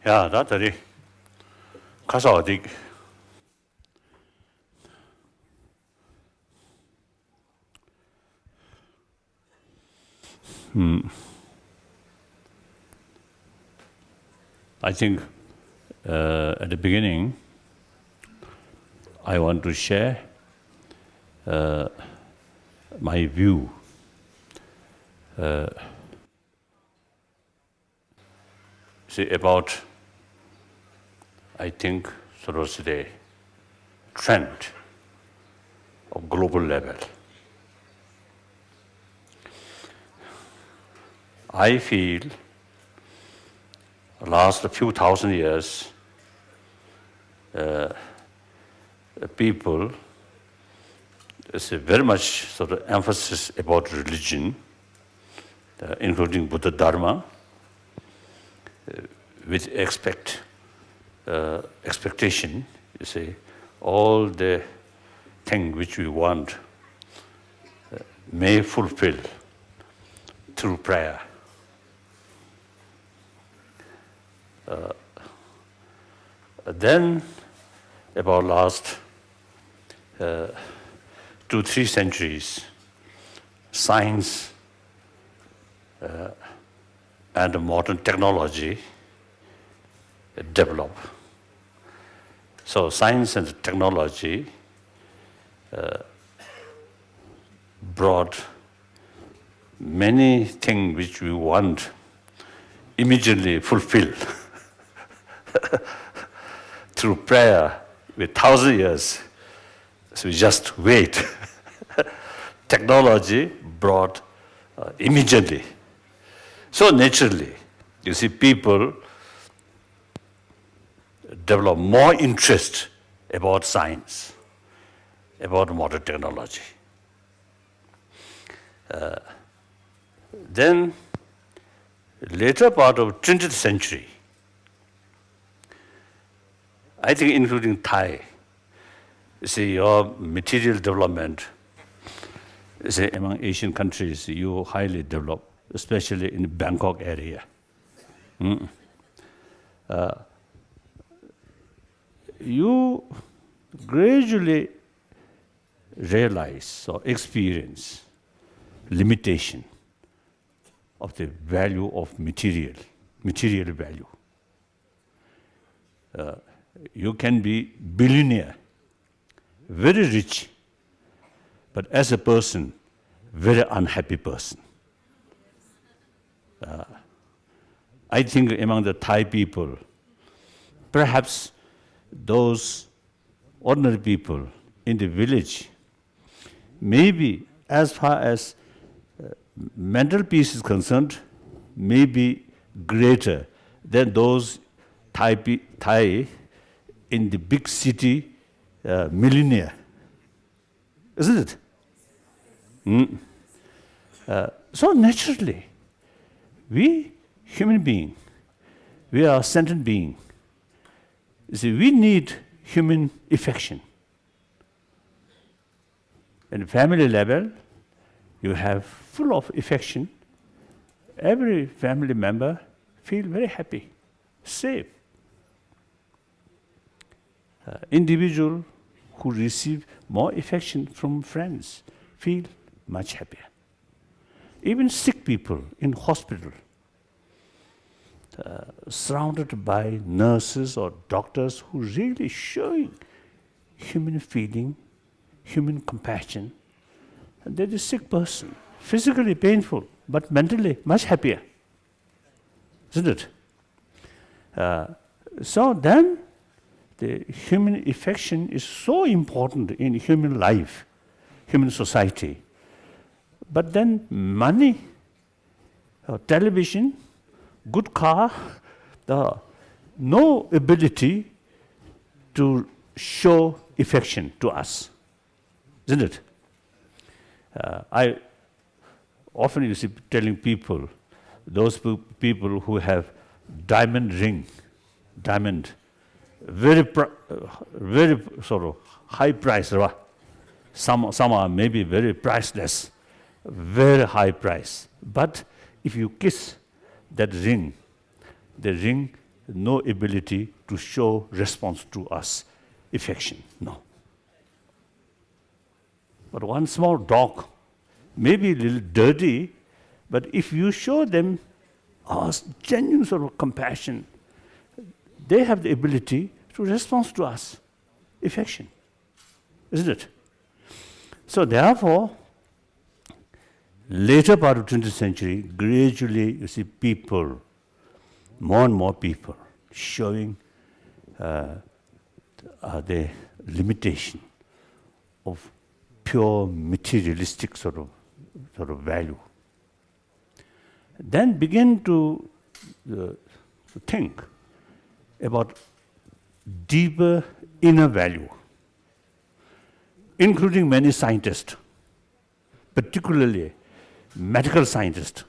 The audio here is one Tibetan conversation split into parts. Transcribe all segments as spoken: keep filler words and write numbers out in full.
ཡ་ད་ད་རེས་ཁ་སང་བ་འདི། Hmm. I think uh, at the beginning, I want to share uh, my view uh, see, about, I think, sort of the trend of global level. I feel last few thousand years, uh, people is very much sort of emphasis about religion, uh, including Buddha Dharma, uh, with expect, uh, expectation, you see, all the thing which we want uh, may fulfill through prayer. Uh, then, about last uh, two, three centuries, science uh, and modern technology develop. So science and technology uh, brought many things which we want immediately fulfilled through prayer with thousand years. So we just wait. Technology brought uh, immediately. So naturally, you see, people develop more interest about science, about modern technology. Uh, then, later part of twentieth century, I think including Thai, you see, your material development, you see, among Asian countries, you highly develop, especially in Bangkok area. Mm. Uh, you gradually realize or experience limitation of the value of material, material value. Uh, you can be billionaire, very rich, but as a person, very unhappy person. Uh, I think among the Thai people, perhaps those ordinary people in the village, maybe as far as uh, mental peace is concerned, may be greater than those Thai, pe- Thai in the big city uh, millionaire. Isn't it? Mm. Uh, so naturally, we human being, we are sentient being. You see, we need human affection. In family level, you have full of affection. Every family member feel very happy, safe. Uh, individual who receive more affection from friends feel much happier. Even sick people in hospital, uh, surrounded by nurses or doctors who really showing human feeling, human compassion. And that is sick person, physically painful, but mentally much happier. Isn't it? Uh, so then, the human affection is so important in human life, human society. But then money, uh, television, good car, the no ability to show affection to us, isn't it? Uh, I often you see telling people, those pe- people who have diamond ring, diamond, very, pri- uh, very sort of high price, right? Some, some are maybe very priceless, very high price. But if you kiss that ring, the ring no ability to show response to us, affection. No. But one small dog may be a little dirty, but if you show them a genuine sort of compassion, they have the ability to respond to us, affection. Isn't it? So therefore, later part of twentieth century, gradually you see people, more and more people showing uh, uh, the limitation of pure materialistic sort of, sort of value. Then begin to uh, think about deeper inner value, including many scientists, particularly medical scientists.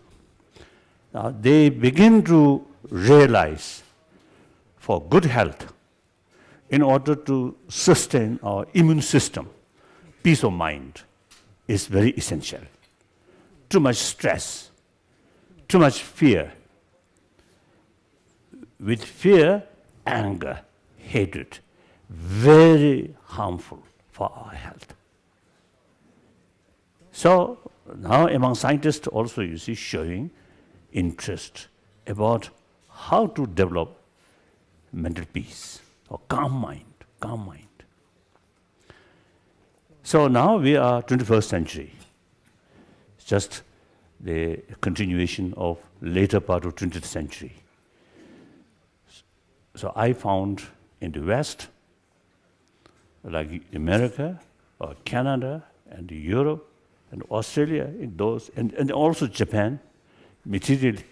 Uh, they begin to realize for good health, in order to sustain our immune system, peace of mind is very essential. Too much stress, too much fear. With fear, anger, hatred, very harmful for our health. So now among scientists also, you see, showing interest about how to develop mental peace or calm mind, calm mind. So now we are twenty-first century, just the continuation of later part of twentieth century. So I found in the West, like America or Canada and Europe and Australia, in those, and, and also Japan, materially,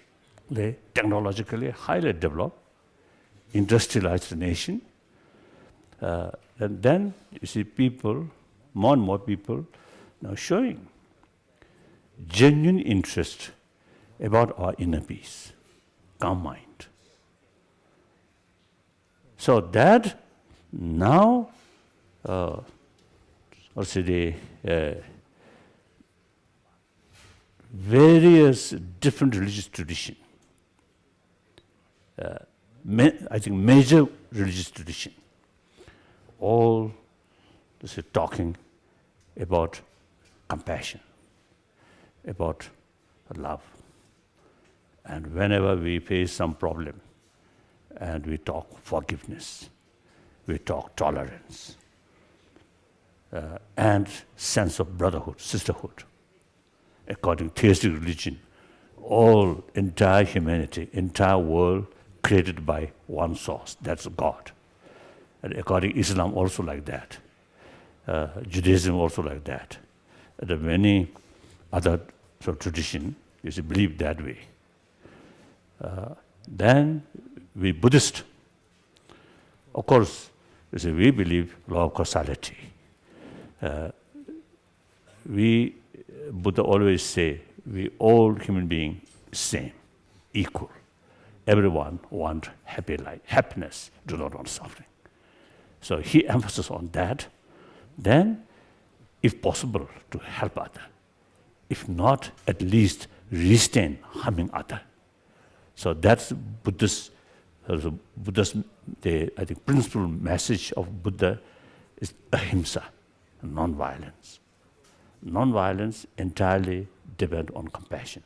technologically highly developed, industrialized nation. Uh, and then you see people, more and more people now showing genuine interest about our inner peace, calm mind. So that now, uh, also the uh, various different religious tradition, uh, ma- I think major religious tradition, all this is talking about compassion, about love. And whenever we face some problem, and we talk forgiveness, we talk tolerance, uh, and sense of brotherhood, sisterhood. According to theistic religion, all, entire humanity, entire world created by one source, that's God. And according Islam also like that. Uh, Judaism also like that. And many other sort of tradition is believed that way. Uh, then we Buddhist, of course, you see, we believe law of causality. Uh, we, Buddha always say, we all human being same, equal. Everyone want happy life, happiness, do not want suffering. So he emphasizes on that. Then, if possible, to help other. If not, at least restrain harming other. So that's Buddha's, uh, Buddha's, the, I think, principal message of Buddha is ahimsa, non-violence. Non-violence entirely depend on compassion.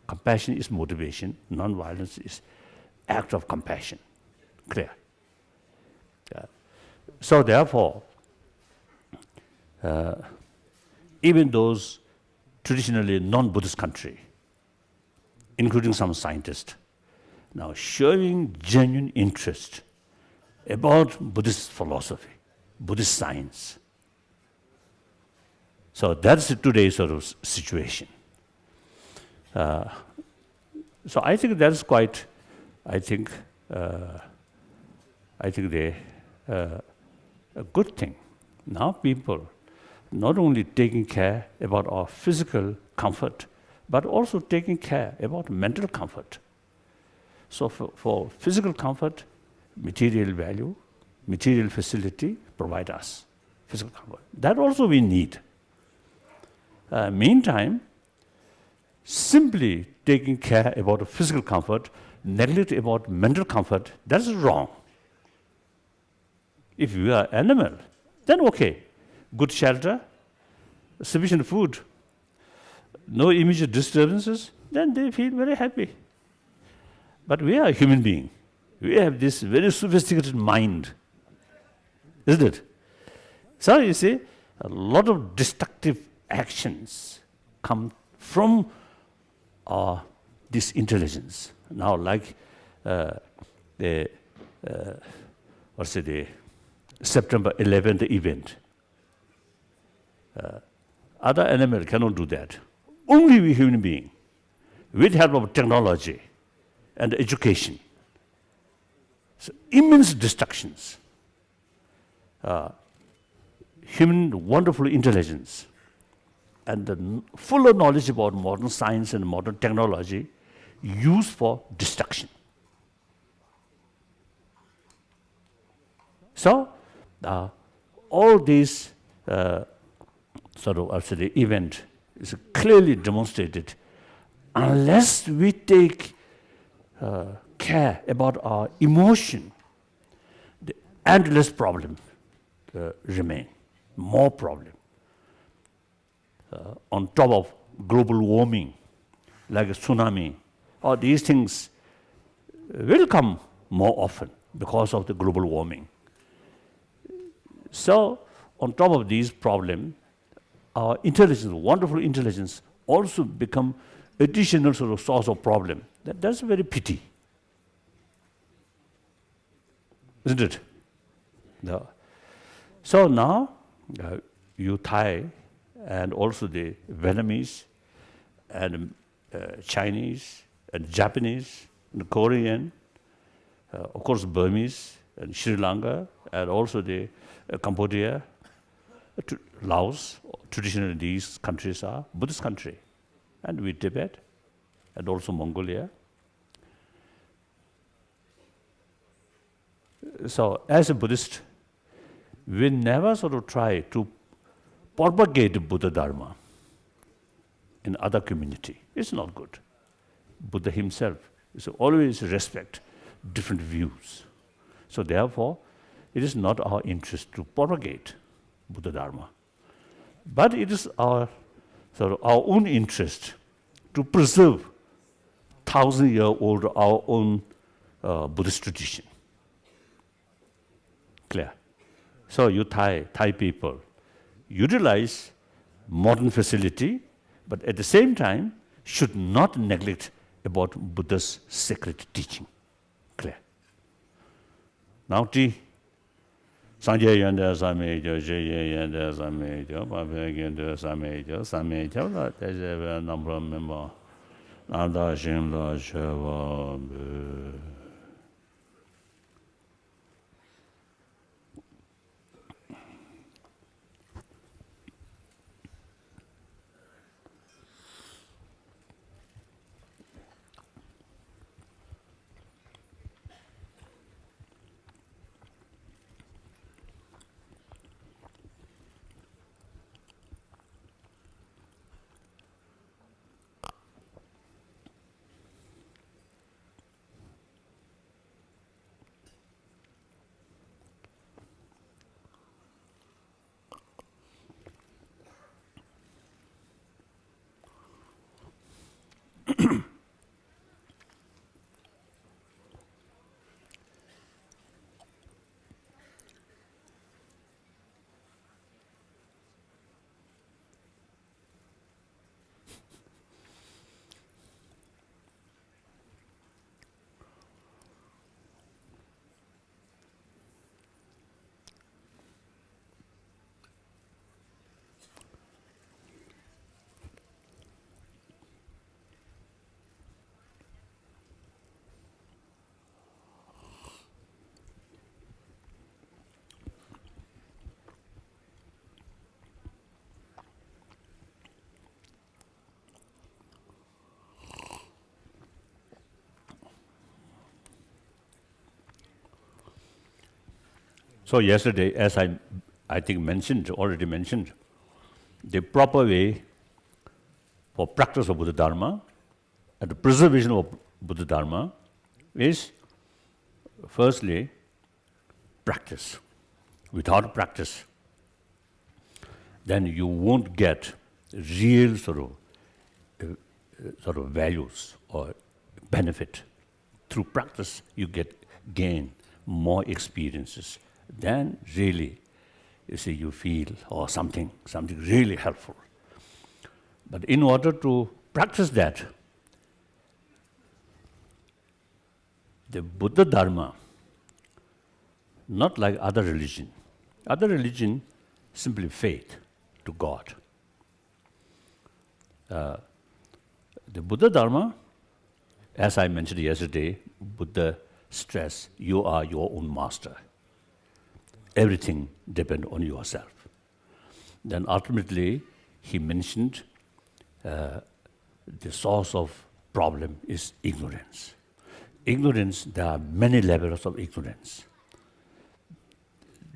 Compassion is motivation. Non-violence is act of compassion. Clear? Yeah. So therefore, uh, even those traditionally non-Buddhist country, including some scientists, now showing genuine interest about Buddhist philosophy, Buddhist science. So that's the today's sort of s- situation. Uh, so I think that's quite, I think, uh, I think they, uh, a good thing. Now people not only taking care about our physical comfort, but also taking care about mental comfort. So for, for physical comfort, material value, material facility provide us physical comfort. That also we need. Uh, meantime, simply taking care about the physical comfort neglect about mental comfort, that's wrong. If we are animal, then okay. Good shelter, sufficient food, no immediate disturbances, then they feel very happy. But we are a human being. We have this very sophisticated mind, isn't it? So you see, a lot of destructive actions come from uh, this intelligence. Now, like uh, the uh, what's it, the September eleventh event. Uh, other animal cannot do that. Only we human being, with help of technology and education, so immense destructions. Uh, human wonderful intelligence and the fuller knowledge about modern science and modern technology used for destruction. So, uh, all these uh, sort of actually event is clearly demonstrated. Unless we take uh, care about our emotion, the endless problem uh, remain, more problem. Uh, on top of global warming, like a tsunami, all these things will come more often because of the global warming. So, on top of these problems, our intelligence, wonderful intelligence, also become additional sort of source of problem. That, that's a very pity. Isn't it? Yeah. So now, uh, you Thai and also the Vietnamese and uh, Chinese and Japanese and Korean, uh, of course Burmese and Sri Lanka and also the uh, Cambodia, uh, tr- Laos, traditionally these countries are Buddhist country, and with Tibet and also Mongolia. So, as a Buddhist, we never sort of try to propagate Buddha Dharma in other community. It's not good. Buddha himself is always respect different views. So therefore, it is not our interest to propagate Buddha Dharma. But it is our, sort of our own interest to preserve thousand year old our own uh, Buddhist tradition. Clear? So you Thai, Thai people utilize modern facility, but at the same time should not neglect about Buddha's sacred teaching. Clear? Now, tea. སངས་རྒྱས་ཡོན་ཏན་བསམ་མི་ཁྱབ། ཆོས་ཀྱི་ཡོན་ཏན་བསམ་མི་ཁྱབ། འཕགས་པའི་དགེ་འདུན་བསམ་མི་ཁྱབ། བསམ་མི་ཁྱབ་ལ་དད་བྱས་པའི་རྣམ་པར་སྨིན་པ་རྣམ་དག་ཞིང་ལ་མཆོད་པར་འབུལ། So yesterday, as I, I think mentioned, already mentioned, the proper way for practice of Buddha Dharma and the preservation of Buddha Dharma is firstly practice. Without practice, then you won't get real sort of, uh, sort of values or benefit. Through practice, you get gain more experiences. Then really, you see, you feel, oh, something, something really helpful. But in order to practice that, the Buddha Dharma, not like other religion. Other religion, simply faith to God. Uh, the Buddha Dharma, as I mentioned yesterday, Buddha stressed, "You are your own master. Everything depends on yourself." Then ultimately, he mentioned, uh, the source of problem is ignorance. Ignorance, there are many levels of ignorance.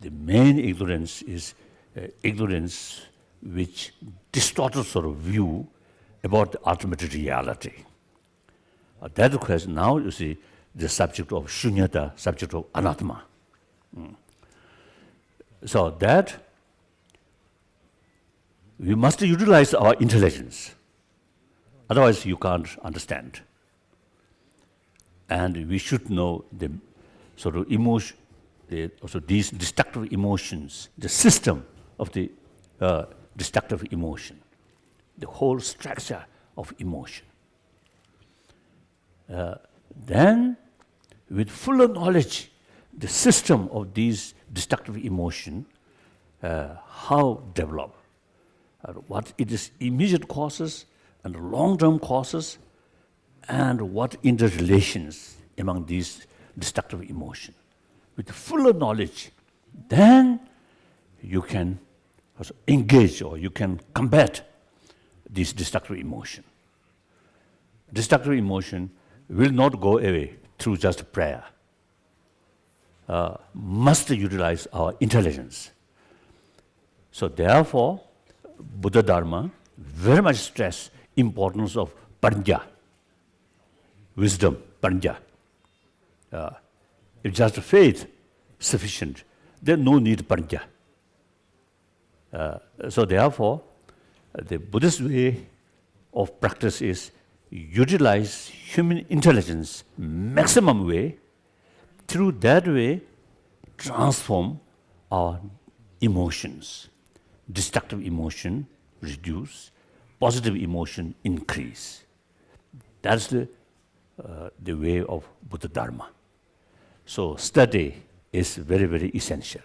The main ignorance is, uh, ignorance which distorted sort of view about the ultimate reality. Uh, that question now, you see, the subject of shunyata, subject of anatma. Mm. So that we must utilize our intelligence. Otherwise, you can't understand. And we should know the sort of emotion, the, also these destructive emotions, the system of the, uh, destructive emotion, the whole structure of emotion. Uh, then, with fuller knowledge, the system of these destructive emotion, uh, how develop, uh, what it is immediate causes and long-term causes, and what interrelations among these destructive emotion. With fuller knowledge, then you can also engage or you can combat this destructive emotion. Destructive emotion will not go away through just prayer. Uh, must utilize our intelligence. So therefore, Buddha Dharma very much stress importance of paññā, wisdom, paññā. Uh, if just faith sufficient, then no need paññā. Uh, so therefore, the Buddhist way of practice is utilize human intelligence maximum way. Through that way, transform our emotions. Destructive emotion reduce, positive emotion increase. That's the, uh, the way of Buddha Dharma. So study is very, very essential.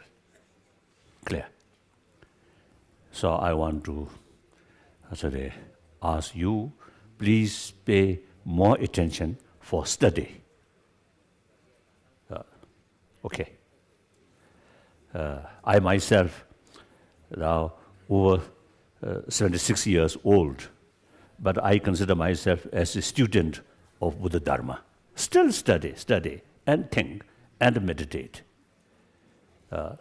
Clear? So I want to, uh, sorry, ask you, please pay more attention for study. Uh, okay. Uh, I myself now over, uh, seventy-six years old, but I consider myself as a student of Buddha Dharma. Still study, study, and think, and meditate. Uh,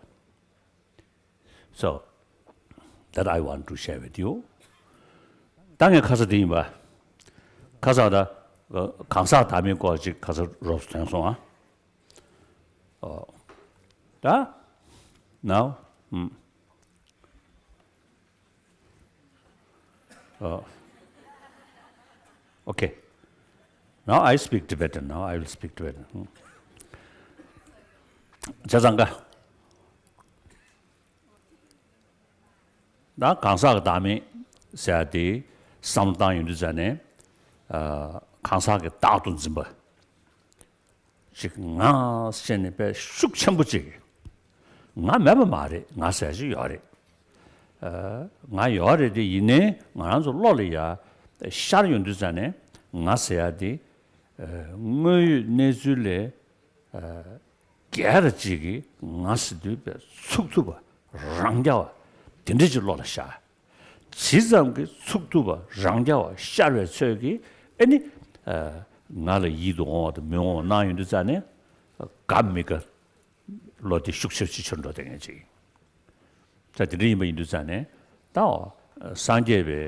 so, that I want to share with you. ད་ངས་ཁ་ས་འདི་ཡིན་པ། ཁ་ས་ད། གང་ཟག་བདག་མེད་སྐོར་ཅིག་ཁ་ས་རོབ་ཐོན་སོང་ཨ། ཨོ། ད། Now. ཨུམ། ཨོ། Okay. Now I speak Tibetan. Now I will speak Tibetan. བྱས་ཙང་ཀ། ད་གང་ཟག་གི་བདག་མེད་ཟེར་ཡ་དེ་བསམ་བློ་བཏང་ཡོང་དུས་ཙ་ནས། ཨ། གང་ཟག་གི་བདག་ཏུ་འཛིན་པ་ཅིག་ང་ཟེར་ནས་དཔེ་ཤུགས་ཆེན་པོ་ཅིག་ང་མེད་པ་མ་རེད། ང་ཟེར་ཅིག་ཡོད་རེད། ཨ། ང་ཡོད་རེད་དེ། ཡིན་ནའི་ང་རང་ཚོ་བློ་ལ་ཡ་ཤར་ཡོང་དུས་ཙ་ནས་ང་ཟེར་ཡ་དེ། ཨ། དངོས་ཡོད་གནས་ཚུལ་ལས། ཨ། སྒེར་གཅིག་གིས་ང་ཟེར་དུས་པའི་ཚུགས་ཐུབ་པ་རང་རྐྱ་བ་དེ་འདྲ་ཅིག་བློ་ལ་ཤར། ཇི་ཙམ་གྱིས་ཚུགས་ཐུབ་པ་རང་རྐྱ་བ་ཤར་བའི་ཚོད་ཀྱིས་ཨེ་ནི། ཨ། ང་ལ་ཡིད་དུ་འོང་བ་དང་མི་འོང་བ་སྣང་ཡོང་དུས་ཙ་ནས་དགའ་མི་དགའ་བློ་དེ་ཤུགས་ཆེ་ཆེ་ཆེར་འགྲོ་བསྡད་མཁན་ཅིག་ད་དེ་འདྲ་ཡིན་པ་ཡིན་དུས་ཙ་ནས་ད་སངས་རྒྱས་པའི་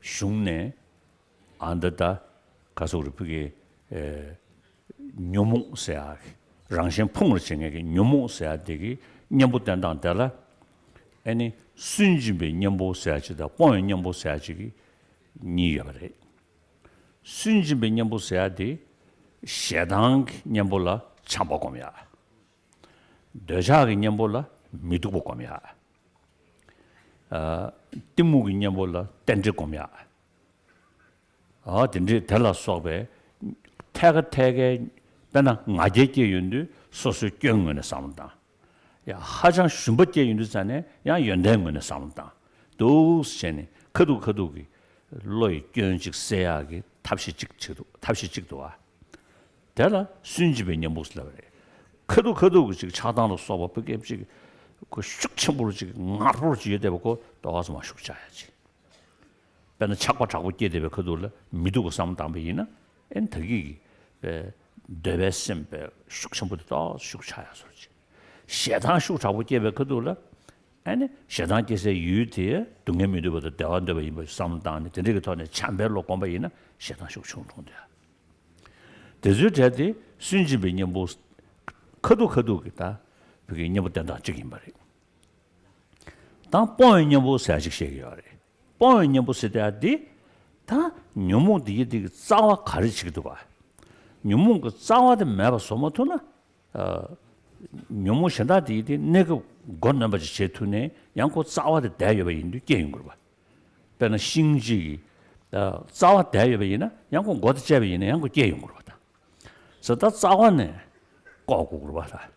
གཞུང་ནས། ཨ། འདི་ད་ག་ཟེར་རེད། ཕ་གི། ཨེ། ཉོན་མོངས་ཟེར་ཡག་གི་རང་བཞིན་ཕུང་བར་བྱེད་མཁན་གྱི་ཉོན་མོངས་ཟེར་ཡག་དེ་གི་གཉེན་པོ་བསྟེན་སྟངས་དེ་ལ། ཨེ་ནི་སུན་འབྱིན་པའི་གཉེན་པོ་ཟེར་ཡག་ཅིག་དང་སྤོང་བའི་གཉེན་པོ་ཟེར་ཡག་ཅིག་གི་གཉིས་ཡོད་པ་རེད། སུན་འབྱིན་པའི་གཉེན་པོ་ཟེར་ཡག་དེ་ཞེ་སྡང་གི་གཉེན་པོ་ལ་བྱམས་པ་སྒོམ་ཡག་འདོད་ཆགས་ཀྱི་གཉེན་པོ་ལ་མི་སྡུག་པ་སྒོམ་ཡག་ཨ། གཏི་མུག་གི་གཉེན་པོ་ལ་རྟེན་འབྲེལ་སྒོམ་ཡག་ཨ། དེ་འདྲའི་དེ་ལ་སོགས་པའི་ཐད་ཀ་ཐད་ཀའི། དཔེར་ན་ང་རྒྱལ་སྐྱེས་ཡོང་དུས་སོ་སོའི་སྐྱོན་ངོས་ནས་བསམ་བློ་བཏང་། ཡང་ཧ་ཅང་ཞུམ་པ་སྐྱེས་ཡོང་དུས་ཙ་ནས་ཡང་ཡོན་ཏན་ངོས་ནས་བསམ་བློ་བཏང་། འདུག་སེ་བྱས་ནས་ཁ་ཐུག་ཁ་ཐུག་གི་བློ་ཡི་སྐྱོན་ཅིག་སེལ་ཡག་གི་ཐབས་ཤེས་གཅིག་བྱེད་འདུག་ཐབས་ཤེས་གཅིག་འདུག་ཨ། དེ་ལ་སུན་འབྱིན་པའི་གཉེན་པོ་ཟེར་ལབ་པ་རེད། ཁ་ཐུག་ཁ་ཐུག་གི་ཅིག་ཆགས་སྡང་ལ་སོགས་པ་ཕ་སྐད་ཅིག་ཁོ་ཤུགས་ཆེན་པོ་ཅིག་ངར་པོ་ཅིག་ཡོད་བསྡད་པ་ཁོ་ཏོག་ཙམ་མར་ཤུགས་ཆག་ཡག་ཅིག་དཔེར་ན་ཆགས་པ་དྲག་པོ་སྐྱེས་བསྡད་པའི་ཁ་ཐུག་ལ་མི་སྡུག་པ་བསམ་བཏང་པ་ཡིན་ན། ཨེ་ནི་ད་གིན་གྱི་འདོད་པའི་སེམས་པའི་ཤུགས་ཆེན་པོ་དེ་ཏོག་ཙམ་ཤུགས་ཆག་ཡག་བཟོ་འདྲ་ཅིག་ཞེ་སྡང་ཤུགས་དྲག་པོ་སྐྱེས་པའི་ཁ་ཐུག་ལ། ཨེ་ནི་ཞེ་སྡང་སྐྱེ་སའི་ཡུལ་དེ་སྡུག་བསྔལ་མི་འདོད་པ་དང་བདེ་བ་འདོད་པ་ཡིན་པ་བསམ་བློ་བཏང་ནས་དེ་འདྲ་གི་ཐོག་ནས་བྱམས་པའི་བློ་བསྒོམས་པ་ཡིན་ན་ཞེ་སྡང་ཤུགས་ཆུང་འགྲོ་འདུག་དེ་ཚོའི་གྲས་དེ་སུན་འབྱིན་པའི་གཉེན་པོ་ཁ་ཐུག་ཁ་ཐུག་གི་ད་བོད་ཀྱི་གཉེན་པོ་བསྟེན་སྟངས་གཅིག་ཡིན་པ་རེད། ད་སྤོང་བའི་གཉེན་པོ་ཟེར་ཡག་ཅིག་བཤད་ཀྱི་ཡོད་རེད། སྤོང་བའི་གཉེན་པོ་ཟེར་ཡག་དེ་ད་ཉོན་མོངས་དེ་ཡི་དེ་གི་རྩ་བ་ག་རེ་བྱེད་ཀྱི་འདུག་ག་ཉོན་མོངས་ཀྱི་རྩ་བ་དེ་མེད་པ་བཟོ་མ་ཐུབ་ན། ཨ། ཉོན་མོངས་གཞན་དག་དེ་ཡི་དེ་གནས་སྐབས་མགོ་གནོན་པ་ཅིག་བྱེད་ཐུབ་ནས་ཡང་ཁོ་རྩ་བ་དེ་བསྡད་ཡོད་པ་ཡིན་དུས་སྐྱེ་ཡོང་གི་རེད་པ། དཔེར་ན་ཤིང་གཅིག་གི་ཨ་རྩ་བ་བསྡད་ཡོད་པ་ཡིན་ན་ཡང་ཁོ་མགོ་དེ་བཅད་པ་ཡིན་ན་ཡང་ཁོ་སྐྱེ་ཡོང་གི་རེད་པ་ད། ཟེར་ད་རྩ་བ་ནས་བཀོག་དགོས་ཀྱི་རེད་པ་ད།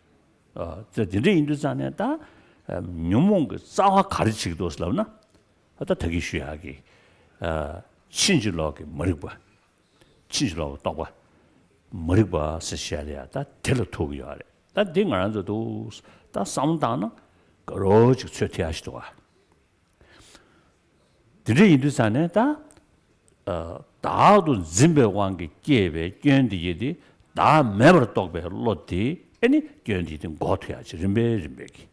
ཨ། དེ་དེ་འདྲ་ཡིན་དུས་ཙང་ནས་ད་ཨ་ཉོན་མོངས་ཀྱི་རྩ་བ་ག་རེ་བྱེད་ཀྱི་འདུག་ཟེར་ལབ་ན། ཨ་ད་ད་གིན་ཞུ་ཡག་གི་ཨ་ཕྱིན་ཅི་ལོག་གི་མ་རིག་པ། ཕྱིན་ཅི་ལོག་གི་རྟོག་པ། མ་རིག་པ་ཟེར་བཤད་ཡག་ད་དེ་ལ་ཐུག་གི་ཡོད་རེད། ད་འདི་ང་རང་ཚོ་འདུག་ད་བསམ་བློ་བཏང་ན་དགའ་རབ་ཅིག་ཚོད་ཐིག་ཡག་ཞིག་འདུག་ག་དེ་འདྲ་ཡིན་དུས་ཙང་ནས་ད། ཨ། བདག་ཏུ་འཛིན་པའི་དབང་གིས་སྐྱེས་པའི་སྐྱོན་དེ་ཡི་དེ་བདག་མེད་པར་རྟོགས་པའི་བློ་དེ་ཨེ་ནི་སྐྱོན་དེ་ཡི་དེ་འགོག་ཐུབ་ཡག་ཅིག་རིམ་པས་རིམ་པས་ཀྱིས།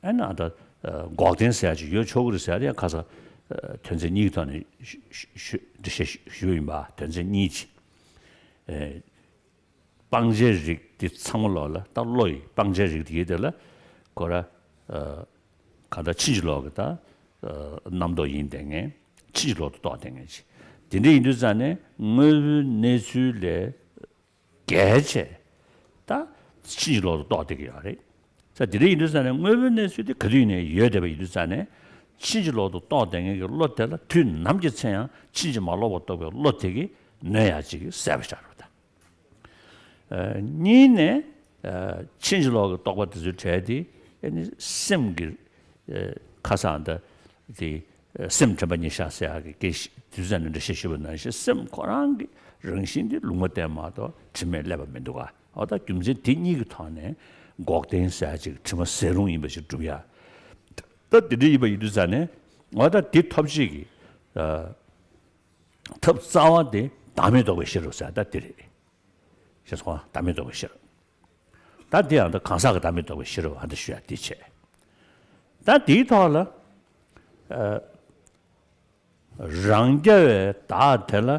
ཨེ་ནི་ཨ་ད་ཨ་འགོག་བདེན་ཟེར་ཡག་ཅིག་ཡོད་ཆོག་གི་རེད་ཟེར་ཡག་དེ་ཡང་ཁ་སང་ཨ་དོན་ཚན་གཉིས་ཀྱི་ཐོག་ནས་ཞུ་ཞུ་འགྲེལ་བཤད་ཞུ་ཞུ་ཡིན་པ། དོན་ཚན་གཉིས་ཀྱི་ཨེ་སྤང་བྱའི་རིགས་འདི་ཚང་མ་ལོག་ལ་ད་བློ་ཡི་སྤང་བྱའི་རིགས་འདི་ཡི་དེ་ལ་ཁོ་ར་ཨ་གང་ལྟར་ཕྱིན་ཅི་ལོག་གི་ད་ཨ་རྣམ་རྟོག་ཡིན་བསྡད་མཁན། ཕྱིན་ཅི་ལོག་ཏུ་རྟོགས་བསྡད་མཁན་ཅིག་དེ་འདྲ་ཡིན་དུས་ཙང་ནས་དངོས་པོའི་གནས་ཚུལ་ལས་རྒྱལ་བྱས་ད་ཕྱིན་ཅི་ལོག་ཏུ་རྟོགས་བསྡད་ཀྱི་ཡོད་རེད། ས་དེ་འདྲ་ཡིན་དུས་ཙང་ནས་དངོས་པོའི་གནས་ཚུལ་དེ་ག་དུས་ཡིན་ནའི་ཡོད་བསྡད་པ་ཡིན་དུས་ཙང་ནས་ཕྱིན་ཅི་ལོག་ཏུ་རྟོགས་བསྡད་མཁན་གྱི་བློ་དེ་ལ་དུས་ནམ་གྱི་ཚེ་ཡང་ཕྱིན་ཅི་མ་ལོག་པར་རྟོགས་པའི་བློ་དེ་གིས་གནོན་ཡག་ཅིག་གི་སྲེད་པ་བཞག་རོགས་དང་། ཨ་གཉིས་ནས་ཨ་ཕྱིན་ཅི་ལོག་གི་རྟོག་པ་དེ་ཚོའི་གྲས་དེ་ཨ་ནི་སེམས་ཀྱི་ཨ་ཁ་སང་ད་དེ་ཨ་སེམས་དྲན་པ་ཉེར་བཞག་ཟེར་ཡག་གི་སྐད་ཆ་དུས་ཚོད་ནས་འགྲེལ་བཤད་ཞུས་པ་ནང་བཞིན་སེམས་ཁོ་རང་གི་རང་བཞིན་དེ་ལུང་མ་བསྟན་མ་གཏོགས་དྲི་མས་བསླད་པ་མི་འདུག་ག་འོ་ད་རྒྱུ་མཚན་དེ་གཉིས་ཀྱི་ཐོག་ནས་འགོག་བདེན་ཟེར་ཡག་ཅིག་དྲི་མ་ཟད་རུང་ཡིན་པ་ཞིག་སྒྲུབ་ཡག་ད་དེ་འདྲ་ཡིན་པ་ཡིན་དུས་ཙང་ནས་འོ་ད་དེ་ཐོབ་བྱེད་ཀྱི་ཨ་ཐབས་རྩ་བ་དེ་བདག་མེད་རྟོགས་པའི་ཤེས་རབ་ཟེར་ད་དེ་རེད། ཤེས་སོང་ང་། བདག་མེད་རྟོགས་པའི་ཤེས་རབ། ད་འདི་ཡང་ད་གང་ཟག་གི་བདག་མེད་རྟོགས་པའི་ཤེས་རབ་ཨ་འདི་ཞུ་ཡག་འདི་བྱས། ད་འདིའི་ཐོག་ལ་ཨ་རང་རྐྱ་བའི་བདག་དེ་ལ་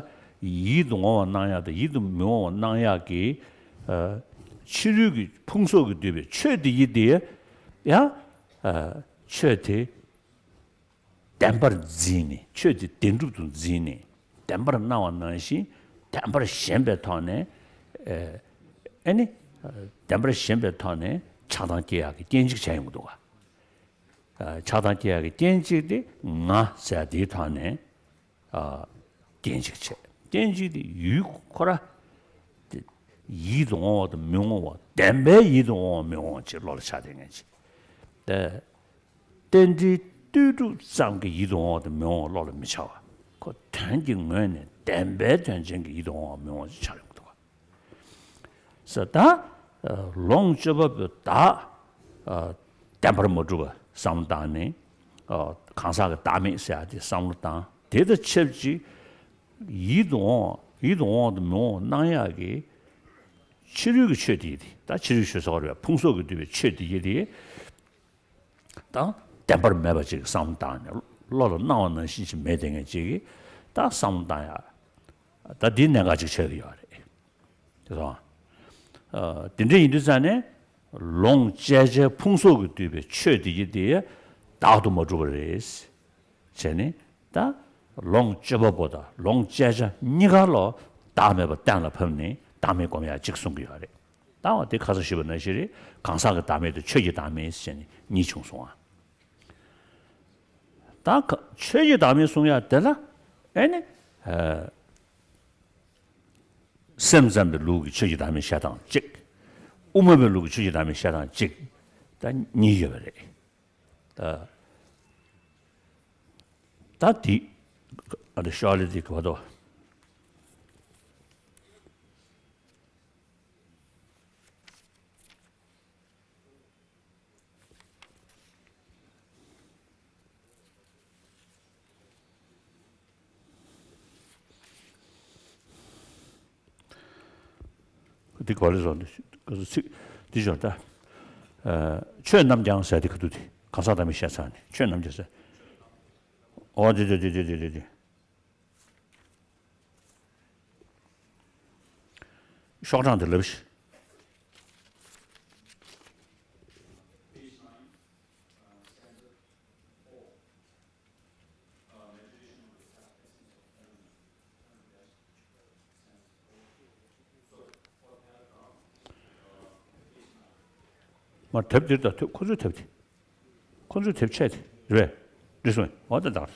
ཡིད་དུ་འོང་བ་སྣང་ཡག་དང་ཡིད་དུ་མི་འོང་བ་སྣང་ཡག་གི་ཨ་ཕྱི་རོལ་གྱི་ཕུང་སོགས་ཀྱིས་བསྡུས་པའི་ཆོས་དེ་ཡི་དེ་ཡང་ཨ་ཆོས་དེ་བདེན་པར་འཛིན་ནས། ཆོས་དེ་བདེན་གྲུབ་ཏུ་འཛིན་ནས་བདེན་པར་སྣང་བ་ནང་བཞིན་བདེན་པར་ཞེན་པའི་ཐོག་ནས་ཨ་ཨེ་ནི་བདེན་པར་ཞེན་པའི་ཐོག་ནས་ཆགས་སྡང་སྐྱེ་ཡག་གི་རྐྱེན་གཅིག་བྱས་ཡོང་གི་འདུག་ག་ཆགས་སྡང་སྐྱེ་ཡག་གི་རྐྱེན་གཅིག་དེ་ང་ཟེར་ཡག་དེའི་ཐོག་ནས་ཨ་རྐྱེན་གཅིག་བྱས། རྐྱེན་གཅིག་དེ་ཡུལ་ཁོ་ར་དེ་ཡིད་དུ་འོང་བ་དང་མི་འོང་བ། བདེན་པའི་ཡིད་དུ་འོང་བ་མི་འོང་བ་ཅིག་བློ་ལ་འཆར་བསྡད་མཁན་ཅིག་དེ་རྟེན་འབྲེལ་ལྟོས་གྲུབ་ཙམ་གྱི་ཡིད་དུ་འོང་བ་དང་མི་འོང་བ་བློ་ལ་མི་འཆར་བ། ཁོ་དོན་གྱི་ངོས་ནས་བདེན་པའི་དོན་ཅན་གྱི་ཡིད་དུ་འོང་བ་མི་འོང་བ་ཅིག་འཆར་ཡོང་གི་འདུག་ག་ས་ད་ལོངས་སྤྱོད་པ་པོའི་བདག་བདེན་པར་མ་གྲུབ་པ་བསམ་བློ་བཏང་ནས་གང་ཟག་གི་བདག་མེད་ཟེར་ཡག་དེ་བསམ་བློ་བཏང་། དེ་དང་ཆབས་ཅིག་ཡིད་དུ་འོང་ཡིད་དུ་འོང་དང་མི་འོང་སྣང་ཡག་གི་ཕྱི་རོལ་གྱི་ཆོས་དེ་ཡི་དེ། ད་ཕྱི་རོལ་ཞེས་སོགས་རེད་པ། ཕུང་སོགས་ཀྱིས་བསྡུས་པའི་ཆོས་དེ་ཡི་དེ་དང་བདེན་པར་མེད་པ་ཅིག་བསམ་བློ་བཏང་ནས་བློ་ལ་སྣང་བ་ནང་བཞིན་ཞིག་མེད་དེ་ངས་ཅིག་གིས་ད་བསམ་བློ་བཏང་ཡག་ད་འདི་གནད་འགག་ཅིག་ཆགས་ཀྱི་ཡོད་རེད། དེ་དང་། ཨ། དེ་འདྲ་ཡིན་དུས་ཙང་ནས་ལོངས་སྤྱད་བྱའི་ཕུང་སོགས་ཀྱིས་བསྡུས་པའི་ཆོས་དེ་གྱིས་དེ་བདག་ཏུ་མ་གྲུབ་པ་རེད། བྱས་ནས་ད་ལོངས་སྤྱོད་པ་པོ་དང་ལོངས་སྤྱད་བྱ་གཉིས་ཀ་ལོ་བདག་མེད་པ་གཏན་ལ་ཕབ་ནས་བདག་མེད་སྒོམ་ཡག་གཅིག་གསུང་གི་ཡོད་རེད། ད་འོ་དེ་ཁ་སང་ཞུས་པ་ནང་བཞིན་རེད། གང་ཟག་གི་བདག་མེད་དང་ཆོས་ཀྱི་བདག་མེད་ཟེར་ནས་གཉིས་བྱུང་སོང་ཨ། ད་ཁ་ཆོས་ཀྱི་བདག་མེད་གསུང་ཡག་དེ་ལ་ཨེ་ནི། ཨ། སེམས་ཙམ་པའི་ལུགས་ཀྱི་ཆོས་ཀྱི་བདག་མེད་བཤད་སྟངས་གཅིག་དབུ་མ་པའི་ལུགས་ཀྱི་ཆོས་ཀྱི་བདག་མེད་བཤད་སྟངས་གཅིག་ད་གཉིས་ཡོད་པ་རེད། ད་ད་འདི་ཨ་འདི་ཤོ་ལི་འདི་ག་བ་དོ། འདི་ག་རེ་བཟོ་འདི་ག་ཚོད་ཚིག་འདི་བྱོན་ད། ཨ། ཆོས་རྣམས་ཀྱང་ཟེར་འདི་ག་དུས་འདི་གང་ཟག་བདག་མེད་བཤད་ཚར་ནས་ཆོས་རྣམས་ཀྱང་ཟེར། ཨོ་འདི་འདི་འདི་འདི་འདི་འདི། ཤོག་གྲངས་དེ་ལབ་ཤིག་མར་དེབ་འདིར་དང་ཐོས་ཁོ་ཚོའི་དེབ་དེ། ཁོ་ཚོའི་དེབ་ཆད་དེ་རེད། འདི་སོང་ཨོ་ད་དང་།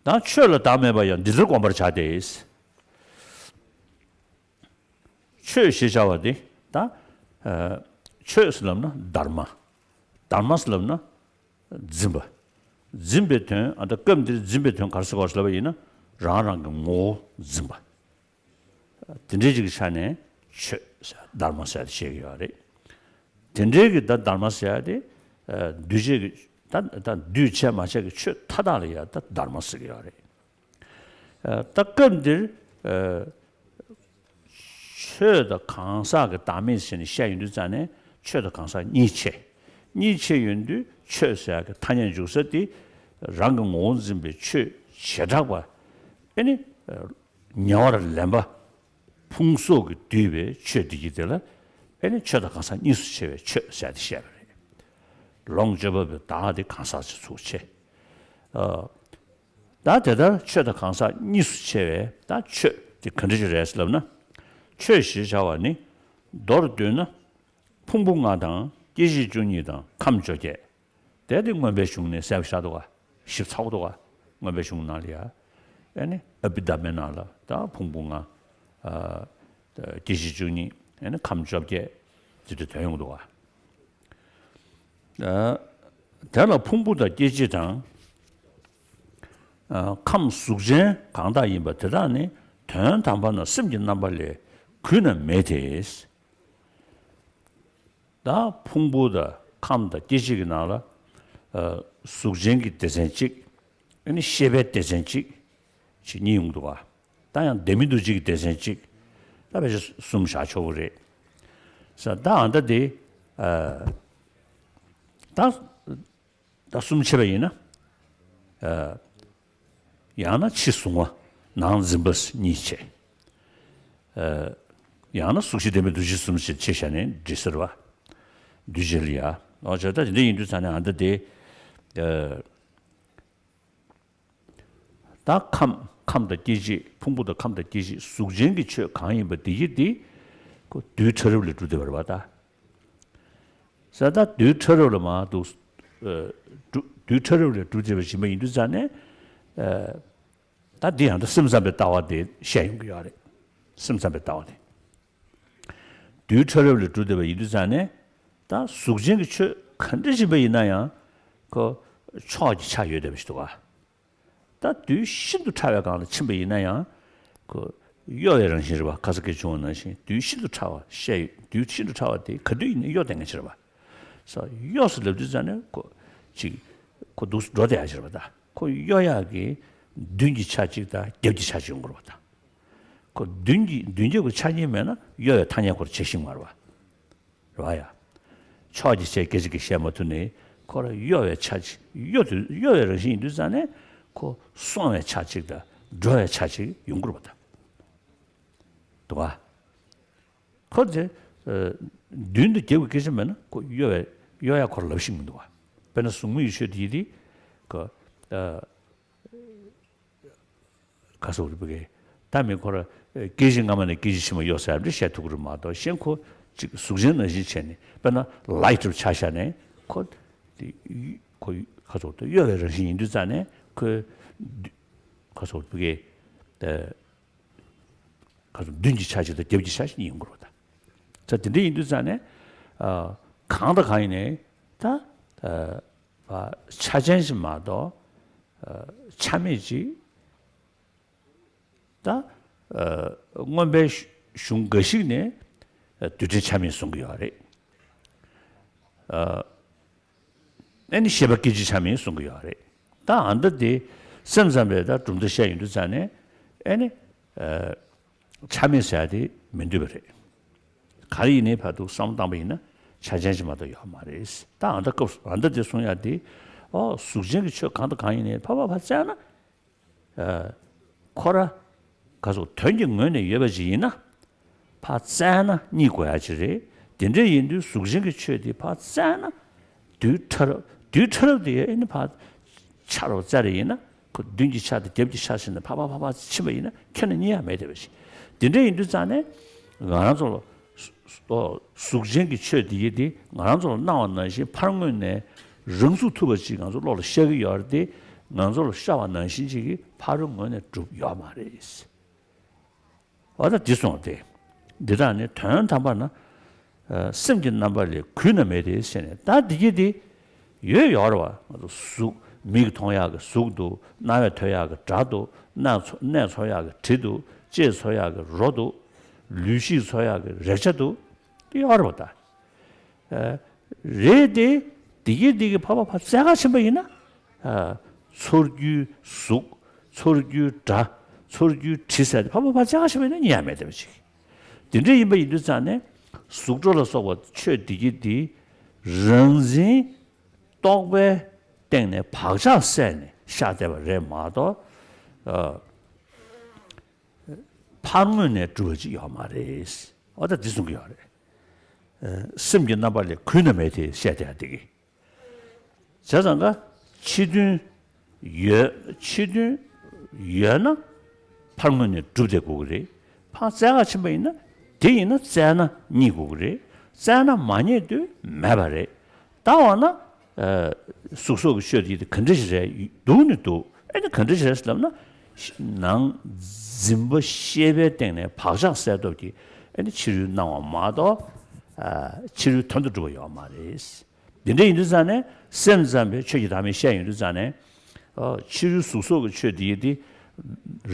ད་ཆོས་ལ་བདག་མེད་པ་ཡང་འདི་ལྟར་བསྒོམ་པར་བྱ་སྟེ། ཆོས་ཞེས་བྱ་བ་འདི་ད། ཨ། ཆོས་ཟེར་ལབ་ན་དྷརྨ། དྷརྨ་ཟེར་ལབ་ན་འཛིན་པ། འཛིན་པའི་དོན་ཨ་ད་སྐབས་འདིར་འཛིན་པའི་དོན་ག་རེ་ཟེར་བ་ཞེས་ལབ་པ་ཡིན་ན་རང་རང་གི་ངོ་བོ་འཛིན་པ། དེ་འདྲའི་ཅིག་གི་ཆ་ནས་ཆོས་ཟེར་དྷརྨ་ཟེར་ཏེ་བཤད་ཀྱི་ཡོད་རེད། དེ་འདྲའི་གི་ད་དྷརྨ་ཟེར་ཏེ། ཨ། འདུས་བྱས་ཀྱི་ད་ད་འདུས་བྱས་མ་བྱས་ཀྱི་ཆོས་མཐའ་དག་ལ་ཡང་ད་དྷརྨ་ཟེར་གྱི་ཡོད་རེད། ཨ། ད་སྐབས་འདིར། ཨ། ཆོས་དང་གང་ཟག་གི་བདག་མེད་ཟེར་ནས་བཤད་ཡོང་དུས་ཙང་ནས་ཆོས་དང་གང་ཟག་གཉིས་ཕྱེ། གཉིས་ཕྱེ་ཡོང་དུས་ཆོས་ཟེར་ཡག་གི་ཐ་སྙད་འཇུག་ས་དེ་རང་གི་ངོ་བོ་འཛིན་པའི་ཆོས་བྱེ་བྲག་པ། ཨེ་ནི། ཉེ་བར་ལེན་པ། ཕུང་སོགས་ཀྱིས་བསྡུས་པའི་ཆོས་དེ་གྱིས་དེ་ལ་ཨེ་ནི་ཆོས་དང་གང་ཟག་གཉིས་སུ་ཕྱེ་བའི་ཆོས་ཟེར་ཏེ་བཤད་པ་རེད། ལོངས་སྤྱོད་པ་པོའི་བདག་དེ་གང་ཟག་ཅིག་ཚུགས་ཆེ། ཨ། ད་དེ་ལྟར་ཆོས་དང་གང་ཟག་གཉིས་སུ་ཕྱེ་བའི་ད་ཆོས་དེ་ག་འདྲ་ཞིག་རེད་ཟེར་ལབ་ན། ཆོས་ཞེས་བྱ་བ་ནི་མདོར་བསྡུས་ན། ཕུང་པོ་ལྔ་དང་སྐྱེ་མཆེད་བཅུ་གཉིས་དང་ཁམས་བཅོ་བརྒྱད། དེ་དེ་མངོན་པའི་གཞུང་ནས་གསལ་པོ་ཤར་འདུག་ག་ཞིབ་ཚགས་པོ་འདུག་ག་མངོན་པའི་གཞུང་ནང་ལ་ཡ། ཨེ་ནི་ཨ་བྷི་དྷརྨའི་ནང་ལ་ད་ཕུང་པོ་ལྔ། ཨ། སྐྱེ་མཆེད་བཅུ་གཉིས། ཨེ་ནི་ཁམས་བཅོ་བརྒྱད། དེ་དེ་དོན་ཡོང་གི་འདུག་ག་ཨ། དེ་ལ་ཕུང་པོ་དང་སྐྱེ་མཆེད་དང་། ཨ། ཁམས་གཟུགས་ཅན་གང་དག་ཡིན་པ་དེ་དག་ནི་དོན་དམ་པར་ན་སེམས་ཀྱི་རྣམ་པ་ལས་གུད་ན་མེད་དེ། ད་ཕུང་པོ་དང་ཁམས་དང་སྐྱེ་མཆེད་ཀྱི་ནང་ལ། ཨ། གཟུགས་ཅན་གྱི་སྡེ་ཚན་གཅིག་ཨེ་ནི་ཤེས་པའི་སྡེ་ཚན་གཅིག་ཅིག་གཉིས་ཡོང་གི་འདུག་ག་ད་ཡང་ལྡན་མིན་འདུ་བྱེད་ཀྱི་སྡེ་ཚན་གཅིག་ད་ཕལ་ཆེར་གསུམ་བཞག་ཆོག་གི་རེད། ས་ད་ཨ་ད་དེ། ཨ། ད། ད་གསུམ་ཕྱེ་བ་ཡིན་ན། ཨ། ཡང་ན་ཕྱི་གཟུང་བ་ནང་འཛིན་པ་གཉིས་བྱས། ཨ། ཡང་ན་གཟུགས་གཞི་ལྡན་པའི་འདུ་བྱེད་གསུམ་ཞེས་ཕྱེ་བཞག་ནས་འགྲིག་ཟེར་བ། འདུས་བྱས་ལ་ཡ། ཨོ་བྱས་ད་དེ་འདྲ་ཡིན་དུས་ཙང་ནས་ཨ་ད་དེ། ཨ། ད་ཁམས་ཁམས་དང་སྐྱེ་མཆེད་ཕུང་པོ་དང་ཁམས་དང་སྐྱེ་མཆེད་གཟུགས་ཅན་གྱི་ཆོས་གང་ཡིན་པ་དེ་ཡི་དེ། ཁོ་རྡུལ་ཕྲ་རབ་ལས་གྲུབ་བསྡད་པ་རེད་པ་ད། ས་ད་རྡུལ་ཕྲ་རབ་ལ་མ་གཏོགས། ཨ། གྲུབ་རྡུལ་ཕྲ་རབ་ལས་གྲུབ་བསྡད་པ་ཞིག་མ་ཡིན་དུས་ཙང་ནས། ཨ། ད་འདི་ཡང་ད་སེམས་ཙམ་པའི་ལྟ་བ་དེ་བཤད་ཡོང་གི་ཡོད་རེད། སེམས་ཙམ་པའི་ལྟ་བ་དེ། རྡུལ་ཕྲ་རབ་ལས་གྲུབ་བསྡད་པ་ཡིན་དུས་ཙང་ནས། ད་གཟུགས་ཅན་གྱི་ཆོས་ག་འདྲ་ཞིག་པ་ཡིན་ན་ཡང་། ཁོ་ཕྱོགས་ཀྱི་ཆ་ཡོད་བསྡད་པ་ཞིག་འདུག་ག་ད་རྡུལ་ཤིན་ཏུ་ཕྲ་བའི་སྒང་ལ་ཕྱིན་པ་ཡིན་ན་ཡང་། ཁོ་གཡོ་བའི་རང་བཞིན་རེད་པ། ཁ་སང་སྐད་ཆ་བྱུང་བ་ནང་བཞིན་རྡུལ་ཤིན་ཏུ་ཕྲ་བ་བཤད་ཡོད། རྡུལ་ཤིན་ཏུ་ཕྲ་བ་དེ་ག་དུས་ཡིན་ན་གཡོ་བསྡད་མཁན་ཅིག་རེད་པ། ས་གཡོ་ཟེར་ལབ་དུས་ཙང་ནས་ཁོ་ཅིག་ཁོ་འདུག་འགྲོ་བསྡད་ཡག་ཅིག་རེད་པ་ད། ཁོ་གཡོ་ཡག་གི་མདུན་གྱི་ཆ་གཅིག་དང་རྒྱབ་ཀྱི་ཆ་གཅིག་ཡོང་གི་རེད་པ་ད། ཁོ་མདུན་གྱི་མདུན་རྒྱབ་ཀྱི་ཆ་གཉིས་མེད་ན་གཡོ་བའི་ཐ་སྙད་ཁོ་རང་བྱེད་ཤེས་མ་རེད་པ། རེད་པ་ཡ། ཕྱོགས་ཀྱི་ཆ་སྐད་ཅིག་གིས་བཤད་མ་ཐུབ་ནས་ཁོ་རང་གཡོ་བའི་ཆ་གཅིག་གཡོ་དུས་གཡོ་བའི་རང་བཞིན་ཡིན་དུས་ཙང་ནས་ཁོ་སོང་བའི་ཆ་གཅིག་དང་འགྲོ་བའི་ཆ་གཅིག་ཡོང་གི་རེད་པ་ད། འདུག་ག་ཁོ་དེ་མདུན་དུ་རྒྱབ་ཀྱི་སྐད་ཆ་མེད་ན་ཁོ་གཡོ་བའི་གཡོ་ཡ་ཁོར་ལབ་ཤེས་མི་འདུག་བ། དཔེར་ན་གཟུགས་མེད་ཀྱི་ཆོས་དེ་ཡིན་དེ་ཁོ། ག་སོགས་རིག་པ་གས་ད་མི་ཁོ་ར་སྐད་ཅིག་སྔ་མ་ནས་སྐད་ཅིག་ཕྱི་མ་གཡོ་ཟེར་ཡ་འདྲ་བཤད་ཐུབ་ཀྱི་རེད་མ་གཏོགས་གཞན་ཁོ་ཅིག་གཟུགས་ཅན་ནང་བཞིན་བྱས་ནས་དཔེར་ན་ལའི་ཊི་ཆ་བཞག་ནས་ཁོ་དེ་ཁོ་ག་སོགས་དེ་གཡོ་བའི་རང་བཞིན་ཡིན་དུས་ཙང་ནས་ཁོ་ག་སོགས་རིག་པ་གས་ག་སོགས་མདུན་གྱི་ཆ་ཞིག་དང་རྒྱབ་ཀྱི་ཆ་ཞིག་ཡིན་དགོས་རེད་ད། ད་དེ་འདྲ་ཡིན་དུས་ཙང་ནས་གང་དང་གང་ཡིན་ནའི་ད་ཆ་ཅན་ཞིག་མ་གཏོགས་ཆ་མེད་ཅིག་ད། ཨ། མངོན་པའི་གཞུང་འགའ་ཞིག་ནས་རྡུལ་ཕྲན་ཆ་མེད་གསུང་གི་ཡོད་རེད། ཨ། ཨ་ནི་ཤེས་པ་སྐད་ཅིག་ཆ་མེད་གསུང་གི་ཡོད་རེད། ད་ཨ་འདྲ་དེ་སེམས་ཙམ་པས་ད་གྲུབ་མཐའ་བཤད་ཡོང་དུས་ཙང་ནས་ཨ་ནི། ཨ། ཆ་མེད་ཟེར་ཡ་དེ་མི་འདུས་པ་རེད། ག་རེ་ཡིན་ནའི་བར་དུ་བསམ་བློ་བཏང་པ་ཡིན་ན་ཆ་ཅན་ཞིག་མ་གཏོགས་ཡོད་མ་རེད། ད་ཨ་འདྲ་སྐབས་སུ་ཨ་འདྲ་དེ་གསུང་ཡ་དེ་ཨོ་གཟུགས་ཅན་གྱི་ཆོས་གང་དང་གང་ཡིན་ནའི་ཕར་ཕར་ཕར་བཙལ་ན། ཨ། ཁོ་ར་ག་སོགས་དོན་གྱི་ངོས་ནས་ཡོད་པ་ཅིག་ཡིན་ན་ཕར་བཙལ་ན་རྙེད་དགོས་ཡ་ཅིག་རེད། དེ་འདྲ་ཡིན་དུས་གཟུགས་ཅན་གྱི་ཆོས་དེ་ཕར་བཙལ་ན་རྡུལ་ཕྲ་རབ་རྡུལ་ཕྲ་རབ་དེ་ཨེ་ནི་ཕར་ཆ་རོགས་བཙལ་རེ་ཡིན་ན་ཁོ་མདུན་གྱི་ཆ་དང་རྒྱབ་ཀྱི་ཆ་ཟེར་ནས་ཕར་ཕར་ཕར་ཕར་ཕྱིན་པ་ཡིན་ན་ཁྱོན་ནས་རྙེད་ཡ་མེད་བསྡད་པ་ཅིག་དེ་འདྲ་ཡིན་དུས་ཙང་ནས་ང་རང་ཚོ་ལ། ཨོ། གཟུགས་ཅན་གྱི་ཆོས་འདི་ཡིན་ཏེ་ང་རང་ཚོ་ལ་སྣང་བ་ནང་བཞིན་ཕར་ངོས་ནས་རང་ཚུགས་ཐུབ་པ་ཅིག་ང་ཚོ་བློ་ལ་ཤར་གྱི་ཡོད་རེད་དེ། ང་ཚོ་ལ་ཤར་བ་ནང་བཞིན་ཅིག་གིས་ཕ་རོལ་ངོས་ནས་གྲུབ་ཡོད་མ་རེད། འོ་ད་འདི་སོང་སྟེ། འདི་དག་ནི་དོན་དམ་པར་ན། ཨ། སེམས་ཀྱི་རྣམ་པ་ལས་གུད་ན་མེད་དེ་ཟེར་ནས་ད་འདི་གྱིས་དེ། ཡོད་ཡོད་རེད་བ། ང་ཚོ་གཟུགས་མིག་གིས་མཐོང་ཡག་གི་གཟུགས་འདུག་རྣ་བས་ཐོས་ཡག་གི་སྒྲ་འདུག་སྣ་ཚོ་སྣས་ཚོར་ཡག་གི་དྲི་འདུག་ལྕེས་ཚོར་ཡག་གི་རོ་འདུག་ལུས་ཤེས་ཚོར་ཡག་གི་རེག་བྱ་འདུག་དེ་ཡོད་རེད་བ་ད། ཨ། རེད་དེ། དེ་གི་དེ་གི་ཕར་ཕར་ཕར་བཙལ་ག་ཕྱིན་པ་ཡིན་ན། ཨ། ཚོར་རྒྱུའི་གཟུགས། ཚོར་རྒྱུའི་སྒྲ། ཚོར་རྒྱུའི་དྲི་ཟེར་དེ་ཕར་ཕར་ཕར་བཙལ་ག་ཕྱིན་པ་ཡིན་ན་རྙེད་ཡ་མེད་བསྡད་པ་ཅིག་དེ་འདྲ་ཡིན་པ་ཡིན་དུས་ཙང་ནས་གཟུགས་སྒྲ་ལ་སོགས་པ་ཆོས་དེ་གི་དེ་རང་འཛིན་རྟོག་པའི་སྟེང་ནས་བག་ཆགས་བསལ་ནས་ཤར་བསྡད་པ་རེད་མ་གཏོགས། ཨ། ཕར་ངོས་ནས་གྲུབ་པ་ཅིག་ཡོད་མ་རེད། འོ་ད་འདི་གསུང་གི་ཡོད་རེད། ཨ། སེམས་ཀྱི་རྣམ་པ་ལས་གུད་ན་མེད་དེ་བཤད་བསྡད་ཡ་དེ་གི་བྱས་ཙང་ཀ་ཕྱི་དོན་ཡོད། ཕྱི་དོན་ཡོད་ན་ཕར་ངོས་ནས་གྲུབ་བསྡད་དགོས་ཀྱི་རེད། ཕར་བཙལ་ག་ཕྱིན་པ་ཡིན་ན་དེ་ཡིན་ན་བཙལ་ན་རྙེད་དགོས་ཀྱི་རེད། བཙལ་ན་མ་རྙེད་དུས་མེད་པ་རེད། ད་འོ་ན། ཨ། གཟུགས་སོགས་ཀྱི་ཆོས་དེ་ག་འདྲ་ཞིག་རེད། འདུག་ནི་འདུག་ཨེ་ནི་ག་འདྲ་ཞིག་རེད་ལབ་ན། ནང་འཛིན་པ་ཤེས་པའི་སྟེང་ནས་བག་ཆགས་སད་སྟོབས་ཀྱིས་ཨེ་ནི་ཕྱི་རོལ་སྣང་བ་མ་གཏོགས། ཨ། ཕྱི་རོལ་དོན་དུ་གྲུབ་པ་ཡོད་མ་རེད། འདི་འདྲ་ཡིན་དུས་ཙང་ནས་སེམས་ཙམ་པའི་ཆོས་ཀྱི་བདག་མེད་བཤད་ཡོང་དུས་ཙང་ནས། ཨ། ཕྱི་རོལ་གཟུགས་སོགས་ཀྱི་ཆོས་འདི་ཡིན་ཏེ།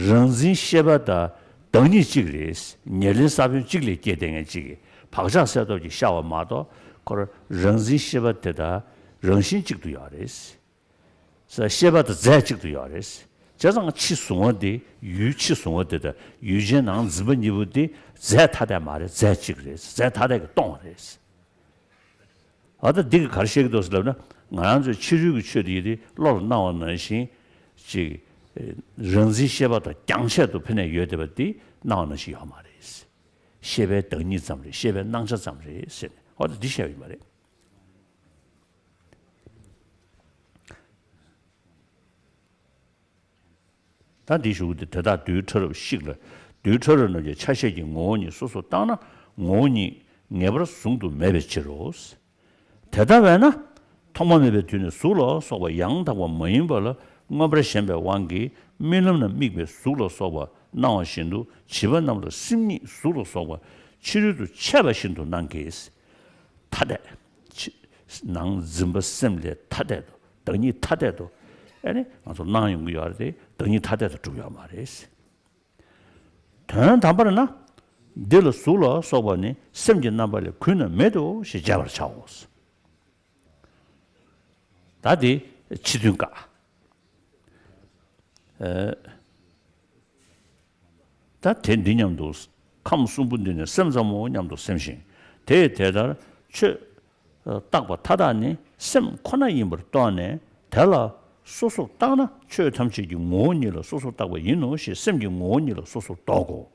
རང་འཛིན་ཤེས་པ་དང་བདག་ཉིད་གཅིག་རེད། ཉེར་ལེན་ས་བོན་གཅིག་ལས་སྐྱེས་ཏེ་ངེས་གཅིག་གིས་བག་ཆགས་སད་སྟོབས་ཀྱིས་ཤར་བ་མ་གཏོགས་ཁོ་རང་འཛིན་ཤེས་པ་དེ་དང་རང་བཞིན་གཅིག་ཏུ་ཡོད་རེད། ཤེས་པ་དང་རྫས་གཅིག་ཏུ་ཡོད་རེད། བྱས་ཙང་ཕྱི་གཟུང་བ་དེ་ཡུལ་ཕྱི་གཟུང་བ་དེ་དང་ཡུལ་ཅན་ནང་འཛིན་པ་གཉིས་པོ་དེ་རྫས་ཐ་དད་མ་རེད། རྫས་གཅིག་རེད། རྫས་ཐ་དད་ཀྱིས་སྟོང་བ་རེད། ཨ་ད་འདི་གིས་ག་རེ་བཤད་ཀྱི་འདུག་ཟེར་ལབ་ན། ང་རང་ཚོའི་ཕྱི་རོལ་གྱི་ཆོས་དེ་ཡིན་ཏེ་བློ་ལ་སྣང་བ་ནང་བཞིན་ཅིག་རང་འཛིན་ཤེས་པ་དང་རྐྱང་ཆད་དུ་ཕི་ནས་ཡོད་བསྡད་པ་འདི་སྣང་བ་ནང་བཞིན་ཡོད་མ་རེད། ཤེས་པའི་བདག་ཉིད་ཙམ་རེད། ཤེས་པའི་སྣང་ཆ་ཙམ་རེད་ཟེར་ནས་ཨ་ད་འདི་བཤད་པ་ཡིན་པ་རེད། ད་འདི་ཞུ་གི་འདུག་དེ་དག་རྡུལ་ཕྲ་རབ་བཤིག་ལ། རྡུལ་ཕྲ་རབ་རྣམས་ཀྱི་ཆ་ཤས་ཀྱི་ངོ་བོ་ཉིད་སོ་སོར་བརྟགས་ན་ངོ་བོ་ཉིད་ངེས་པར་ཟུང་དུ་མེད་པའི་ཕྱིར་རོ། དེ་ལྟ་བས་ན་ཐོག་མ་མེད་པའི་དུས་ནས་གཟུགས་ལ་སོགས་པ་ཡང་དག་པ་མ་ཡིན་པ་ལ་མངོན་པར་ཞེན་པའི་དབང་གིས་རྨི་ལམ་ན་དམིགས་པའི་གཟུགས་ལ་སོགས་པ་སྣང་བ་བཞིན་དུ་བྱིས་པ་རྣམས་ལ་སེམས་ཉིད་གཟུགས་ལ་སོགས་པ་ཕྱི་རོལ་དུ་ཆད་པ་བཞིན་དུ་སྣང་གི། ཐ་དད། ཕྱི། ནང་འཛིན་པ་སེམས་ལས་ཐ་དད་དུ་བདག་ཉིད་ཐ་དད་དུ་ཨེ་ནི་ང་ཚོ་སྣང་ཡོང་གི་ཡོད་རེད་དེ་བདག་ཉིད་ཐ་དད་དུ་གྲུབ་ཡོད་མ་རེད། དོན་དམ་པར་ན། འདི་ལ་གཟུགས་ལ་སོགས་པ་ནི་སེམས་ཀྱི་རྣམ་པ་ལས་གུད་ན་མེད་དོ་ཞེས་བྱ་བར་བྱའོ། ད་དེ་ཕྱི་དོན་བཀག་ཨ། ད་དེ་འདི་སྙམ་དུ། ཁམས་གསུམ་པོ་འདི་ནི་སེམས་ཙམ་མོ་སྙམ་དུ་སེམས་ཤིང་། དེ་ཡི་དེ་ལྟར་ཆོས་བརྟགས་པ་མཐའ་དག་ནི་སེམས་ཁོ་ན་ཡིན་པར་རྟོགས་ནས་དེ་ལ་སོ་སོར་བརྟགས་ན་ཆོས་ཐམས་ཅད་ཀྱི་ངོ་བོ་ཉིད་ལ་སོ་སོར་བརྟགས་པ་ཡིན་ནོ་ཞེས་སེམས་ཀྱི་ངོ་བོ་ཉིད་ལ་སོ་སོར་རྟོག་གོ།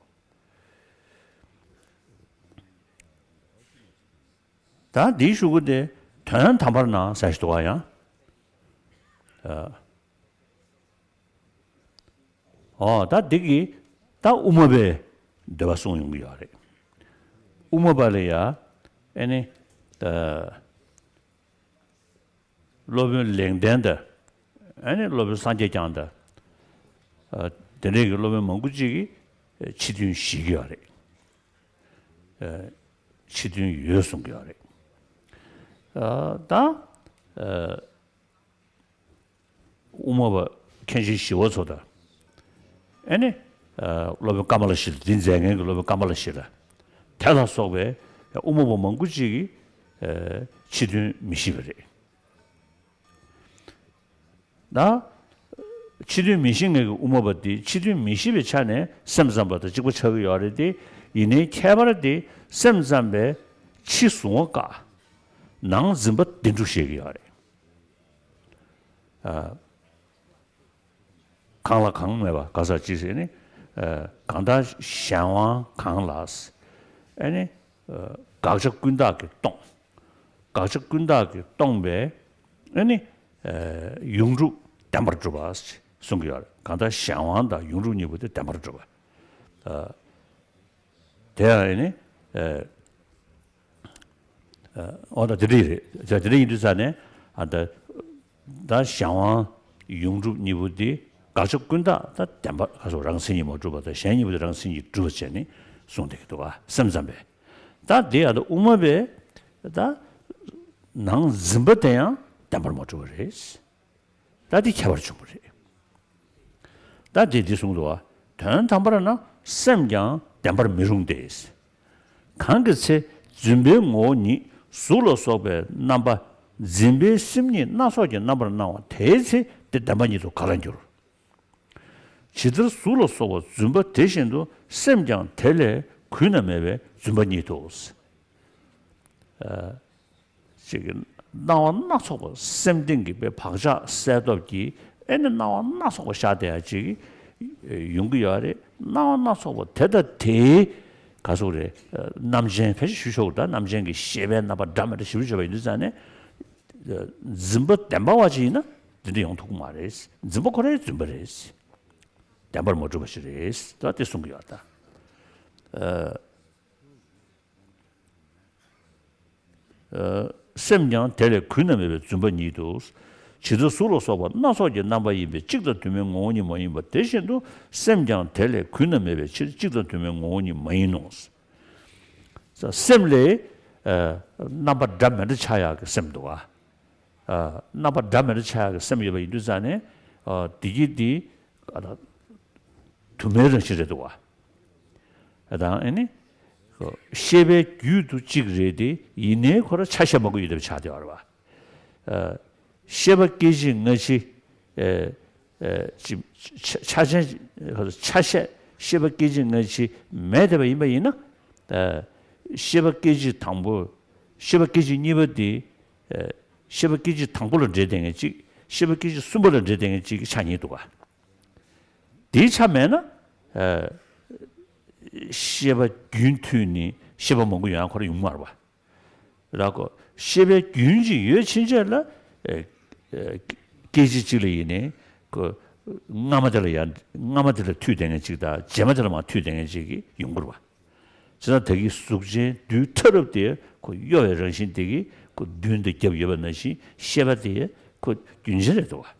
ད་འདིའི་གཞུག་གུ་དེ་དོན་དམ་པར་སྣང་ཟེར་ཞིག་འདུག་བ་ཡང་། ཨ། ཨོ་ད་འདི་གི་ད་དབུ་མ་པའི་འདོད་པ་གསུངས་ཡོང་གི་ཡོད་རེད། དབུ་མ་པ་ལ་ཡ་ཨེ་ནི་ད་སློབ་དཔོན་ལེགས་ལྡན་དང་ཨེ་ནི་སློབ་དཔོན་སངས་རྒྱས་བསྐྱངས་དང་། ཨ། དེ་འདྲའི་གི་སློབ་དཔོན་མང་པོ་ཅིག་གིས་ཕྱི་དོན་བཞེད་ཀྱི་ཡོད་རེད། ཨ། ཕྱི་དོན་ཡོད་གསུང་གི་ཡོད་རེད། ཨ། ད་ཨ། དབུ་མ་པ་མཁན་ཆེན་ཞི་བ་འཚོ་དང་། ཨེ་ནི། ཨ། སློབ་དཔོན་ཀ་མ་ལ་ཤཱི་ལ། འདི་མཛད་མཁན་གྱི་སློབ་དཔོན་ཀ་མ་ལ་ཤཱི་ལ། དེ་ལ་སོགས་པའི་དབུ་མ་པ་མང་པོ་ཅིག་གིས་ཨ། ཕྱི་དོན་མི་ཤེས་པ་རེད། ད་ཕྱི་དོན་མི་ཤེས་མཁན་གྱི་དབུ་མ་པ་འདི་ཕྱི་དོན་མི་ཤེས་པའི་ཆ་ནས་སེམས་ཙམ་པ་དང་གཅིག་པ་ཆགས་ཀྱི་ཡོད་རེད་དེ། ཡིན་ནའི་ཁྱད་པར་དེ་སེམས་ཙམ་པས་ཕྱི་གཟུང་བ་བཀག་ནང་འཛིན་པ་བདེན་གྲུབ་བཤད་ཀྱི་ཡོད་རེད། ཨ། གང་ལ་གང་མེད་པ་ག་ས་ཅི་ཟེར་ནི། ཨ། གང་ལྟར་གཞན་དབང་གང་ལ། ཨ་ནི། ཨ། དགག་བྱ་ཀུན་བཏགས་ཀྱིས་སྟོང་། དགག་བྱ་ཀུན་བཏགས་ཀྱིས་སྟོང་པས་ཨ་ནི། ཨ། ཡོངས་གྲུབ་བདེན་པར་གྲུབ་པ་གསུང་གི་ཡོད་རེད། གང་ལྟར་གཞན་དབང་དང་ཡོངས་གྲུབ་གཉིས་པོ་དེ་བདེན་པར་གྲུབ་པ། ཨ། དེ་ཡང་ཨ་ནི། ཨ། ཨ། འོ་ད་དེ་འདྲ་རེད། ད་དེ་འདྲ་ཡིན་དུས་ཙང་ནས་ཨ། ད་ད་གཞན་དབང་ཡོངས་གྲུབ་གཉིས་པོ་འདི་དགག་བྱ་ཀུན་བཏགས་ད་བདེན་པ་ག་སོགས་རང་མཚན་ཉིད་མ་གྲུབ་པ་དང་། གཞན་གཉིས་པོ་དེ་རང་མཚན་ཉིད་གྲུབ་པ་བྱས་ནས་གསུངས་བསྡད་ཀྱི་འདུག་ག་སེམས་ཙམ་པས། ད་དེ་ཡང་ད་དབུ་མ་པས་ད་ནང་འཛིན་པ་དེ་ཡང་བདེན་པར་མ་གྲུབ་པ་རེད། ད་དེ་ཁྱད་པར་བྱུང་བ་རེད། ད་དེ་འདི་གསུངས་འདུག་བ། དོན་དམ་པར་ན་སེམས་ཀྱང་བདེན་པར་མི་རུང་སྟེ། གང་གི་ཚེ་བརྫུན་པའི་ངོ་བོ་ཉིད་གཟུགས་ལ་སོགས་པའི་རྣམ་པ་འཛིན་པའི་སེམས་ཉིད་སྣ་ཚོགས་ཀྱི་རྣམ་པར་སྣང་བ་དེའི་ཚེ་དེ་བདེན་པ་ཉིད་དུ་ག་ལ་འགྱུར། ཇི་ལྟར་གཟུགས་ལ་སོགས་པ་བརྫུན་པ་དེ་བཞིན་དུ་སེམས་ཀྱང་དེ་ལས་གུད་ན་མེད་པའི་བརྫུན་པ་ཉིད་དོ། ཨ། ཅིག་གི་སྣང་བ་སྣ་ཚོགས་པ་སེམས་གཏིང་གི་དཔེ་བག་ཆགས་གསལ་སྟོབས་ཀྱིས་ཨེ་ནི་སྣང་བ་སྣ་ཚོགས་པ་ཤར་བསྡད་ཡ་ཅིག་ཡོང་གི་ཡོད་རེད། སྣང་བ་སྣ་ཚོགས་པ་དེ་དང་དེའི་ག་ཟེར་རེད། རྣམ་མཁྱེན་ཕལ་ཆེར་ཞུ་ཆོག་གི། ད་རྣམ་མཁྱེན་གྱི་ཤེས་པའི་རྣམ་པ་འདྲ་མི་འདྲ་ཞིབ་ཞིབ་བྱས་པ་ཡིན་དུས་ཙང་ནས། འཛིན་པ་བདེན་པ་བ་ཅིག་ཡིན་ན་འདི་འདྲ་ཡོང་ཐུབ་ཀྱི་མ་རེད། འཛིན་པ་ཁོ་རང་རྫུན་པ་རེད། བདེན་པར་མ་གྲུབ་པ་ཞིག་རེད། ད་དེ་གསུང་གི་ཡོད་ད། ཨ། སེམས་ཀྱང་དེ་ལས་གུད་ན་མེད་པའི་བརྫུན་པ་ཉིད་དོ། ཇི་ལྟར་གཟུགས་ལ་སོགས་པ་སྣ་ཚོགས་ཀྱི་རྣམ་པ་ཡིན་པས་གཅིག་དང་དུ་མའི་ངོ་བོ་ཉིད་མ་ཡིན་པ་དེ་བཞིན་དུ་སེམས་ཀྱང་དེ་ལས་གུད་ན་མེད་པའི་ཕྱིར་གཅིག་དང་དུ་མའི་ངོ་བོ་ཉིད་མ་ཡིན་ནོ། སེམས་ལས་ཨ་རྣམ་པ་འདྲ་མི་འདྲ་ཆགས་ཡག་གི་སེམས་འདུག་ག་ཨ། རྣམ་པ་འདྲ་མི་འདྲ་ཆགས་ཡག་གི་སེམས་ཡོད་པ་ཡིན་དུས་ཙང་ནས། ཨ། དེ་གི་དེ་ཨ་ད་དུ་མའི་རང་བཞིན་རེད་འདུག་ག་ཨ། དང་ཨ་ནི་ཤེས་པའི་རྒྱུད་དུ་གཅིག་རེད་དེ། ཡིན་ནའི་ཁོ་རང་ཆ་ཤས་མང་པོ་ཡོད་པ་ཆགས་བསྡད་པ་རེད་པ། ཨ། ཤེས་པ་སྐད་ཅིག་སྔ་ཕྱི། ཨ། ཨ། ཅི། ཆ་ཆ་ཅན། ཆ་ཤས། ཤེས་པ་སྐད་ཅིག་སྔ་ཕྱི་མེད་བསྡད་པ་ཡིན་པ་ཡིན་ན། ཨ། ཤེས་པ་སྐད་ཅིག་དང་པོ། ཤེས་པ་སྐད་ཅིག་གཉིས་པ་དེ། ཨ། ཤེས་པ་སྐད་ཅིག་དང་པོ་ལ་འབྲེལ་བསྡད་མཁན་གཅིག་ཤེས་པ་སྐད་ཅིག་གསུམ་པ་ལ་འབྲེལ་བསྡད་མཁན་གཅིག་ཆགས་ཉེན་འདུག་ག་དེའི་ཆ་མེད་ན། ཨ། ཤེས་པ་རྒྱུན་མཐུད་ནས་ཤེས་པ་མང་པོ་ཡོང་ཡ་ཁོ་རང་ཡོང་གི་མ་རེད་པ། ར་གོ། ཤེས་པའི་རྒྱུན་གཅིག་ཡོད་ཕྱིན་ཆད་ལ། ཨ། ཨ། སྐད་ཅིག་གཅིག་ལ་ཡིན་ནའི་ཁོ་སྔ་མ་དེ་ལ་ཡང་སྔ་མ་དེ་ལ་མཐུད་བསྡད་མཁན་གཅིག་དང་རྗེས་མ་དེ་ལ་མར་མཐུད་བསྡད་མཁན་གཅིག་གི་ཡོང་གི་རེད་པ། བྱས་ཙང་ད་གིན་གཟུགས་ཅན་རྡུལ་ཕྲ་རབ་དེ་ཁོ་གཡོ་བའི་རང་བཞིན་དེ་གིས་ཁོ་མདུན་དུ་བརྒྱབ་ཡོད་པ་ནང་བཞིན་ཤེས་པ་དེ་ཁོ་རྒྱུན་ཆད་རེད་འདུག་ག་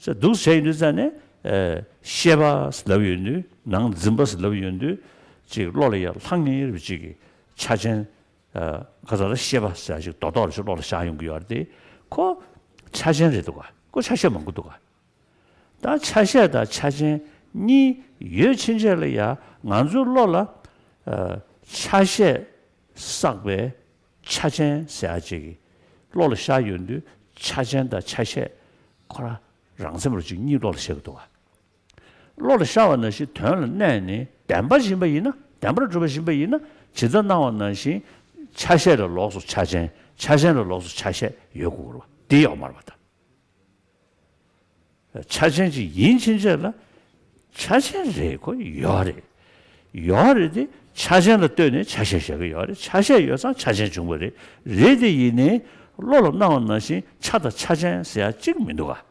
ཟེར་འདུག་བྱས་ཡིན་དུས་ཙང་ནས། ཨ། ཤེས་པ་ཟེར་ལབ་ཡོང་དུས། ནང་འཛིན་པ་ཟེར་ལབ་ཡོང་དུས། ཅིག་བློ་ལ་ཡང་ལྷང་ངེ་རེ་བ་ཅིག་གི་ཆ་ཅན། ཨ། ག་ཟེར་ལ་ཤེས་པ་ཟེར་ཅིག་རྡོག་རྡོག་རེ་ཅིག་བློ་ལ་ཤར་ཡོང་གི་ཡོད་རེད་དེ། ཁོ་ཆ་ཅན་རེད་འདུག་ག་ཁོ་ཆ་ཤས་མང་པོ་འདུག་ག་ད་ཆ་ཤས་དང་ཆ་ཅན་གཉིས་ཡོད་ཕྱིན་ཆད་ལ་ཡང་ང་ཚོའི་བློ་ལ། ཨ། ཆ་ཤས་བསགས་པའི་ཆ་ཅན་ཟེར་ཡ་ཅིག་གི་བློ་ལ་ཤར་ཡོང་དུས། ཆ་ཅན་དང་ཆ་ཤས་ཁོ་རང་རང་མཚན་པ་རེ་ཅིག་གཉིས་བློ་ལ་ཤར་གི་འདུག་ག་བློ་ལ་ཤར་བ་ནང་བཞིན་དོན་ལ་གནས་ནས་བདེན་པ་ཡིན་པ་ཡིན་ན། བདེན་པར་གྲུབ་པ་ཡིན་པ་ཡིན་ན། ཇི་ལྟར་སྣང་བ་ནང་བཞིན་ཆ་ཤས་ལ་ལོགས་སུ་ཆ་ཅན། ཆ་ཅན་ལ་ལོགས་སུ་ཆ་ཤས་ཡོད་དགོས་རེད་པ། དེ་ཡོད་མ་རེད་པ་ད། ཆ་ཅན་ཅིག་ཡིན་ཕྱིན་ཆད་ལ་ཆ་ཅན་རེད། ཁོ་ཡོད་རེད། ཡོད་རེད་དེ། ཆ་ཅན་ལ་ལྟོས་ནས་ཆ་ཤས་བཞག་གི་ཡོད་རེད། ཆ་ཤས་ཡོད་ཙང་ཆ་ཅན་བྱུང་བ་རེད། རེད་དེ་ཡིན་ནའི་བློ་ལ་སྣང་བ་ནང་བཞིན་ཆ་དང་ཆ་ཅན་ཟེར་ཡ་གཅིག་མི་འདུག་ག་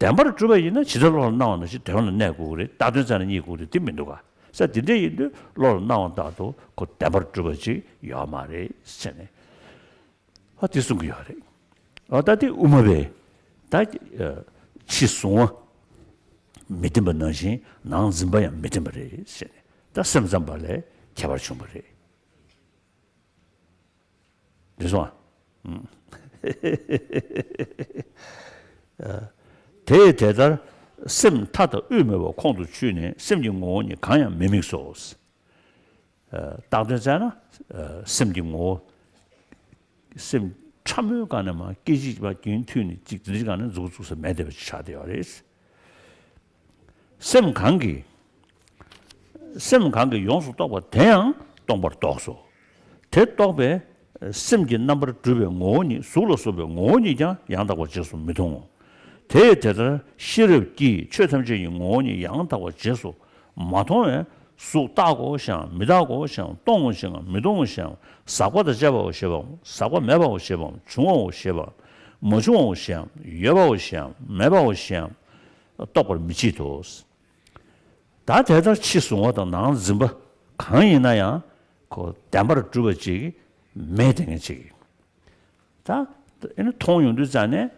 བདེན་པར་གྲུབ་པ་ཡིན་ན་ཇི་ལྟར་བློ་ལ་སྣང་བ་ནང་བཞིན་བདེན་པ་ལ་གནས་དགོས་ཀྱི་རེད། བཏགས་དོན་བཙལ་ན་རྙེད་དགོས་ཀྱི་རེད། དེ་མི་འདུག་ག་ས་དེ་འདྲ་ཡིན་དུས་བློ་ལ་སྣང་བ་ལྟར་དུ་ཁོ་བདེན་པར་གྲུབ་པ་ཅིག་ཡོད་མ་རེད་ཟེར་ནས། ཨ་དེ་གསུང་གི་ཡོད་རེད། ཨ་ད་དེ་དབུ་མ་པས་ད་ཕྱི་གཟུང་བ་མི་བདེན་པ་ནང་བཞིན་ནང་འཛིན་པ་ཡང་མི་བདེན་པ་རེད་ཟེར་ནས། ད་སེམས་ཙམ་པ་ལས་ཁྱད་པར་བྱུང་བ་རེད། འགྲིག་སོང་ཨ། དེ་ཡི་དེ་ལྟར་སེམས་མཐའ་དང་དབུས་མེད་པ་ཁོང་དུ་ཆུད་ནས་སེམས་ཀྱི་ངོ་བོ་ཉིད་གང་ཡང་མི་དམིགས་སོ། བཏགས་དོན་བཙལ་ན་སེམས་ཀྱི་ངོ་བོ། སེམས་ཕྲ་མོའི་སྒང་ནས་མ་སྐད་ཅིག་མ་རྒྱུན་མཐུད་ནས་ཅིག་དེ་འདྲའི་སྒང་ནས་མཛུབ་བཙུགས་ས་མེད་བསྡད་པ་ཅིག་ཆགས་བསྡད་ཡོད་རེད། སེམས་གང་གིས། སེམས་གང་གིས་ཡོངས་སུ་རྟོག་པ་དེ་ཡང་སྟོང་པར་རྟོགས་སོ། དེ་རྟོགས་པས་སེམས་ཀྱི་རྣམ་པར་གྲུབ་པའི་ངོ་བོ་ཉིད་གཟུགས་ལ་སོགས་པའི་ངོ་བོ་ཉིད་ཀྱང་ཡང་དག་པར་རྗེས་སུ་མི་མཐོང་ངོ་། དེ་ཡི་དེ་ལྟར་ཤེས་རབ་ཀྱིས་ཆོས་ཐམས་ཅད་ཀྱི་ངོ་བོ་ཉིད་ཡང་དག་པར་རྗེས་སུ་མ་མཐོང་བས་གཟུགས་བཏགས་དགོས་ཤེའམ་མི་བཏགས་དགོས་ཤེའམ་གཏོང་དགོས་ཤེའམ་མི་གཏོང་དགོས་ཤེའམ་ཟག་པ་དང་བཅས་པའོ་ཞེས་པའམ་ཟག་པ་མེད་པའོ་ཞེས་པའམ་བྱུང་བའོ་ཞེས་པའམ་མ་བྱུང་བའོ་ཞེའམ་ཡོད་པའོ་ཞེའམ་མེད་པའོ་ཞེའམ་རྟོགས་པར་མི་བྱེད་དོ། ད་དེ་ལྟར་ཕྱི་གཟུང་བ་དང་ནང་འཛིན་པ་གང་ཡིན་ན་ཡང་ཁོ་བདེན་པར་གྲུབ་པ་ཅིག་མེད་དེ་ངེས་ཅིག་ད་ཨེ་ནི་མཐོང་ཡོང་དུས་ཙ་ནས་